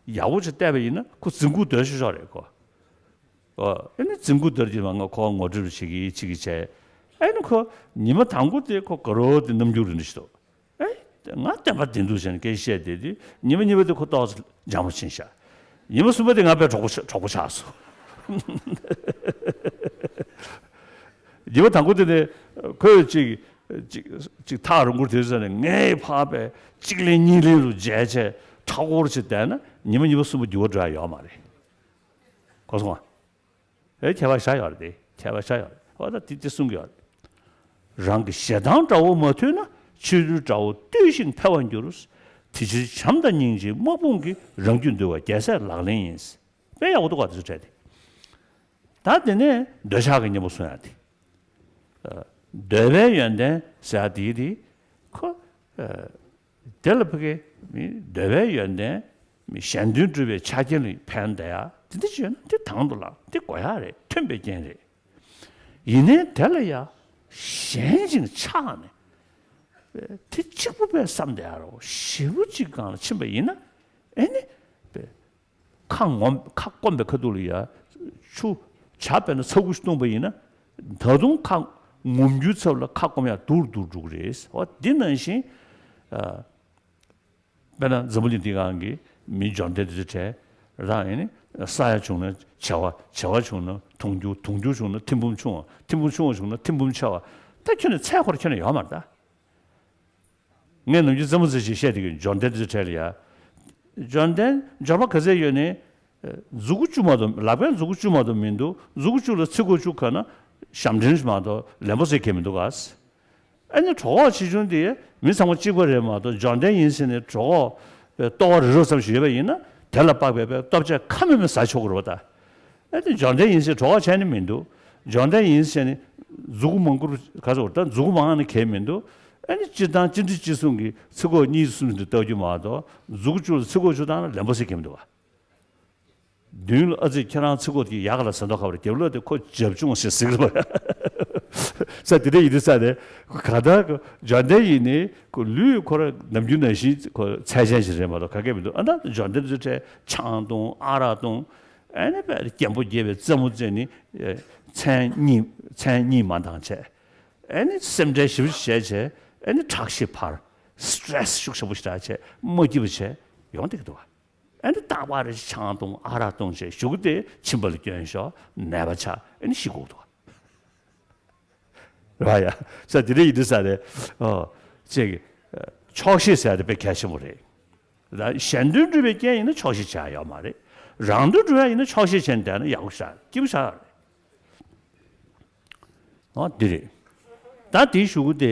ཡག་པོ་ཅིག་བལྟས་པ་ཡིན་ན་ཁོ་རྫིང་ཁུག་རྡོལ་ཤོར་ཤོར་རེད་ཁོ། ཨོ་ཨེ་ནི་རྫིང་ཁུག་རྡོལ་གྱི་མ་ང་ཁོ་ངོ་སྤྲོད་བྱེད་ཀྱི་ཅིག་གི་བྱས། ཨེ་ནི་ཁོ་ཉི་མ་དང་པོ་དེ་ཁོ་དགའ་རབས་དེ་རྣམ་འགྱུར་རིང་རིང་ཞིག་འདུག་ཨེ། ང་བསྟན་པ་བདེན་འདུག་ཟེར་ནས་སྐད་ཆ་བཤད་བསྡད་དུས་ཉི་མ་གཉིས་པ་དེ་ཁོ་ཏོག་ཙམ་འཇམ་པོ་ཕྱིན་ཤག་ཉི་མ་གསུམ་པ་དེ་ང་དཔེ་གྲོགས་པོ་ཆགས་གྲོགས་པོ་ཆགས་སོང་། ཉི་མ་དང་པོ་དེ་ནས་ཁོས་ཅིག་ཅིག་ཅིག་ཐག་རིང་པོར་དེ་ཟེར་ནས་ངས་ཕར་པས་གཅིག་ལན་གཉིས་ལན་རུ་མཇལ་བྱས་མཁྲེགས་པོ་ཅིག་བསྡད་ན་ཉི་མ་གཉིས་པ་གསུམ་པ་འགྱུར་བ་འགྲོ་ཡ་ཡོད་མ་རེད། གོ་སོང་ཨ། ཨེ་ཁྱད་པར་ཤ་ཡོད་རེད་དེ། ཁྱད་པར་ཤ་ཡོད་རེད། འོ་ད་དེ་དེ་གསུང་གི་ཡོད་རེད། རང་གི་ཞེ་སྡང་དགྲ་བོ་མ་ཐུལ་ན། ཕྱི་རོལ་དགྲ་བོ་བཏུལ་ཞིང་འཕེལ་བར་འགྱུར། དེ་ཕྱིར་བྱམས་དང་སྙིང་རྗེའི་དམག་དཔུང་གིས། རང་རྒྱུད་འདུལ་བ་རྒྱལ་སྲས་ལག་ལེན་ཡིན། དཔེ་ཡག་པོ་འདུག་ག་དེ་ཚོ་བྲིས་ཏེ། ད་དེ་ནས་འདོད་ཆགས་ཀྱི་གཉེན་པོ་གསུང་ཡ་དེ། འདོད་པའི་ཡོན་ཏན་ཟེར་ཡ་དེ་དེ་ཁོ། དེ་ལ་ཕ་གི་མི་འདོད་པའི་ཡོན་ཏན་མི་གཞན་དོན་སྒྲུབ་པའི་ཆ་རྐྱེན་ལ་ཕན་བསྡད་ཡ་དེ་འདྲ་ཅིག་ཡོད་ན་དེ་དང་དུ་ལངས་དེ་དགོས་ཡ་རེད། མཐུན་པའི་རྐྱེན་རེད། ཡིན་ནའི་དེ་ལ་ཡ་ཞེན་ཅིང་ཆགས་ནས་དེ་གཅིག་པུ་པས་བསམ་བསྡད་ཡ་རོ་ཞེ་པོ་ཅིག་སྒང་ལ་ཕྱིན་པ་ཡིན་ན་ཨེ་ནི་པས། ཁ་ངོམ་ཁ་སྐོམ་པའི་ཁ་ཐུག་ལ་ཡ། ཆུ། ཇ་དཔེར་ན་ཚྭ་ཁུ་ཞིག་བཏུངས་པ་ཡིན་ན། ད་དུང་ཁ་ངོམ་རྒྱུའི་ཚབ་ལ་ཁ་སྐོམ་ཡ་སྡུག་རུ་སྡུག་རུ་འགྲོ་གི་རེད། འོ་འདི་ནང་བཞིན། ཨ། དཔེར་ན་འཛམ་བུ་གླིང་འདི་སྒང་གི་མི་འབྱོར་ལྡན་དེ་ཚོའི་གྲས་རང་ཡིན་ནི་ས་ཡ་བྱུང་ན་བྱེ་བ། བྱེ་བ་བྱུང་ན་དུང་ཕྱུར། དུང་ཕྱུར་བྱུང་ན་ཐེར་འབུམ་ཆུང་བ། ཐེར་འབུམ་ཆུང་བ་བྱུང་ན་ཐེར་འབུམ་ཆེ་བ། ད་ཁྱོན་ནས་ཚད་འཁོར་ཁྱོན་ནས་ཡོད་མ་རེད་ད། ངས་ནམ་རྒྱུན་རྩེད་མོ་རྩེ་ཞིག་བཤད་དེ་གི་འབྱོར་ལྡན་དེ་ཚོའི་གྲས་ལ་ཡ། འབྱོར་ལྡན་འབྱོར་པ་ག་ཚད་ཡོད་ནའི། མཛུ་གུ་བཅུ་མ་གཏོགས་ལག་པས་མཛུ་གུ་བཅུ་མ་གཏོགས་མི་འདུག་མཛུ་གུ་བཅུ་ལ་ཚིགས་ཁོག་བཅུ་ག་ན་ཞབས་འདྲེན་མ་གཏོགས་ལན་པོ་ཟེར་མཁན་མི་འདུག་ག་ཨ་ནི་གྲོད་ཁོག་ཆེ་ཆུང་དེ་མི་ཚང་མ་གཅིག་པ་རེད་མ་གཏོགས་འབྱོར་ལྡན་ཡིན་ཟེར་ནས་གྲོད་ཁོག་ལྟོ་བ་རི་རོ་ཙམ་ཞིག་ཡོད་པ་ཡིན་ན་དེ་ལ་དཔག་པའི་པའི་ལྟོ་ཆས་ཁ་མེད་མེད་ཟ་ཆོག་གི་རེད་པ་ད། ཨ་ནི་འབྱོར་ལྡན་ཡིན་ཟེར་གྲོད་ཁོག་ཆེ་ནི་མི་འདུག་འབྱོར་ལྡན་ཡིན་ཟེར་ནི་མཛུ་གུ་མང་པོ་ག་ཚོད་ད་མཛུ་གུ་མང་ནི་གལ་མི་འདུག་ཨ་ནི་སྤྱིར་བཏང་གཅིག་འདྲ་གཅིག་མཚུངས་ཀྱི་ཚིགས་ཁོག་གཉིས་གསུམ་འདི་ལྟ་རྒྱུ་མ་གཏོགས་མཛུ་གུ་བཅུ་ལ་ཚིགས་ཁོག་བཅུ་བཏང་ན་ལན་པོ་ཟེར་གྱི་མི་འདུག་བ། མདུན་ལ་ཨ་ཙི་ཁྱེད་རང་ཚིགས་ཁོག་དེ་ཡག་ལ་ཟེར་མདོག་ཁ་པོ་རེད། རྒྱབ་ལོགས་དེ་ཁོ་འཇབ་ཆུང་ཞེས་ཟེར་གི་རེད་པ། ས་དེ་འདྲ་ཡིན་དུས་ས་ནས་ག་ད་འཇོན་ལྡན་ཡིན་ནི་ཁོ་ལུས་ཁོ་ར་ནམ་རྒྱུན་ནང་བཞིན་ཁོ་ཚད་ཅན་ཞིག་རེད་མ་གཏོགས་ག་གེ་མི་འདུག་ཨ་ད་འཇོན་ལྡན་ཚོའི་གྲས་ཆང་འཐུང་ཨ་རག་འཐུང་ཨ་ནི་དཔེ་རྒན་པོ་རྒས་པའི་རྩེད་མོ་རྩེ་ནི་མཚན་གཉིད་མཚན་གཉིད་མ་འདང་བྱས། ཨ་ནི་སེམས་ཁྲལ་ཞེ་པོ་བྱས་བྱས་ཨ་ནི་ཁྲག་ཤེད་འཕར། སི་ཊེ་རེ་སི་ཤུགས་ཆེན་པོ་ཞིག་དྲག་བྱས་མ་སྐྱིད་པ་བྱས་ཡོང་བསྡད་ཀྱི་འདུག་ཨ་ནི་རྟག་པར་ཆང་འཐུང་ཨ་རག་འཐུང་བྱས་གཞུག་གུ་དེ་མཆིན་པ་ལ་སྐྱོན་ཤོག་ནད་པ་ཆགས་ཨ་ནི་ཤི་དགོས་འདུག་རེད་བ་ཡ། ས་དེ་འདྲ་ཡིན་དུས་ས་རེད། ཨོ། ཅེས་ཀྱི་ཆོག་ཤེས་ཟེར་ཡ་དེ་དཔེ་གལ་ཆེན་པོ་རེད། ད་གཞན་དོན་སྒྲུབ་པའི་རྐྱེན་ཡིན་ན་ཆོག་ཤེས་བྱ་ཡ་ཡོད་མ་རེད། རང་དོན་སྒྲུབ་ཡ་ཡིན་ན་ཆོག་ཤེས་བྱས་ནས་བསྡད་ན་ཡག་པོ་ཞིག་རེད། སྐྱིད་པོ་ཞིག་རེད། ཨོ་འདི་རེད། ད་དེའི་གཞུག་གུ་དེ།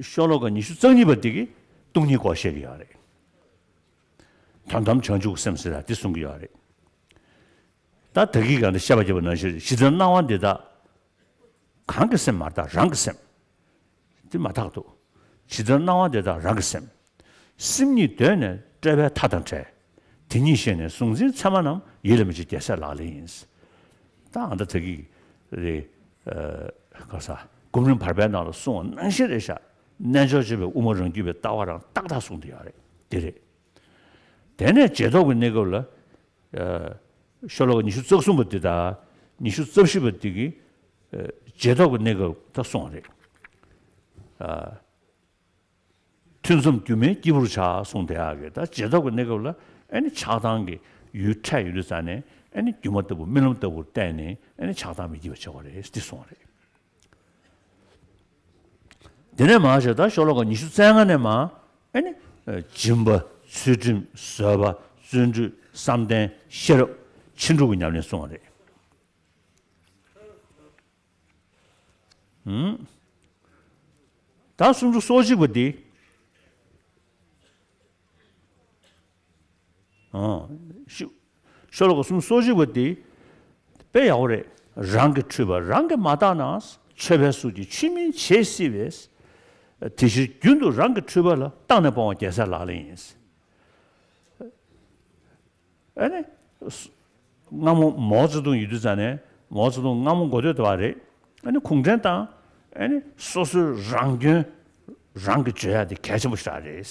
ཤོ་ལོ་ཀ་ཉི་ཤུ་རྩ་གཉིས་པ་དེ་གིས་སྟོང་ཉིད་སྐོར་བཤད་ཀྱི་ཡོད་རེད། དོན་དམ་བྱང་ཆུབ་ཀྱི་སེམས་ཟེར་ཡ་དེ་གསུང་གི་ཡོད་རེད། ད་ད་གིན་གང་དུ་བཤད་པ་བརྒྱབ་པ་ནང་བཞིན་གཞི་རྩའི་སྣང་བ་འདི་དག་གང་གི་སེམས་མ་རེད་ད་རང་གི་སེམས། འདི་མ་ཐག་ཏུ། གཞི་རྩའི་སྣང་བ་འདི་དག་རང་གི་སེམས། སེམས་ཉིད་གདོད་ནས་བཀྲེས་པའི་མཐའ་དང་བྲལ། དེ་ཉིད་ཤེས་ནས་གཟུང་འཛིན་མཚན་མ་རྣམས་ཡིད་ལ་མི་བྱེད་རྒྱལ་སྲས་ལག་ལེན་ཡིན། ད་ཨ་ད་ད་གིན་རེད། ག་ས་སྒོམ་རིམ་བར་པའི་ནང་ལ་གསུངས་པ་ནང་བཞིན་རེད་ཤག་རྣལ་འབྱོར་སྤྱོད་པའི་དབུ་མ་རང་རྒྱུད་པའི་ལྟ་བ་རང་ཏག་ཏག་གསུངས་བསྡད་ཡོད་རེད། འདི་རེད། དེ་ནས་རྗེས་ཐོབ་ཀྱི་གནས་སྐབས་ལ། ཤོ་ལོ་ཀ་ཉི་ཤུ་རྩ་གསུམ་པ་འདི་དང་ཉི་ཤུ་རྩ་བཞི་པ་འདི་གིས་རྗེས་ཐོབ་ཀྱི་གནས་སྐབས་ད་གསུངས་པ་རེད། ཐུན་མཚམས་སྒྱུ་མའི་སྐྱེས་བུར་བྱ་གསུངས་དེ་ཡག་གི་ད་རྗེས་ཐོབ་ཀྱི་གནས་སྐབས་ལ་ཨ་ནི་ཆགས་སྡང་གི་ཡུལ་འཕྲད་ཡོང་དུས་ཙ་ནས་ཨ་ནི་སྒྱུ་མ་ལྟ་བུ་རྨི་ལམ་ལྟ་བུར་བལྟས་ནས་ཨ་ནི་ཆགས་སྡང་མི་སྐྱེ་བ་བྱེད་དགོས་རེད་འདི་གསུངས་པ་རེད། དེ་ནས་མར་བྱས་ད་ཤོ་ལོ་ཀ་ཉི་ཤུ་རྩ་ལྔ་ནས་མར་ཨ་ནི་སྦྱིན་པ་ཚུལ་ཁྲིམས་བཟོད་པ་བརྩོན་འགྲུས་བསམ་གཏན་ཤེས་རབ་ཕྱིན་དྲུག་གི་ཉམས་ལེན་གསུངས་པ་རེད། ད་སུམ་ཅུ་སོ་གཅིག་པ་འདི། ཨོ། ཤོ་ཤོ་ལོ་ཀ་སུམ་ཅུ་སོ་གཅིག་པ་འདི། དཔེ་ཡག་པོ་རེད། རང་གི་འཁྲུལ་པ་རང་གིས་མ་བརྟགས་ན། ཆོས་པའི་གཟུགས་ཀྱིས་ཆོས་མིན་བྱེད་སྲིད་པས། དེ་ཕྱིར་རྒྱུན་དུ་རང་གི་འཁྲུལ་པ་ལ། བརྟགས་ནས་སྤོང་བ་རྒྱལ་སྲས་ལག་ལེན་ཡིན། ཨ་ནི། སྔ་མོ་མའོ་ཙེ་ཏུང་ཡོད་དུས་ཙ་ནས་མའོ་ཙེ་ཏུང་སྔ་མོ་འགོ་སྟོད་དུ་བ་རེད། ཨ་ནི་གུང་ཁྲན་ཏང་ཨ་ནི་སོ་སོའི་རང་སྐྱོན་རང་གིས་བརྗོད་ཡ་དེ་གལ་ཆེན་པོ་ཞིག་རེད།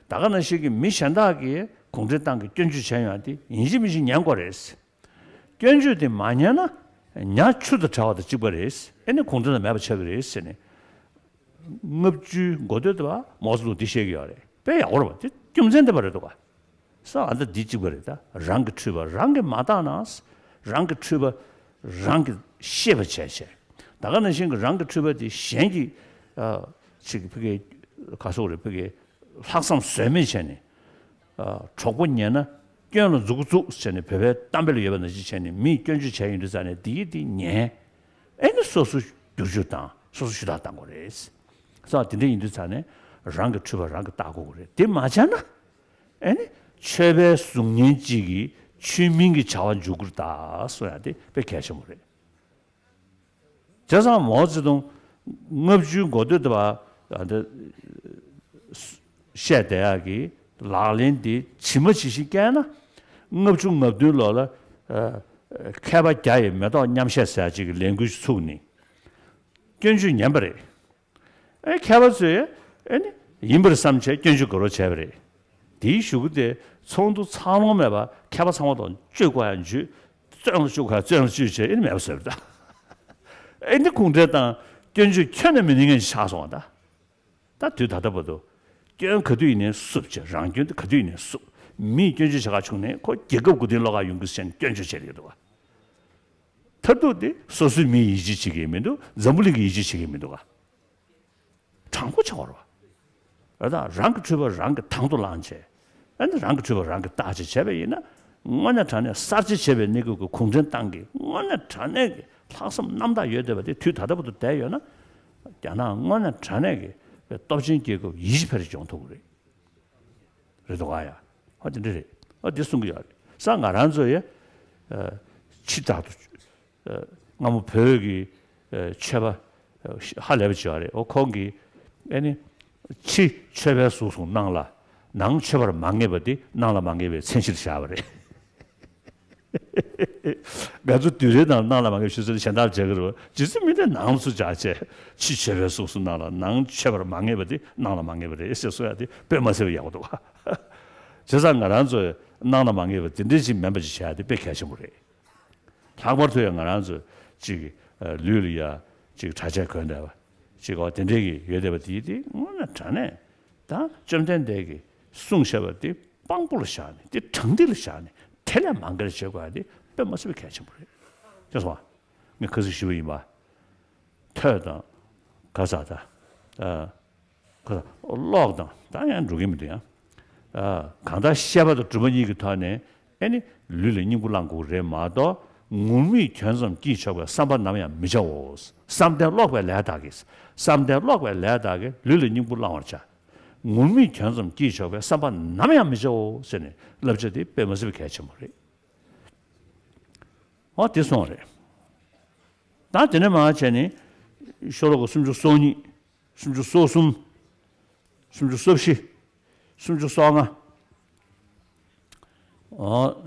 ད་ག་ནང་བཞིན་གྱི་མི་གཞན་དག་གིས་གུང་ཁྲན་ཏང་གི་སྐྱོན་བརྗོད་བྱས་ཡོང་དེ་ཡིན་གཅིག་མིན་གཅིག་ཉན་དགོས་རེད། སྐྱོན་བརྗོད་དེ་མ་ཉན་ན་ཉ་ཆུ་དང་བྲལ་བ་དང་གཅིག་པ་རེད། ཨ་ནི་གུང་ཁྲན་ཏང་མེད་པ་ཆགས་ཀྱི་རེད་ཟེར་ནས། ལྔ་བཅུའི་འགོ་སྟོད་དུ་བ་མའོ་ཙེ་ཏུང་འདི་བཤད་ཀྱི་ཡོད་རེད། དཔེ་ཡག་པོ་རེད་བ། དེ་རྒྱུ་མཚན་ལྡན་པ་རེད་འདུག་བ། ས་ཨ་ད་འདི་གཅིག་པ་རེད་ད། རང་གི་འཁྲུལ་པ་རང་གིས་མ་བརྟགས་ན། རང་གི་འཁྲུལ་པ་རང་གིས་ཤེས་པ་བྱས་བྱས། ད་ག་ནང་བཞིན་གྱི་རང་གི་འཁྲུལ་པ་དེ་གཞན་གྱིས་ཨ་ཅིག་ཕ་གི་ག་སོག་རེད་ཕ་གི་ལྷག་བསམ་ཟོལ་མེད་བྱས་ནས། ཨ་གྲོགས་པོ་ཉན་ན་སྐྱོན་ལ་མཛུབ་གུ་བཙུགས་བྱས་ནས་བོད་པའི་གཏམ་དཔེ་ལ་ཡོད་པ་ནང་བཞིན་བྱས་ནས་མིས་སྐྱོན་བརྗོད་བྱས་ཡོང་དུས་ཙ་ནས་འདི་ཡིས་འདི་ཉན། ཨེ་ནི་སོ་སོ་བསྒྱུར་བཅོས་དང་སོ་སོ་ཞུ་དག་བཏང་དགོས་རེད། ས་དེ་འདྲ་ཡིན་དུས་ཙ་ནས་རང་གི་འཁྲུལ་པ་རང་གིས་བརྟག་དགོས་ཀྱི་རེད། དེ་མ་བྱས་ན། ཨེ་ནི་ཆོས་པའི་གཟུགས་བརྙན་གཅིག་གིས་ཆོས་མིན་གྱི་བྱ་བ་འཇུག་གི་རེད་ད་གསུང་ཡ་དེ་དཔེ་གལ་ཆེན་པོ་རེད། བྱས་ཙང་མའོ་ཙེ་ཏུང་ལྔ་བཅུའི་འགོ་སྟོད་དུ་བ་འདི་བཤད་བསྡད་ཡག་གི་ལག་ལེན་འདི་ཇི་མ་ཇི་བཞིན་བསྐྱལ་ན། ལྔ་བཅུ་ང་བདུན་ལོ་ལ་མཁས་པ་བརྒྱ་ཡི་མེ་ཏོག་མཉམ་བཞད་ཟེར་ཡག་ཅིག་གི་ལས་འགུལ་ཞིག་ཚུགས་ནས། སྐྱོན་བརྗོད་ཉན་པ་རེད། ཨེ་མཁས་པ་ཚོས་ཨེ་ནི་ཡིན་པར་བསམ་བྱས་སྐྱོན་བརྗོད་དགོས་རོགས་བྱས་པ་རེད། དེའི་གཞུག་གུ་དེ་ཚོགས་འདུ་འཚར་ལོངས་མེད་པར་མཁས་པ་ཚང་མ་དང་བཅོས་དགོས་ཡང་བཅོས། བཙོན་ལ་བཅུག་ག་བཙོན་ལ་བཅུག་བྱས་ཨེ་ནི་མེད་པ་བཟོས་པ་རེད་ད། ཨེ་ནི་གུང་ཁྲན་ཏང་སྐྱོན་བརྗོད་ཁྱོན་ནས་མི་ནུས་མཁན་ཞིག་ཆགས་སོང་བ་ད། ད་དུས་ད་ལྟ་བར་དུ། སྐྱོན་ག་དུས་ཡིན་ནའི་བསུབ་བྱས་རང་སྐྱོན་དེ་ག་དུས་ཡིན་ནའི་བསུབ། མིས་སྐྱོན་བརྗོད་བྱེད་ག་བྱུང་ནའི་ཁོ་རྒྱལ་ཁབ་མགོ་རྟིང་སློག་ག་ཡོང་གི་ཟེར་ནས་སྐྱོན་བརྗོད་བྱས་ཡོད་འདུག་བ། མཐར་ཐུག་དེ་སོ་སོའི་མི་ཡིད་ཆེས་བྱེད་ཀྱི་མི་འདུག་འཛམ་བུ་གླིང་གི་ཡིད་ཆེས་བྱེད་ཀྱི་མི་འདུག་ག་དྲང་པོ་ཆགས་པ་རེད་བ། རེད་ད། རང་གི་འཁྲུལ་པ་རང་གིས་དང་དུ་བླངས་བྱས། ཨ་ནི་རང་གི་འཁྲུལ་པ་རང་གིས་བརྟག་དཔྱད་བྱས་པ་ཡིན་ན། དངོས་གནས་དྲང་གནས་གསར་བརྗེ་བྱས་པའི་གནས་སྐབས་ཀྱི་གུང་ཁྲན་ཏང་གི་དངོས་གནས་དྲང་གནས་ཀྱི་ལྷག་བསམ་རྣམ་དག་ཡོད་བསྡད་པ་དེ་དུས་ད་ལྟ་བར་དུ་བསྡད་ཡོད་ན། རྒྱ་ནག་དངོས་གནས་དྲང་གནས་ཀྱི་སྟོབས་ཆེན་རྒྱལ་ཁབ་ཡིད་ཆེས་འཕེར་ཡོང་ཐུབ་ཀྱི་རེད། རེད་འདུག་ག་ཡ། ཨ་དེ་འདྲ་རེད། ཨ་དེ་གསུང་གི་ཡོད་རེད། ས་ང་རང་ཚོ་ཡ། ཕྱི་དྲག་ཏུ། སྔ་མོ་བོད་ཀྱི་ཆོས་པ་ཧ་ལས་པ་ཅིག་ཡོད་རེད། ཨོ་ཁོང་གིས་ཨེ་ནི་ཕྱི་ཆོས་པའི་གཟུགས་སུ་སྣང་ལ་ནང་ཆོས་པར་མ་ངེས་པ་དེ་སྣང་ལ་མ་ངེས་པའི་མཚན་གཞིར་བཞག་པ་རེད། ང་ཚོ་དུས་རེའི་ནང་ནང་ལ་མ་ངེས་ཤོད་ཚུལ་གཞན་དག་བྱེད་ཀྱི་རེད་བ། རྗེ་བཙུན་མི་ལས་ནང་ཚུར་བྱ་བྱས། ཕྱི་མཆོད་པའི་གཟུགས་སུ་སྣང་ལ། ནང་མཆོད་པར་མ་ངེས་པ་དེ་ནང་ལ་མ་ངེས་པ་རེད་ཟེར་གསུང་ཡ་དེ་དཔེ་མ་སྲིད་པ་ཡག་པོ་འདུག་བ། བྱས་ཙང་ང་རང་ཚོས་ནང་ལ་མ་ངེས་པ་དེ་འདྲ་ཞིག་མིན་པ་ཞིག་བྱ་ཡ་དེ་དཔེ་གལ་ཆེན་པོ་རེད། ལྷག་པར་དུ་ཡང་ང་རང་ཚོ་ཅིག་ལུས་ལ་ཡ་ཅིག་གྲྭ་ཆས་གོན་བསྡད་པ་ཅིག་གོ་དེ་འདྲས་ཀྱི་ཡོད་བསྡད་པ་དེ་དེ་དངོས་གནས་དྲང་གནས་ད་བཅོམ་ལྡན་འདས་ཀྱིས་གསུངས་བཞག་པ་དེ་དཔང་པོ་ལ་བཞག་ནས་དེ་དྲང་ཐིག་ལ་བཞག་ནས་དེ་ལས་མང་སྒེར་བྱེད་དགོས་ཡ་དེ་དཔེ་མ་སྲིད་པའི་གལ་ཆེན་པོ་རེད། ཅེས་སོང་བ། ངས་ཁ་སང་ཞུས་པ་ཡིན་པ། ཐོས་དང་ག་ས་ད། ཁོ་ཚོ་ཀློག་དང་ད་ཡང་འགྲོ་གི་མི་འདུག་ཡང་། ཨ། གང་ལྟར་ཤེས་པ་དང་གྲུབ་པ་གཉིས་ཀྱི་ཐོག་ནས་ཨེ་ནི་ལུས་ལ་སྙིང་པོ་བླང་དགོས་རེད་མ་གཏོགས་ངུར་སྨྲིག་གྱོན་ཙམ་སྐྱིད་ཆོག་པའི་བསམ་པ་ནམ་ཡང་མི་བྱའོ། བསམ་གཏན་ཀློག་པའི་ལས་དག་གིས། བསམ་གཏན་ཀློག་པའི་ལས་དག་གིས་ལུས་ལ་སྙིང་པོ་བླང་བར་བྱ། ངུར་སྨྲིག་གྱོན་ཙམ་སྐྱིད་ཆོག་པའི་བསམ་པ་ནམ་ཡང་མི་བྱའོ་ཟེར་ནས་བསླབ་བྱ་དེ་དཔེ་མ་སྲིད་པའི་གལ་ཆེན་པོ་རེད། འོ་དེ་སོང་རེད། ད་དེ་ནས་མར་བྱས་ནས་ཤོ་ལོ་ཀ་སུམ་ཅུ་སོ་གཉིས། སུམ་ཅུ་སོ་གསུམ། སུམ་ཅུ་སོ་བཞི། སུམ་ཅུ་སོ་ལྔ། འོ།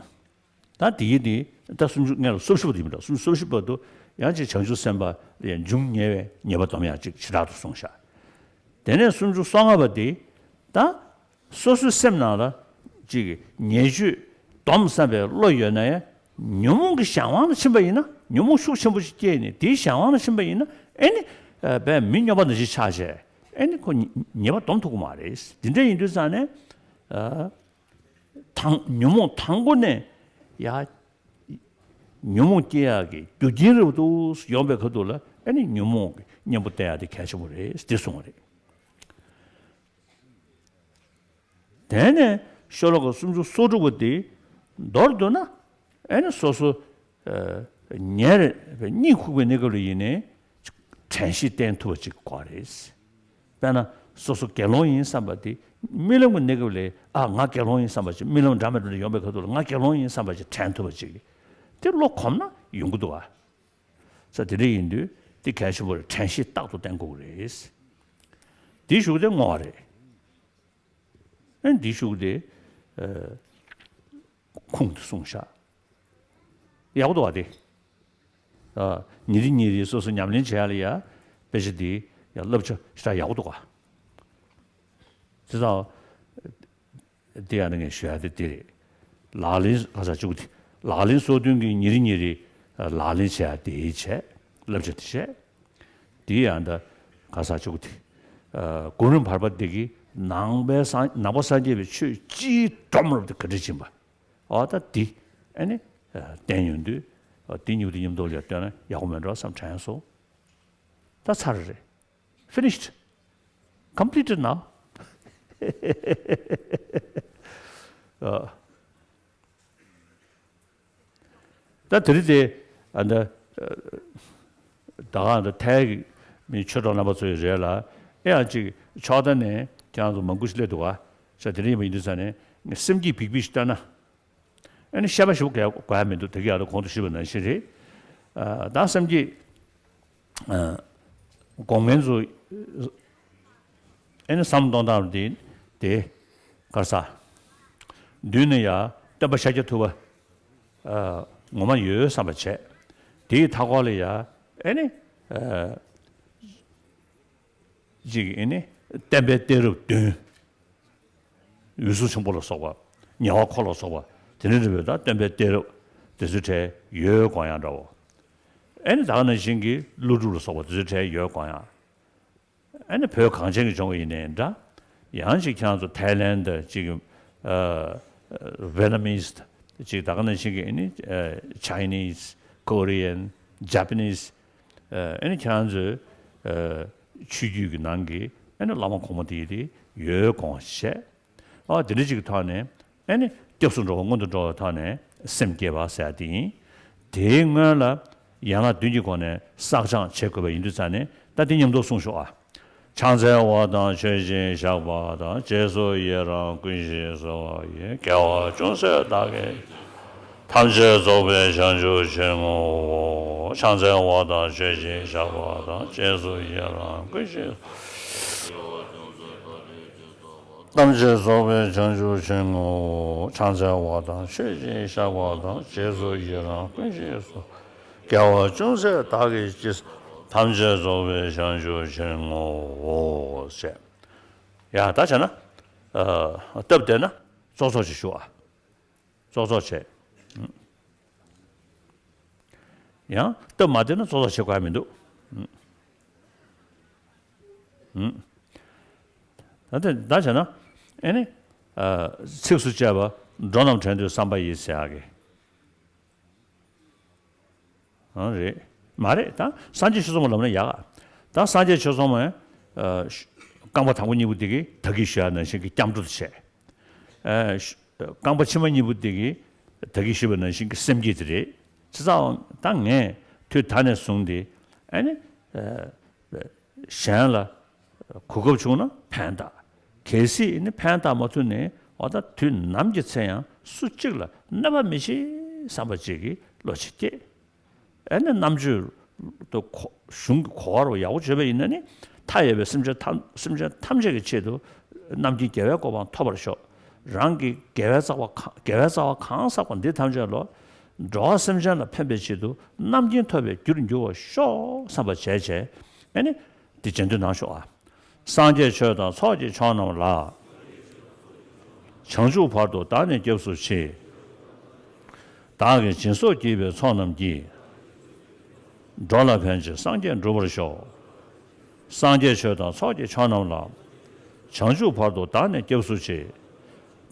ད་དེ་ཡི་དེ་ད་སུམ་ཅུ་ངས་ལ་སོ་བཞི་བར་དུ་ཡིན་པ་འདྲ། སུམ་ཅུ་སོ་བཞི་བར་དུ་ཡང་ཅིག་བྱང་ཆུབ་སེམས་དཔའ་ལ་ཡང་འབྱུང་ཉེ་བའི་ཉེས་པ་སྡོམ་ཡང་ཅིག་བྱེ་བྲག་ཏུ་གསུངས་བཞག་དེ་ནས་སུམ་ཅུ་སོ་ལྔ་བ་དེ་ད། སོ་སོའི་སེམས་ནང་ལ་ཅིག་ཉེས་སྤྱོད་སྡོམ་བསམ་པའི་བློ་ཡོད་ན་ཡང་ཉོན་མོངས་ཀྱི་གཞན་དབང་ལ་ཕྱིན་པ་ཡིན་ན། ཉོན་མོངས་ཤུགས་ཆེན་པོ་ཞིག་སྐྱེས་ནས་དེའི་གཞན་དབང་ལ་ཕྱིན་པ་ཡིན་ན་ཨེ་ནི་བས་མི་སྨྱོན་པ་ནང་བཞིན་ཆགས་བྱས་ཨེ་ནི་ཁོ་ཉེས་པ་སྡོམ་ཐུབ་ཀྱི་མ་རེད། དེ་འདྲ་ཡིན་དུས་ཙང་ནས་དང་ཉོན་མོངས་དང་པོ་ནས་ཡ་ཉོན་མོངས་སྐྱེ་ཡག་གི་རྒྱུ་རྐྱེན་རེད་འདུག་ཡོང་པའི་ཁ་ཐུག་ལ་ཨེ་ནི་ཉོན་མོངས་ཀྱི་གཉེན་པོ་བསྟེན་ཡག་དེ་གལ་ཆེན་པོ་རེད་དེ་གསུངས་པ་རེད། དེ་ནས་ཤོ་ལོ་ཀ་སུམ་ཅུ་སོ་དྲུག་པ་དེ་མདོར་བསྡུ་ན་ཨེ་ནི་སོ་སོ་ཉེ་རེ་གཉིད་ཁུག་པའི་གནས་སྐབས་ལ་ཡིན་ནའི་དྲན་ཤེས་བསྟེན་ཐུབ་པ་ཅིག་དགོས་རེད། དཔེར་ན་སོ་སོ་དགེ་སློང་ཡིན་བསམ་པ་དེ་རྨི་ལམ་གྱི་གནས་སྐབས་ལ་ཨ་ང་དགེ་སློང་ཡིན་བསམ་པ་ཅིག་རྨི་ལམ་འདྲ་མི་འདྲ་ཡོང་པའི་ཁ་ཐུག་ལ་ང་དགེ་སློང་ཡིན་བསམ་པ་ཅིག་དྲན་ཐུབ་པ་ཅིག་དེ་བློ་གོམས་ན་ཡོང་གི་འདུག་ཨ། ས་དེ་འདྲ་ཡིན་དུས་དེ་གལ་ཆེན་པོ་རེད། དྲན་ཤེས་རྟག་ཏུ་བསྟེན་དགོས་ཀྱི་རེད། དེའི་གཞུག་དེ་བསྔོ་བ་རེད། ཨེ་འདིའི་གཞུག་དེ་ཁུངས་དུ་གསུངས་བཞག་ཡག་པོ་འདུག་བ་དེ། ཉིན་རེ་ཉིན་རེ་སོ་སོ་ཉམས་ལེན་བྱེད་ཡ་ལ་ཡ་དཔེ་ཆ་འདི་ཡ་བསླབ་བྱ་ཞེ་དྲག་ཡག་པོ་འདུག་བ། དེ་ཙང་། དེ་ཡང་ངས་ཞུ་ཡ་དེ་དེ་རེད། ལག་ལེན་ག་ས་བཅུག་དེ། ལག་ལེན་སོ་བདུན་གྱི་ཉིན་རེ་ཉིན་རེ་ལག་ལེན་བྱེད་ཡ་དེ་བྱས། བསླབ་བྱ་དེ་བྱས། དེ་ཡང་ད་ག་ས་བཅུག་དེ། གོ་རིམ་བར་པ་འདི་གི་ནང་པའི་སངས་ནང་པ་སངས་རྒྱས་པའི་ཆོས་སྤྱིའི་སྒྲོམ་རུ་དེ་ག་འདྲ་ཕྱིན་པ། ཨ་ད་དེ་ཨ་ནི་བསྟན་ཡོང་དུས་དེ་གཉིས་དེ་མཉམ་དུ་ལ་བསྟན་ན་ཡག་པོ་མེད་འགྲོ་བསམ་དྲན་སོང་། ད་ཚར་རེད། Finished. Completed now. ཨ། ད་དེ་རིང་དེ་ཨ་ད་ད་ག་ད་ཐའི་གི་མི་ཆོས་གྲོགས་རྣམ་པ་ཚོ་ཡི་རེད་ལ། ཨེ་ཡང་ཅིག་ཕྱོགས་མཐའ་ནས་ཁྱེད་རང་ཚོ་མང་པོ་ཞིག་སླེབས་འདུག་ག་ས་དེ་རིང་ཡིན་པ་ཡིན་དུས་ས་ནས་ངས་སེམས་སྐྱིད་འབིག་འབིག་ཞིག་བལྟས་ན། ཨ་ནི་བཤད་པ་ཞིག་དགོས་དགོས་ཡ་མི་འདུག་དེ་ག་ཡང་ད་གོང་དུ་ཞུས་པ་ནང་བཞིན་རེད། ཨ་ད་སེམས་སྐྱིད། ཨ་དགོངས་མཁན་ཚོ་ཨ་ནི་བསམ་གཏོང་སྟངས་དེ་དེ་ག་རེ་ཟ། མདུན་ནས་ཡ་སྟོན་པ་ཤཱཀྱ་ཐུབ་པ་ཨ་ངོ་མ་ཡོད་བསམ་པ་བྱས། དེའི་མཐའ་འཁོར་ལ་ཡ་ཨ་ནི་ཨ་ཅིག་ཨ་ནི་བསྟན་པའི་གཏད་རབས་བདུན། འོད་སྲུང་ཆེན་པོ་ལ་སོགས་པ། ཉེ་བར་འཁོར་ལ་སོགས་པ་དེ་འདྲ་འདྲ་བའི་ད་སྟོན་པའི་གཏད་རབས་དེ་ཚོའི་གྲས་ཡོད་དགོངས་ཡག་འདྲ་བོ། ཨ་ནི་ད་ག་ནང་བཞིན་གྱི་ཀླུ་སྒྲུབ་ལ་སོགས་པ་དེ་ཚོའི་གྲས་ཡོད་དགོངས་ཡག་ཨ་ནི་བོད་གངས་ཅན་གྱི་ལྗོངས་ཡིན་ནའི་འདྲ། ཡང་ཅིག་ཁྱེད་རང་ཚོ་ཐའི་ལན་ཅིག་ཨ་ཝེ་ནམ་མིས་ཅིག་ད་ག་ནང་བཞིན་གྱི་ཨ་ནི་ཨ་Chinese, Korean, Japanese ཨ་ནི་ཁྱེད་རང་ཚོའི་ཨ་ཆོས་བརྒྱུད་ཀྱི་ནང་གི་ཨ་ནི་བླ་མ་གོང་མ་དེ་དེ་ཡོད་དགོངས་བྱས། ཨ་དེ་འདྲ་ཅིག་གི་ཐོག་ནས་ཨ་ནི་སྐྱབས་སུ་འགྲོ་བ་སྔོན་དུ་འགྲོ་བའི་ཐོག་ནས་སེམས་བསྐྱེད་པ་ཟེར་ཡ་དེ་ཡིན། དེའི་སྔོན་ལ་ཡན་ལག་བདུན་གྱི་སྒོ་ནས་བསགས་སྦྱང་བྱེད་དགོས་པ་ཡིན་དུས་ཙང་ནས་ད་དེ་མཉམ་དུ་གསུངས་ཤོག་ཨ། ཕྱག་འཚལ་བ་དང་མཆོད་ཅིང་བཤགས་པ་དང་། རྗེས་སུ་ཡི་རང་བསྐུལ་ཞིང་གསོལ་བ་ཡི། དགེ་བ་ཅུང་ཟད་བདག་གིས་ཐམས་ཅད་རྫོགས་པའི་བྱང་ཆུབ་ཕྱིར་བསྔོའོ། ཕྱག་འཚལ་བ་དང་མཆོད་ཅིང་བཤགས་པ་དང་། རྗེས་སུ་ཡི་རང་བསྐུལ་ཞིང་། ཐམས་ཅད་རྫོགས་པའི་བྱང་ཆུབ་ཕྱིར་བསྔོའོ། ཕྱག་འཚལ་བ་དང་མཆོད་ཅིང་བཤགས་པ་དང་། རྗེས་སུ་ཡི་རང་ཀུན་གྱིས་སུ། དགེ་བ་ཅུང་ཟད་བདག་གིས་ཅི་བསམ། ཐམས་ཅད་རྫོགས་པའི་བྱང་ཆུབ་ཕྱིར་བསྔོའོ། ཞེས། ཡ་ད་བྱས་ན། ཨ། སྟབས་བདེ་ན་ཙོག་ཙོག་ཅིག་ཞུ་ཨ། ཙོག་ཙོག་བྱས། ཡང་སྟབས་མ་བདེ་ན་ཙོག་ཙོག་བྱེད་དགོས་ཡ་མི་འདུག་ད་དེ་ད་བྱས་ན། ཨེ་ནི། ཨ། ཚིགས་སུ་བཅད་པ། འགྲོ་རྣམས་དྲན་དུས་བསམ་པ་ཡིས་ཟེར་ཡག་གི། ཨང་རེད། མ་རེད་ད། སངས་རྒྱས་ཆོས་ཚོགས་མ་ལབ་ན་ཡག་ག་ད་སངས་རྒྱས་ཆོས་ཚོགས་མ། ཨ། རྐང་པ་དང་པོ་གཉིས་པོ་དེ་གིས་ད་གིན་ཞུས་པ་ནང་བཞིན་གྱི་སྐྱབས་འགྲོ་དུ་བྱས། ཨ། རྐང་པ་ཕྱི་མ་གཉིས་པོ་དེ་གིས་ད་གིན་ཞུས་པ་ནང་བཞིན་གྱི་སེམས་བསྐྱེད་དེ་རེད། བྱས་ཙང་ད་ངས་དུས་ད་ནས་བཟུང་སྟེ། ཨ་ནི། ཨ། གཞན་ལ་གོ་སྐབས་བྱུང་ན་ཕན་བཏགས། གལ་སྲིད་ནི་ཕན་བཏགས་མ་ཐུབ་ནའི་འོ་ད་དུས་ནམ་གྱི་ཚེ་ཡང་སུ་གཅིག་ལ་གནོད་པ་མི་བྱེད་བསམ་པ་ཅིག་གི་བློ་ཅིག་སྐྱེས། ཨ་ནི་རྣམ་དཔྱོད་དུ་གོ་གཞུང་གི་གོ་བ་རུ་ཡག་པོ་བརྗོད་པ་ཡིན་ན་ནི། མཐའ་ཡས་པའི་སེམས་ཅན་ཐམས་སེམས་ཅན་ཐམས་ཅད་ཀྱི་ཆེད་དུ་རྣམ་མཁྱེན་རྒྱལ་བའི་གོ་འཕང་ཐོབ་པར་ཤོག་རང་གི་དགེ་བའི་རྩ་བ་གང་དགེ་བའི་རྩ་བ་གང་བསགས་པ་འདི་ཐམས་ཅད་ལོ། འགྲོ་བ་སེམས་ཅན་ལ་ཕན་པའི་ཆེད་དུ་རྣམ་མཁྱེན་ཐོབ་པའི་རྒྱུར་འགྱུར་བར་ཤོག་བསམ་པ་བྱས་བྱས། ཨ་ནི། འདི་རྗེས་ཟློས་གནང་ཤོག་ཨ། སངས་རྒྱས་ཆོས་དང་ཚོགས་ཀྱི་མཆོག་རྣམས་ལ། བྱང་ཆུབ་བར་དུ་བདག་ནི་སྐྱབས་སུ་མཆི། བདག་གིས་སྦྱིན་སོགས་བགྱིས་པའི་ཚོགས་རྣམས་ཀྱིས། འགྲོ་ལ་ཕན་ཕྱིར་སངས་རྒྱས་འགྲུབ་པར་ཤོག་སངས་རྒྱས་ཆོས་དང་ཚོགས་ཀྱི་མཆོག་རྣམས་ལ། བྱང་ཆུབ་བར་དུ་བདག་ནི་སྐྱབས་སུ་མཆི།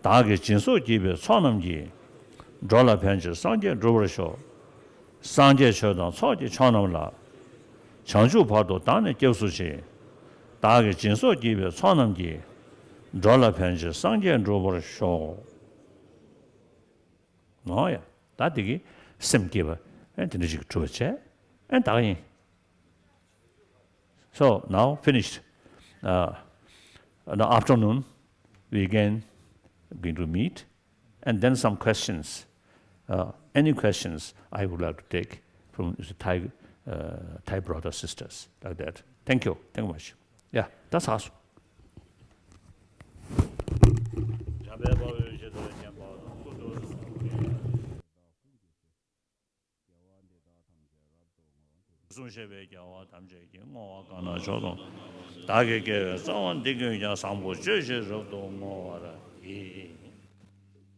བདག་གིས་སྦྱིན་སོགས་བགྱིས་པའི་ཚོགས་རྣམས་ཀྱིས། འགྲོ་ལ་ཕན་ཕྱིར་སངས་རྒྱས་འགྲུབ་པར་ཤོག་སངས་རྒྱས་ཆོས་དང་ཚོགས་ཀྱི་མཆོག་རྣམས་ལ། བྱང་ཆུབ་བར་དུ་བདག་ནི་སྐྱབས་སུ་མཆི། བདག་གིས་སྦྱིན་སོགས་བགྱིས་པའི་ཚོགས་རྣམས་ཀྱིས། འགྲོ་ལ་ཕན་ཕྱིར་སངས་རྒྱས་འགྲུབ་པར་ཤོག་ཨོ་ཡ། ད་དེ་གི་སེམས་བསྐྱེད་པ། ཨེ་དེ་འདྲ་ཞིག་གྲུབ་པ་བྱས། ཨེ་ད་ག་ཡིན། So now finished. Uh, in the afternoon, we again going to meet, and then some questions. Uh, any questions I would like to take from the Thai, uh, Thai brothers sisters like that. Thank you. Thank you much. Yeah, that's awesome. བྱམས་པའི་དཔའ་བོས་ཇི་ལྟར་མཁྱེན་པ་དང་། ཀུན་ཏུ་བཟུང་བྱས་པའི་རྒྱལ་བ་ཐམས་ཅད་ཀྱིས། བསྔོ་བ་གང་གནང་མཆོག་ཏུ། བདག་གི་དགེ་བའི་རྩ་བ་འདི་ཀུན་ཀྱང་། བཟང་པོ་སྤྱོད་ཕྱིར་རབ་ཏུ་བསྔོ་བར་བགྱི།